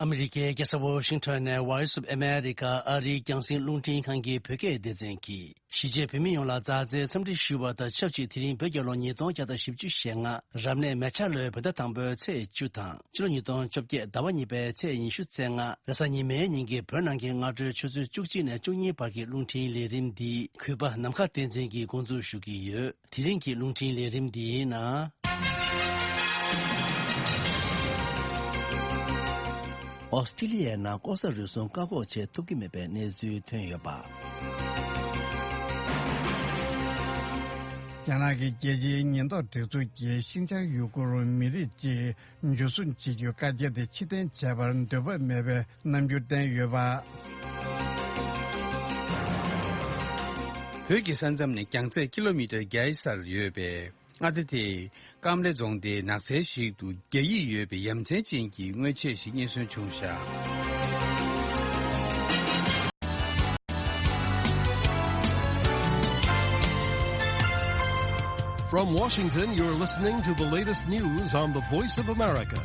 ཨ་མི་རི་ཀའི་རྒྱལ་ས་ཝོ་ཤིང་ཊོན་ནས་Voice of America ཨ་རིའི་རྒྱང་སྲིང་རླུང་འཕྲིན་ཁང་གི་བོད་སྐད་སྡེ་ཚན་གྱིས། གཞིས་བྱེས་བོད་མི་ཡོངས་ལ་མཛའ་བརྩེའི་འཚམས་འདྲི་ཞུ་བ་དང་ཆབས་ཅིག་དེ་རིང་བོད་རྒྱལ་ལོ་ཉིས་སྟོང་བརྒྱ་དང་བཞི་བཅུ་ཞེ་ལྔ་རབ་གནས་མེ་བྱ་ལོའི་བོད་ཟླ་དང་པོའི་ཚེས་བཅུ་དང་ཕྱི་ལོ་ཉིས་སྟོང་བཅོ་བརྒྱད་ཟླ་བ་གཉིས་པའི་ཚེས་ཉི་ཤུ་རྩ་ལྔ་རེས་གཟའ་ཉི་མའི་ཉིན་གྱི་བོད་ནང་གི་སྔ་དྲོའི་ཆུ་ཚོད་བཅུ་གཅིག་ནས་བཅུ་གཉིས་བར་གྱི་རླུང་འཕྲིན་ལས་རིམ་འདི་གུས་པ་ནམ་མཁའ་བསྟན་འཛིན་གྱིས་འགོ་འཛུགས་ཞུ་གི་ཡོད། དེ་རིང་གི་རླུང་འཕྲིན་ལས་རིམ་འདིའི་ནང་། ཨོ་སི་ཀྲི་ལི་ཡའི་ནང་ལྐོག་ཟ་རུལ་སུངས་བཀག་འགོག་བྱེད་ཐུབ་ཀྱི་མེད་པའི་གནས་ཚུལ་ཐོན་ཡོད་པ། རྒྱ་ནག་གི་རྒྱལ་སྤྱིའི་ཉེན་རྟོག་སྒྲིག་འཛུགས་ཀྱིས་ཤིན་ཅང་ཡུ་གུར་མི་རིགས་ཀྱི་འཇུ་བཟུང་བྱེད་རྒྱུའི་བཀའ་རྒྱ་དེ་ཕྱིར་འཐེན་བྱས་པར་འདོད་པ་མེད་པའི་རྣམ་འགྱུར་བསྟན་ཡོད་པ། བོད་ཀྱི་ས་མཚམས་ནས་རྒྱང་ཚད་ཀི་ལོ་མི་ཊར་བརྒྱ་ཡི་སར་ཡོད་པའི་མངའ་སྡེ་དེའི་ཀམ་ལེ་རྫོང་དེའི་ནགས་ཚལ་ཞིག་ཏུ་རྒྱ་ཡིག་ཡོད་པའི་ཡ་མཚན་ཅན་གྱི་དངོས་ཆས་ཤིག་རྙེད་སོན་བྱུང་བཞག From Washington, you're listening to the latest news on the Voice of America.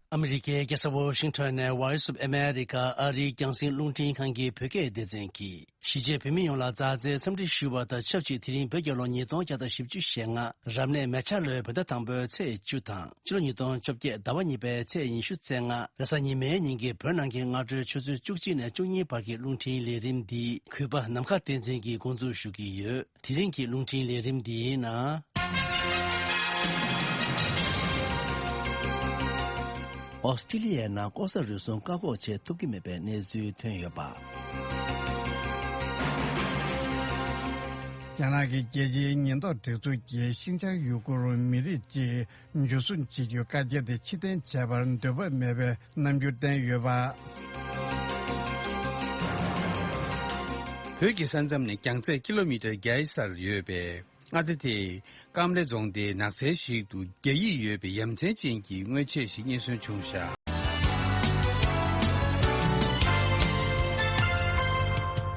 ཨ་མི་རི་ཀའི་རྒྱལ་ས་ཝོ་ཤིང་ཊོན་ནས་Voice of America ཨ་རིའི་རྒྱང་སྲིང་རླུང་འཕྲིན་ཁང་གི་བོད་སྐད་སྡེ་ཚན་གྱིས། གཞིས་བྱེས་བོད་མི་ཡོངས་ལ་མཛའ་བརྩེའི་འཚམས་འདྲི་ཞུ་བ་དང་ཆབས་ཅིག་དེ་རིང་བོད་རྒྱལ་ལོ་ཉིས་སྟོང་བརྒྱ་དང་བཞི་བཅུ་ཞེ་ལྔ་རབ་གནས་མེ་བྱ་ལོའི་བོད་ཟླ་དང་པོའི་ཚེས་བཅུ་དང་ཕྱི་ལོ་ཉིས་སྟོང་བཅོ་བརྒྱད་ཟླ་བ་གཉིས་པའི་ཚེས་ཉི་ཤུ་རྩ་ལྔ་རེས་གཟའ་ཉི་མའི་ཉིན་གྱི་བོད་ནང་གི་སྔ་དྲོའི་ཆུ་ཚོད་བཅུ་གཅིག་ནས་བཅུ་གཉིས་བར་གྱི་རླུང་འཕྲིན་ལས་རིམ་འདི་གུས་པ་ནམ་མཁའ་བསྟན་འཛིན་གྱིས་འགོ་འཛུགས་ཞུ་གི་ཡོད། དེ་རིང་གི་རླུང་འཕྲིན་ལས་རིམ་འདིའི་ནང་། ཨོ་སི་ཀྲི་ལི་ཡའི་ནང་ལྐོག་ཟ་རུལ་སུངས་བཀག་འགོག་བྱེད་ཐུབ་ཀྱི་མེད་པའི་གནས་ཚུལ་ཐོན་ཡོད་པ། རྒྱ་ནག་གི་རྒྱལ་སྤྱིའི་ཉེན་རྟོག་སྒྲིག་འཛུགས་ཀྱིས་ཤིན་ཅང་ཡུ་གུར་མི་རིགས་ཀྱི་འཇུ་བཟུང་བྱེད་རྒྱུའི་བཀའ་རྒྱ་དེ་ཕྱིར་འཐེན་བྱས་པར་འདོད་པ་མེད་པའི་རྣམ་འགྱུར་བསྟན་ཡོད་པ། བོད་ཀྱི་ས་མཚམས་ནས་རྒྱང་ཚད་ཀི་ལོ་མི་ཊར་བརྒྱ་ཡི་སར་ཡོད་པའི་མངའ་སྡེ་དེའི་ཀམ་ལེ་རྫོང་དེའི་ནགས་ཚལ་ཞིག་ཏུ་རྒྱ་ཡིག་ཡོད་པའི་ཡ་མཚན་ཅན་གྱི་དངོས་ཆས་ཤིག་རྙེད་སོན་བྱུང་བཞག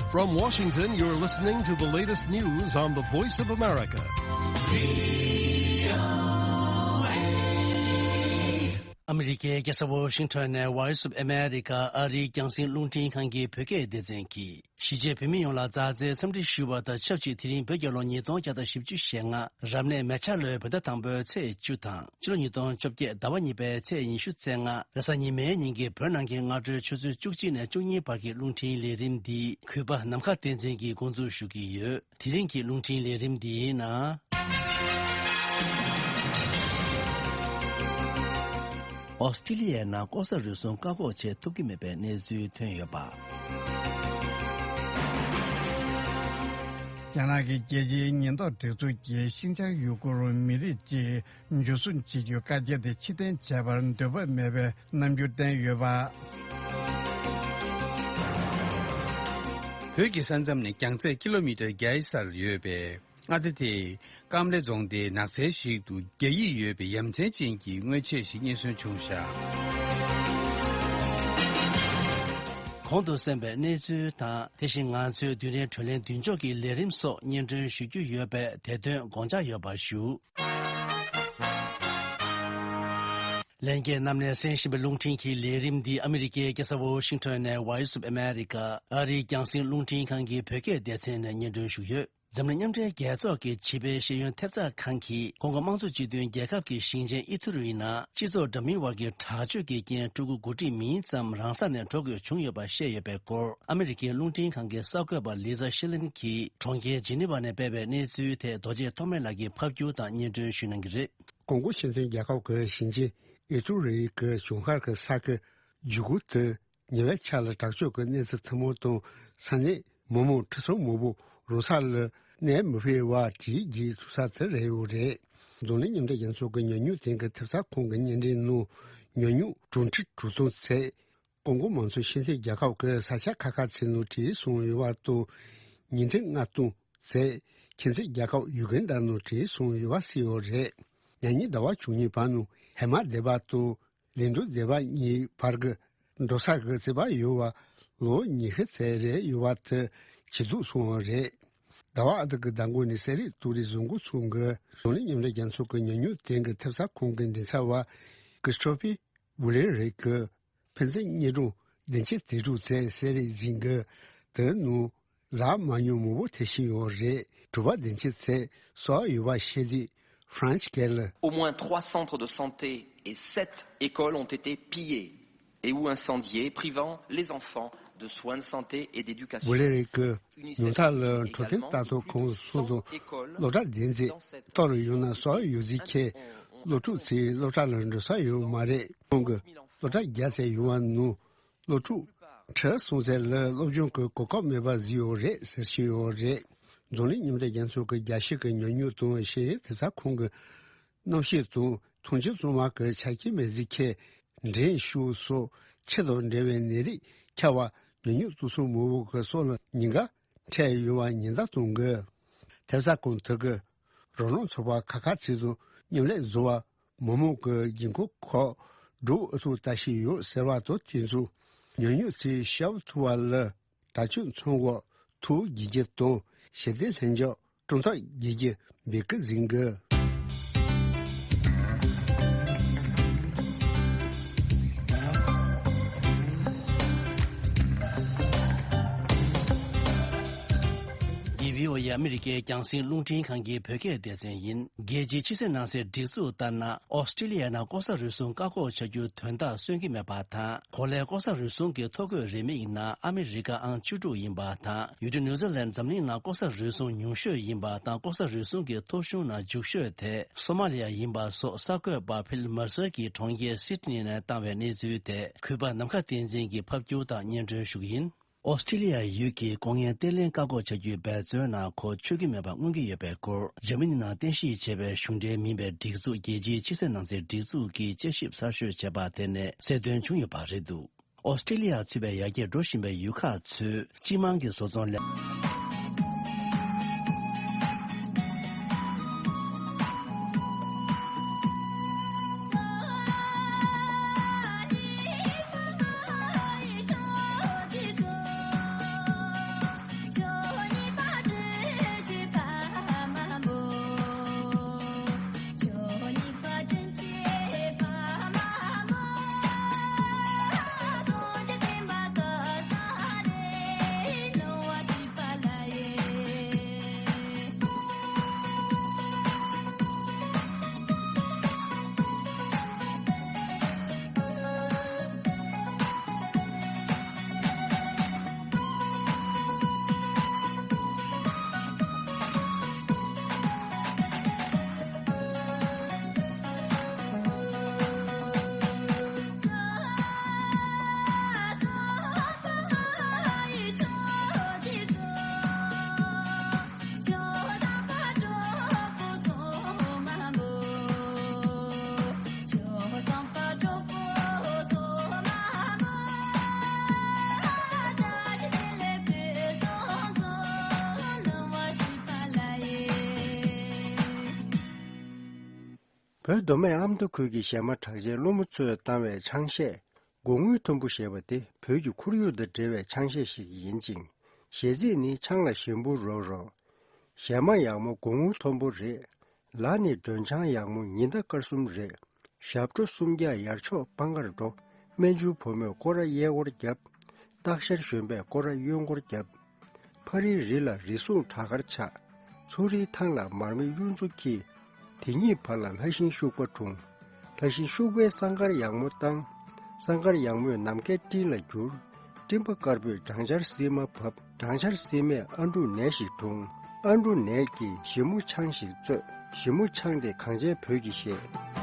From Washington, you're listening to the latest news on the Voice of America. ཨ་མི་རི་ཀའི་རྒྱལ་ས་ཝོ་ཤིང་ཊོན་ནས་Voice of America ཨ་རིའི་རྒྱང་སྲིང་རླུང་འཕྲིན་ཁང་གི་བོད་སྐད་སྡེ་ཚན་གྱིས། གཞིས་བྱེས་བོད་མི་ཡོངས་ལ་མཛའ་བརྩེའི་འཚམས་འདྲི་ཞུ་བ་དང་ཆབས་ཅིག་དེ་རིང་བོད་རྒྱལ་ལོ་ཉིས་སྟོང་བརྒྱ་དང་བཞི་བཅུ་ཞེ་ལྔ་རབ་གནས་མེ་བྱ་ལོའི་བོད་ཟླ་དང་པོའི་ཚེས་བཅུ་དང་ཕྱི་ལོ་ཉིས་སྟོང་བཅོ་བརྒྱད་ཟླ་བ་གཉིས་པའི་ཚེས་ཉི་ཤུ་རྩ་ལྔ་རེས་གཟའ་ཉི་མའི་ཉིན་གྱི་བོད་ནང་གི་སྔ་དྲོའི་ཆུ་ཚོད་བཅུ་གཅིག་ནས་བཅུ་གཉིས་བར་གྱི་རླུང་འཕྲིན་ལས་རིམ་འདི་གུས་པ་ནམ་མཁའ་བསྟན་འཛིན་གྱིས་འགོ་འཛུགས་ཞུ་གི་ཡོད། དེ་རིང་གི་རླུང་འཕྲིན་ལས་རིམ་འདིའི་ནང་། ཨོ་སི་ཀྲི་ལི་ཡའི་ནང་ལྐོག་ཟ་རུལ་སུངས་བཀག་འགོག་བྱེད་ཐུབ་ཀྱི་མེད་པའི་གནས་ཚུལ་ཐོན་ཡོད་པ། རྒྱ་ནག་གི་རྒྱལ་སྤྱིའི་ཉེན་རྟོག་སྒྲིག་འཛུགས་ཀྱིས་ཤིན་ཅང་ཡུ་གུར་མི་རིགས་ཀྱི་འཇུ་བཟུང་བྱེད་རྒྱུའི་བཀའ་རྒྱ་དེ་ཕྱིར་འཐེན་བྱས་པར་འདོད་པ་མེད་པའི་རྣམ་འགྱུར་བསྟན་ཡོད་པ། བོད་ཀྱི་ས་མཚམས་ནས་རྒྱང་ཚད་ཀི་ལོ་མི་ཊར་བརྒྱ་ཡི་སར་ཡོད་པའི་མངའ་སྡེ་དེའི་ཀམ་ལེ་རྫོང་དེའི་ནགས་ཚལ་ཞིག་ཏུ་རྒྱ་ཡིག་ཡོད་པའི་ཡ་མཚན་ཅན་གྱི་དངོས་ཆས་ཤིག་རྙེད་སོན་བྱུང་བཞག་གོང་དུ་གསན་པའི་གནས་ཚུལ་དང་། དེ་བཞིན་ང་ཚོའི་རྡུལ་ཕྲན་བགྲོ་གླེང་མདུན་ལྕོག་གི་ལས་རིམ་སོགས་སྙན་སྒྲོན་ཞུ་རྒྱུ་ཡོད་པས། དེ་དོན་དགོངས་འཇགས་ཡོད་པར་ཞུ། ལྷན་རྒྱས་རྣམས་ནས་གསན་བཞིན་པའི་རླུང་འཕྲིན་གྱི་ལས་རིམ་འདི་ཨ་མི་རི་ཀའི་རྒྱལ་ས་ཝོ་ཤིང་ཊོན་ནས་Voice of America ཨ་རིའི་རྒྱང་སྲིང་རླུང་འཕྲིན་ཁང་གི་བོད་སྐད་སྡེ་ཚན་ནས་སྙན་སྒྲོན་ཞུ་ཡོད། འཛམ་གླིང་མཉམ་འབྲེལ་རྒྱལ་ཚོགས་ཀྱི་བྱིས་པའི་ཤེས་ཡོན་ཐེབས་རྩ་ཁང་གིས་ཀོང་ཀོ་དམངས་གཙོ་སྤྱི་མཐུན་རྒྱལ་ཁབ་ཀྱི་ཞིང་ཆེན་ཨི་ཐུ་རུའི་ནང་སྤྱི་ཚོགས་འདྲ་མིན་དབར་གྱི་དྲག་སྤྱོད་ཀྱི་རྐྱེན་ཕྲུ་གུ་དགུ་ཁྲི་མིན་ཙམ་རང་ས་ནས་འགྲོ་དགོས་བྱུང་ཡོད་པ་བཤད་ཡོད་པའི་སྐོར། ཨ་མི་རི་ཀའི་རླུང་འཕྲིན་ཁང་གི་གསར་འགོད་པ་ལི་ཛ་ཤི་ལིན་གྱིས་གྲོང་ཁྱེར་ཇི་ནི་ཝ་ནས་སྤེལ་བའི་གནས་ཚུལ་དེ་རྡོ་རྗེ་ཐོགས་མེད་ལགས་ཀྱིས་ཕབ་སྒྱུར་དང་སྙན་སྒྲོན་ཞུ་གནང་གི་རེད། ཀོང་ཀོ་ཞིང་ཆེན་རྒྱལ་ཁབ་ཀྱི་ཞིང་ཆེན་ཨི་ཐུ་རུའི་གི་གཞུང་སྒར་གྱི་ས་ཁུལ་ཇུ་གུ་དུ། ཉེ་བའི་ཆར་ལ་དྲག་སྤྱོད་ཀྱི་གནས་ཚུལ་ཐུན་མོང་དང་ས་གནས་མི་མང་ཁྲི་ཚོ་མང་པོ་རང་ས་ལ་གནས་མི་སྤོས་པར་བྲོས་བྱོལ་ཚུགས་ས་དེ་རེད་ཡོད་རེད། འཛམ་གླིང་མཉམ་འབྲེལ་རྒྱལ་ཚོགས་ཀྱི་ཉམས་མྱོང་ལྡན་གྱི་ཐེབས་རྩ་ཁང་གི་བརྙན་འཕྲིན་ནང་ཉམས་མྱོང་གྲངས་ཁྲི་དྲུག་སྟོང་ཚད། ཀོང་ཀོ་དམངས་གཙོའི་ཞིང་ཆེན་རྒྱལ་ཁབ་ཀྱི་ས་ཆ་ཁག་ཁག་ཅིག་ནང་བྲོས་སོང་ཡོད་པ་དང་། ཉིས་ཁྲི་ལྔ་སྟོང་ཚད་ཁྱིམ་མཚེས་རྒྱལ་ཁབ་ཡུ་གན་ཌ་ནང་བྲོས་སོང་ཡོད་པ་གསལ་ཡོད་རེད། ཉེ་ཉིན་ཟླ་བ་བཅུ་གཉིས་པ་ནང་ཧེ་མ་སྡེ་པ་དང་། ལིན་ཀྲུའུ་སྡེ་པ་གཉིས་བར་གྱི་འགྲོ་ས་གི་རྩིས་པ་ཡོད་པ་ལོ་ཉི་ཤུ་ཙམ་རེ་ཡོད་པ་དེ་ཇེ་སྡུག་སོང་བ་རེད། ཟླ་བ་ཨ་ཐི་ཀྱི་ཟླ་འགོ་ནས་གསན་རིག་གཏོང་རིགས་བཟོ་འགོ་ཚུགས་འགོ། འཛམ་གླིང་མཉམ་འབྲེལ་རྒྱལ་ཚོགས་ཀྱི་ཉམས་མྱོང་ལྡན་གྱི་ཐེབས་རྩ་ཁང་གི་མགྲིན་ཚབ་པ་ཀྲིས་ཏོ་ཕི་ཝུ་ལེ་རེ་གིས་ཕན་ཚུན་གཉིས་གྲོང་བདུན་ཅུ་དོན་དྲུག་ཙམ་གསན་རིག་འཛིན་འགོ། དེ་ནང་གཟའ་མ་ཉུང་མང་པོ་ཐེབས་བཞིན་ཡོད་རེད། གྲོད་པ་བདེ་འཇགས་ཚད་གསོ་བ་ཡོད་པ་ཤེས་དུས་ཧྥ་རན་སི་སྐད་ལ། Au moins trois centres de santé et sept écoles ont été pillés et ou incendiés, privant les enfants de soins de santé et d'éducation. ཝུ་ལེ་རེ་གིས་ཉུང་མཐའ་ལ་འཕྲོད་བསྟེན་ལྟ་རྟོག་ཁང་གསུམ་དང་སློབ་གྲྭ་བདུན་ཙམ་གཏོར་ཡོད་ན་གསོ་བ་ཡོད་རྫས་ཁྱེར་སློབ་ཕྲུག་ཚོ་སློབ་གྲྭ་ལ་འགྲོ་ས་ཡོད་མ་རེད། ཁོང་གིས་སློབ་གྲྭ་བརྒྱ་ཙམ་ཡོད་པ་ནང་། སློབ་ཕྲུག་ཁྲི་གསུམ་ཙམ་ལ་སློབ་སྦྱོང་གི་གོ་སྐབས་མེད་པ་བཟོས་ཡོད་རེད་ཟེར་བཞིན་ཡོད་རེད། འཛམ་གླིང་མཉམ་འབྲེལ་རྒྱལ་ཚོགས་ཀྱི་རྒྱལ་སྤྱི་གི་ཉམས་མྱོང་དང་ཤེས་ཡོན་ཐེབས་རྩ་ཁང་གི་རྣམ་བཤད་དང་མཐོང་ཆེན་གཙང་མ་གི་ཆ་རྐྱེན་མེད་རྫས་ཁྱེར་འགྲན་ཞུགས་སོགས་ཕྱི་དང་འབྲེལ་བའི་ནད་རིགས་ཁྱབ་པ་ཉམས་མྱོང་གཏོང་ས་མང་པོ་གི་སོགས་ལ་ཉེན་ཁ་འཕྲད་ཡོད་པ་ཉེན་བརྡ་གཏོང་དགོས། ཐེབས་རྩ་ཁང་དེ་གི་རང་རང་ཚོགས་པ་ཁག་ཁག་ཅིག་དང་མཉམ་ལས་བཟོ་བ། མི་མང་གི་དགོས་མཁོ་ཁག་སྒྲུབ་ཨུ་ཚུགས་ལྟ་བཞིན་ཡོད་ཟེར་བ་དང་དེ་ཚོ་ཉམས་མྱོང་ཚོས་ཤར་བུ་ཐུ་བ་ལ་དྲག་སྤྱོད་ཚོང་འོག་ཐུགས་དགྱེས་གུས་དང་ཞི་བདེ་ལྷིང་འཇགས་སྲུང་ཐབས་དགྱེས་གུས་འབོད་སྐུལ་གཟིགས་འགོད། འདི་བྷི་ཨོ་ཨེ་ཨ་མི་རི་ཀའི་རྒྱང་སྲིང་རླུང་འཕྲིན་ཁང་གི་བོད་སྐད་སྡེ་ཚན་ཡིན། རྒྱལ་སྤྱིའི་ཕྱི་སྲིད་ནང་སྲིད་སྒྲིག་འཛུགས་ལྟར་ན། ཨོ་སི་ཀྲི་ལི་ཡའི་ནང་ལྐོག་ཟ་རུལ་སུངས་བཀག་འགོག་བྱ་རྒྱུའི་དོན་དག་སོན་གྱི་མེད་པ་དང་། གོ་ལའི་ལྐོག་ཟ་རུལ་སུངས་ཀྱི་ཐོ་འགོད་རིན་མེད་ནང་ཨ་མི་རི་ཀ་ཨང་བཅུ་དྲུག་ཡིན་པ་དང་། ཡུལ་གྲུ་ནིའུ་ཛི་ལན་འཛམ་གླིང་ནང་ལྐོག་ཟ་རུལ་སུངས་ཉུང་ཤོས་ཡིན་པ་དང་། ལྐོག་ཟ་རུལ་སུངས་ཀྱི་ཐོ་གཞུང་ནང་རྒྱུགས་ཤོས་དེ་སོ་མ་ལི་ཡ་ཡིན་པ་སོགས་གསར་འགོད་པ་ཕིལ་མར་སར་གྱིས་གྲོང་ཁྱེར་སིད་ནི་ནས་བཏང་བའི་གནས་ཚུལ་དེ་གུས་པ་ནམ་མཁའ་བསྟན་འཛིན་གྱིས་ཕབ་སྒྱུར་དང་སྙན་སྒྲོན་ཞུ་གི་ཡིན། ཨོ་སི་ཀྲི་ལི་ཡ་ཡུལ་གྱིས་ལྐོག་རྔན་བརྟན་ལྷིང་བཀག་འགོག་བྱ་རྒྱུའི་འབད་བརྩོན་ནང་ཁོ་ཆོད་ཀྱི་མེད་པ་མངོན་གྱི་ཡོད་པའི་སྐོར། འཇར་མ་ནི་ནང་རྟེན་གཞི་བྱས་པའི་གཞུང་འབྲེལ་མིན་པའི་སྒྲིག་འཛུགས་རྒྱལ་སྤྱིའི་ཕྱི་སྲིད་ནང་སྲིད་སྒྲིག་འཛུགས་ཀྱིས་དཔྱད་ཞིབ་གསར་ཤོས་བྱས་པ་དེ་ནས་གསལ་སྟོན་བྱུང་ཡོད་པ་རེད་འདུག་ཨོ་སི་ཀྲི་ལི་ཡ་ཚུད་པའི་ཡར་རྒྱས་འགྲོ་བཞིན་པའི་ཡུལ་ཁག་ཚོས་སྤྱི་དམངས་ཀྱི་བཟོ་ཚོང་ལས། བོད་མདོ་སྨད་ཨ་མདོ་ཁུལ་གྱི་གཞས་མ་གྲགས་ཅན་ཀླུ་མོ་མཚོས་བཏང་བའི་ཆང་གཞས། སྒོ་དངུལ་མཐོན་པོ་ཞེས་པ་དེ་བོད་ཀྱི་ཁོར་ཡུག་དང་འབྲེལ་བའི་ཆང་གཞས་ཤིག་ཡིན་ཅིང་། གཞས་ཚིག་ནི་ཆང་ལ་ཞིམ་པོ་རོ་རོ། གཞས་མ་ཡག་མོ་སྒོ་དངུལ་མཐོན་པོ་རེད། ལ་ནི་མགྲོན་ཆང་ཡག་མོ་ཉི་ཟླ་སྐར་གསུམ་རེད། ཞབས་བྲོ་སུམ་བརྒྱ་ཡར་ཕྱོགས་སྤང་ཁར་འགྲོ། སྨན་ཆུང་བུ་མོས་སྐོར་ར་གཡས་སྐོར་བརྒྱབ། སྟག་ཤར་གཞོན་པས་སྐོར་ར་གཡོན་སྐོར་བརྒྱབ། ཕ་རིའི་རི་ལ་རི་སྲུང་བྲག་དཀར་ཆགས། མཚོ་རིའི་ཐང་ལ་མར་མེ་གཡུ་མཚོ་འཁྱིལ། དེ་གཉིས་བར་ལ་ལྷ་ཤིང་ཤུག་པ་འཁྲུངས། ལྷ་ཤིང་ཤུག་པའི་སྲང་དཀར་ཡག་མོ་བཏང་། སྲང་དཀར་ཡག་མོས་ནམ་མཁའི་སྤྲིན་ལ་བསྒྱུར། སྤྲིན་པ་དཀར་པོས་སྦྲང་ཆར་བསིལ་མ་བབས། སྦྲང་ཆར་བསིལ་མས་ཨ་འབྲུག་ནས་ཤིག་འཁྲུངས། ཨ་འབྲུག་ནས་ཀྱིས་ཞིབ་མོ་ཆང་ཞིག་བཙོས། ཞིབ་མོ་ཆང་དེ་གངས་ཅན་བོད་ཀྱི་གཞས།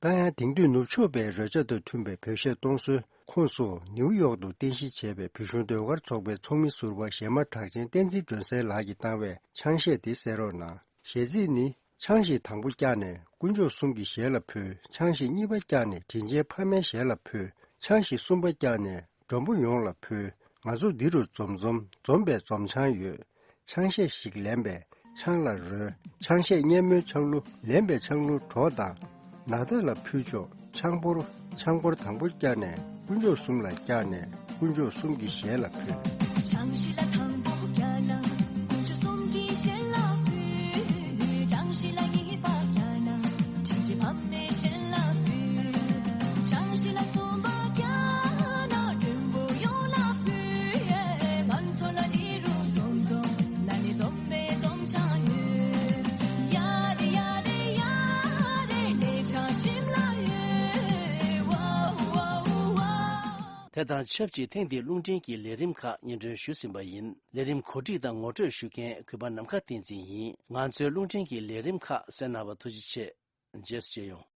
ད་ཡང་དེང་དུས་ནུབ་ཕྱོགས་པའི་རོལ་ཆ་དང་མཐུན་པའི་བོད་གཞས་གཏོང་སྲོལ་ཁོངས་སུ་ནིའུ་ཡོག་ཏུ་རྟེན་གཞི་བྱས་པའི་བོད་གཞུང་ཟློས་གར་ཚོགས་པའི་ཚོགས་མི་ཟུར་པ་གཞས་མ་གྲགས་ཅན་བསྟན་འཛིན་སྒྲོན་གསལ་ལགས་ཀྱིས་བཏང་བའི་ཆང་གཞས་དེ་གསན་རོགས་གནང་། གཞས་ཚིག་ནི། ཆང་ཞིག་དང་པོ་བཀྱགས་ནས་དཀོན་མཆོག་གསུམ་གྱི་ཞལ་ལ་ཕུལ། ཆང་ཞིག་གཉིས་པ་བཀྱགས་ནས་དྲིན་ཅན་ཕ་མའི་ཞལ་ལ་ཕུལ། ཆང་ཞིག་གསུམ་པ་བཀྱགས་ནས་མགྲོན་པོ་ཡོངས་ལ་ཕུལ། ང་ཚོ་འདི་རུ་འཛོམས་འཛོམས་འཛོམས་པའི་འཛོམས་ཆང་ཡོད། ཆང་གཞས་ཤིག་ལེན་པས་ཆང་ལ་རོལ། ཆང་གཞས་སྙན་མོའི་ཆང་གླུ་ལེན་པའི་ཆང་གླུ་གྲོགས་དང་། ན་བཟའ་ལ་ཕུལ་ཆོག་ཆང་ཕོར། ཆང་ཕོར་དང་པོ་བཀྱགས་ནས་དཀོན་མཆོག་གསུམ་ལ་བཀྱགས་ནས་དཀོན་མཆོག་གསུམ་གྱི་ཞལ་ལ་ཕུལ། ཆང་ཞིག་ལ་དང་པོ་བཀྱགས་ན་དཀོན་མཆོག་གསུམ་གྱི་ཞལ་ལ་ཕུལ། ཆང་ཞིག་ལ་གཉིས་པ་བཀྱགས་ན་དྲིན་ཅན་ཕ་མའི་ཞལ་ལ་ཕུལ། ཆང་ཞིག་ལ་གསུམ་པ་བཀྱགས་ན་མགྲོན་པོ་ཡོངས་ལ་ཕུལ། ང་ཚོ་ལ་འདི་རུ་འཛོམས་འཛོམས་ལ་ནི་འཛོམས་པའི་འཛོམས་ཆང་ཡོད། ཡ་རེ་ཡ་རེ་ཡ་རེ་ནས་ཆང་ཞིམ་ལ་ཡོད། ཝའོ་ཝའོ་ཝའོ། དེ་དང་ཆབས་ཅིག་ཐེངས་འདིའི་རླུང་འཕྲིན་གྱི་ལས་རིམ་ཁག་སྙན་སྒྲོན་ཞུས་ཟིན་པ་ཡིན། ལས་རིམ་གོ་སྒྲིག་དང་ངོ་སྤྲོད་ཞུ་མཁན་གུས་པ་ནམ་མཁའ་བསྟན་འཛིན་ཡིན། ང་ཚོའི་རླུང་འཕྲིན་གྱི་ལས་རིམ་ཁག་གསན་གནང་བར་ཐུགས་རྗེ་ཆེ། རྗེས་སུ་མཇལ་ཡོང་།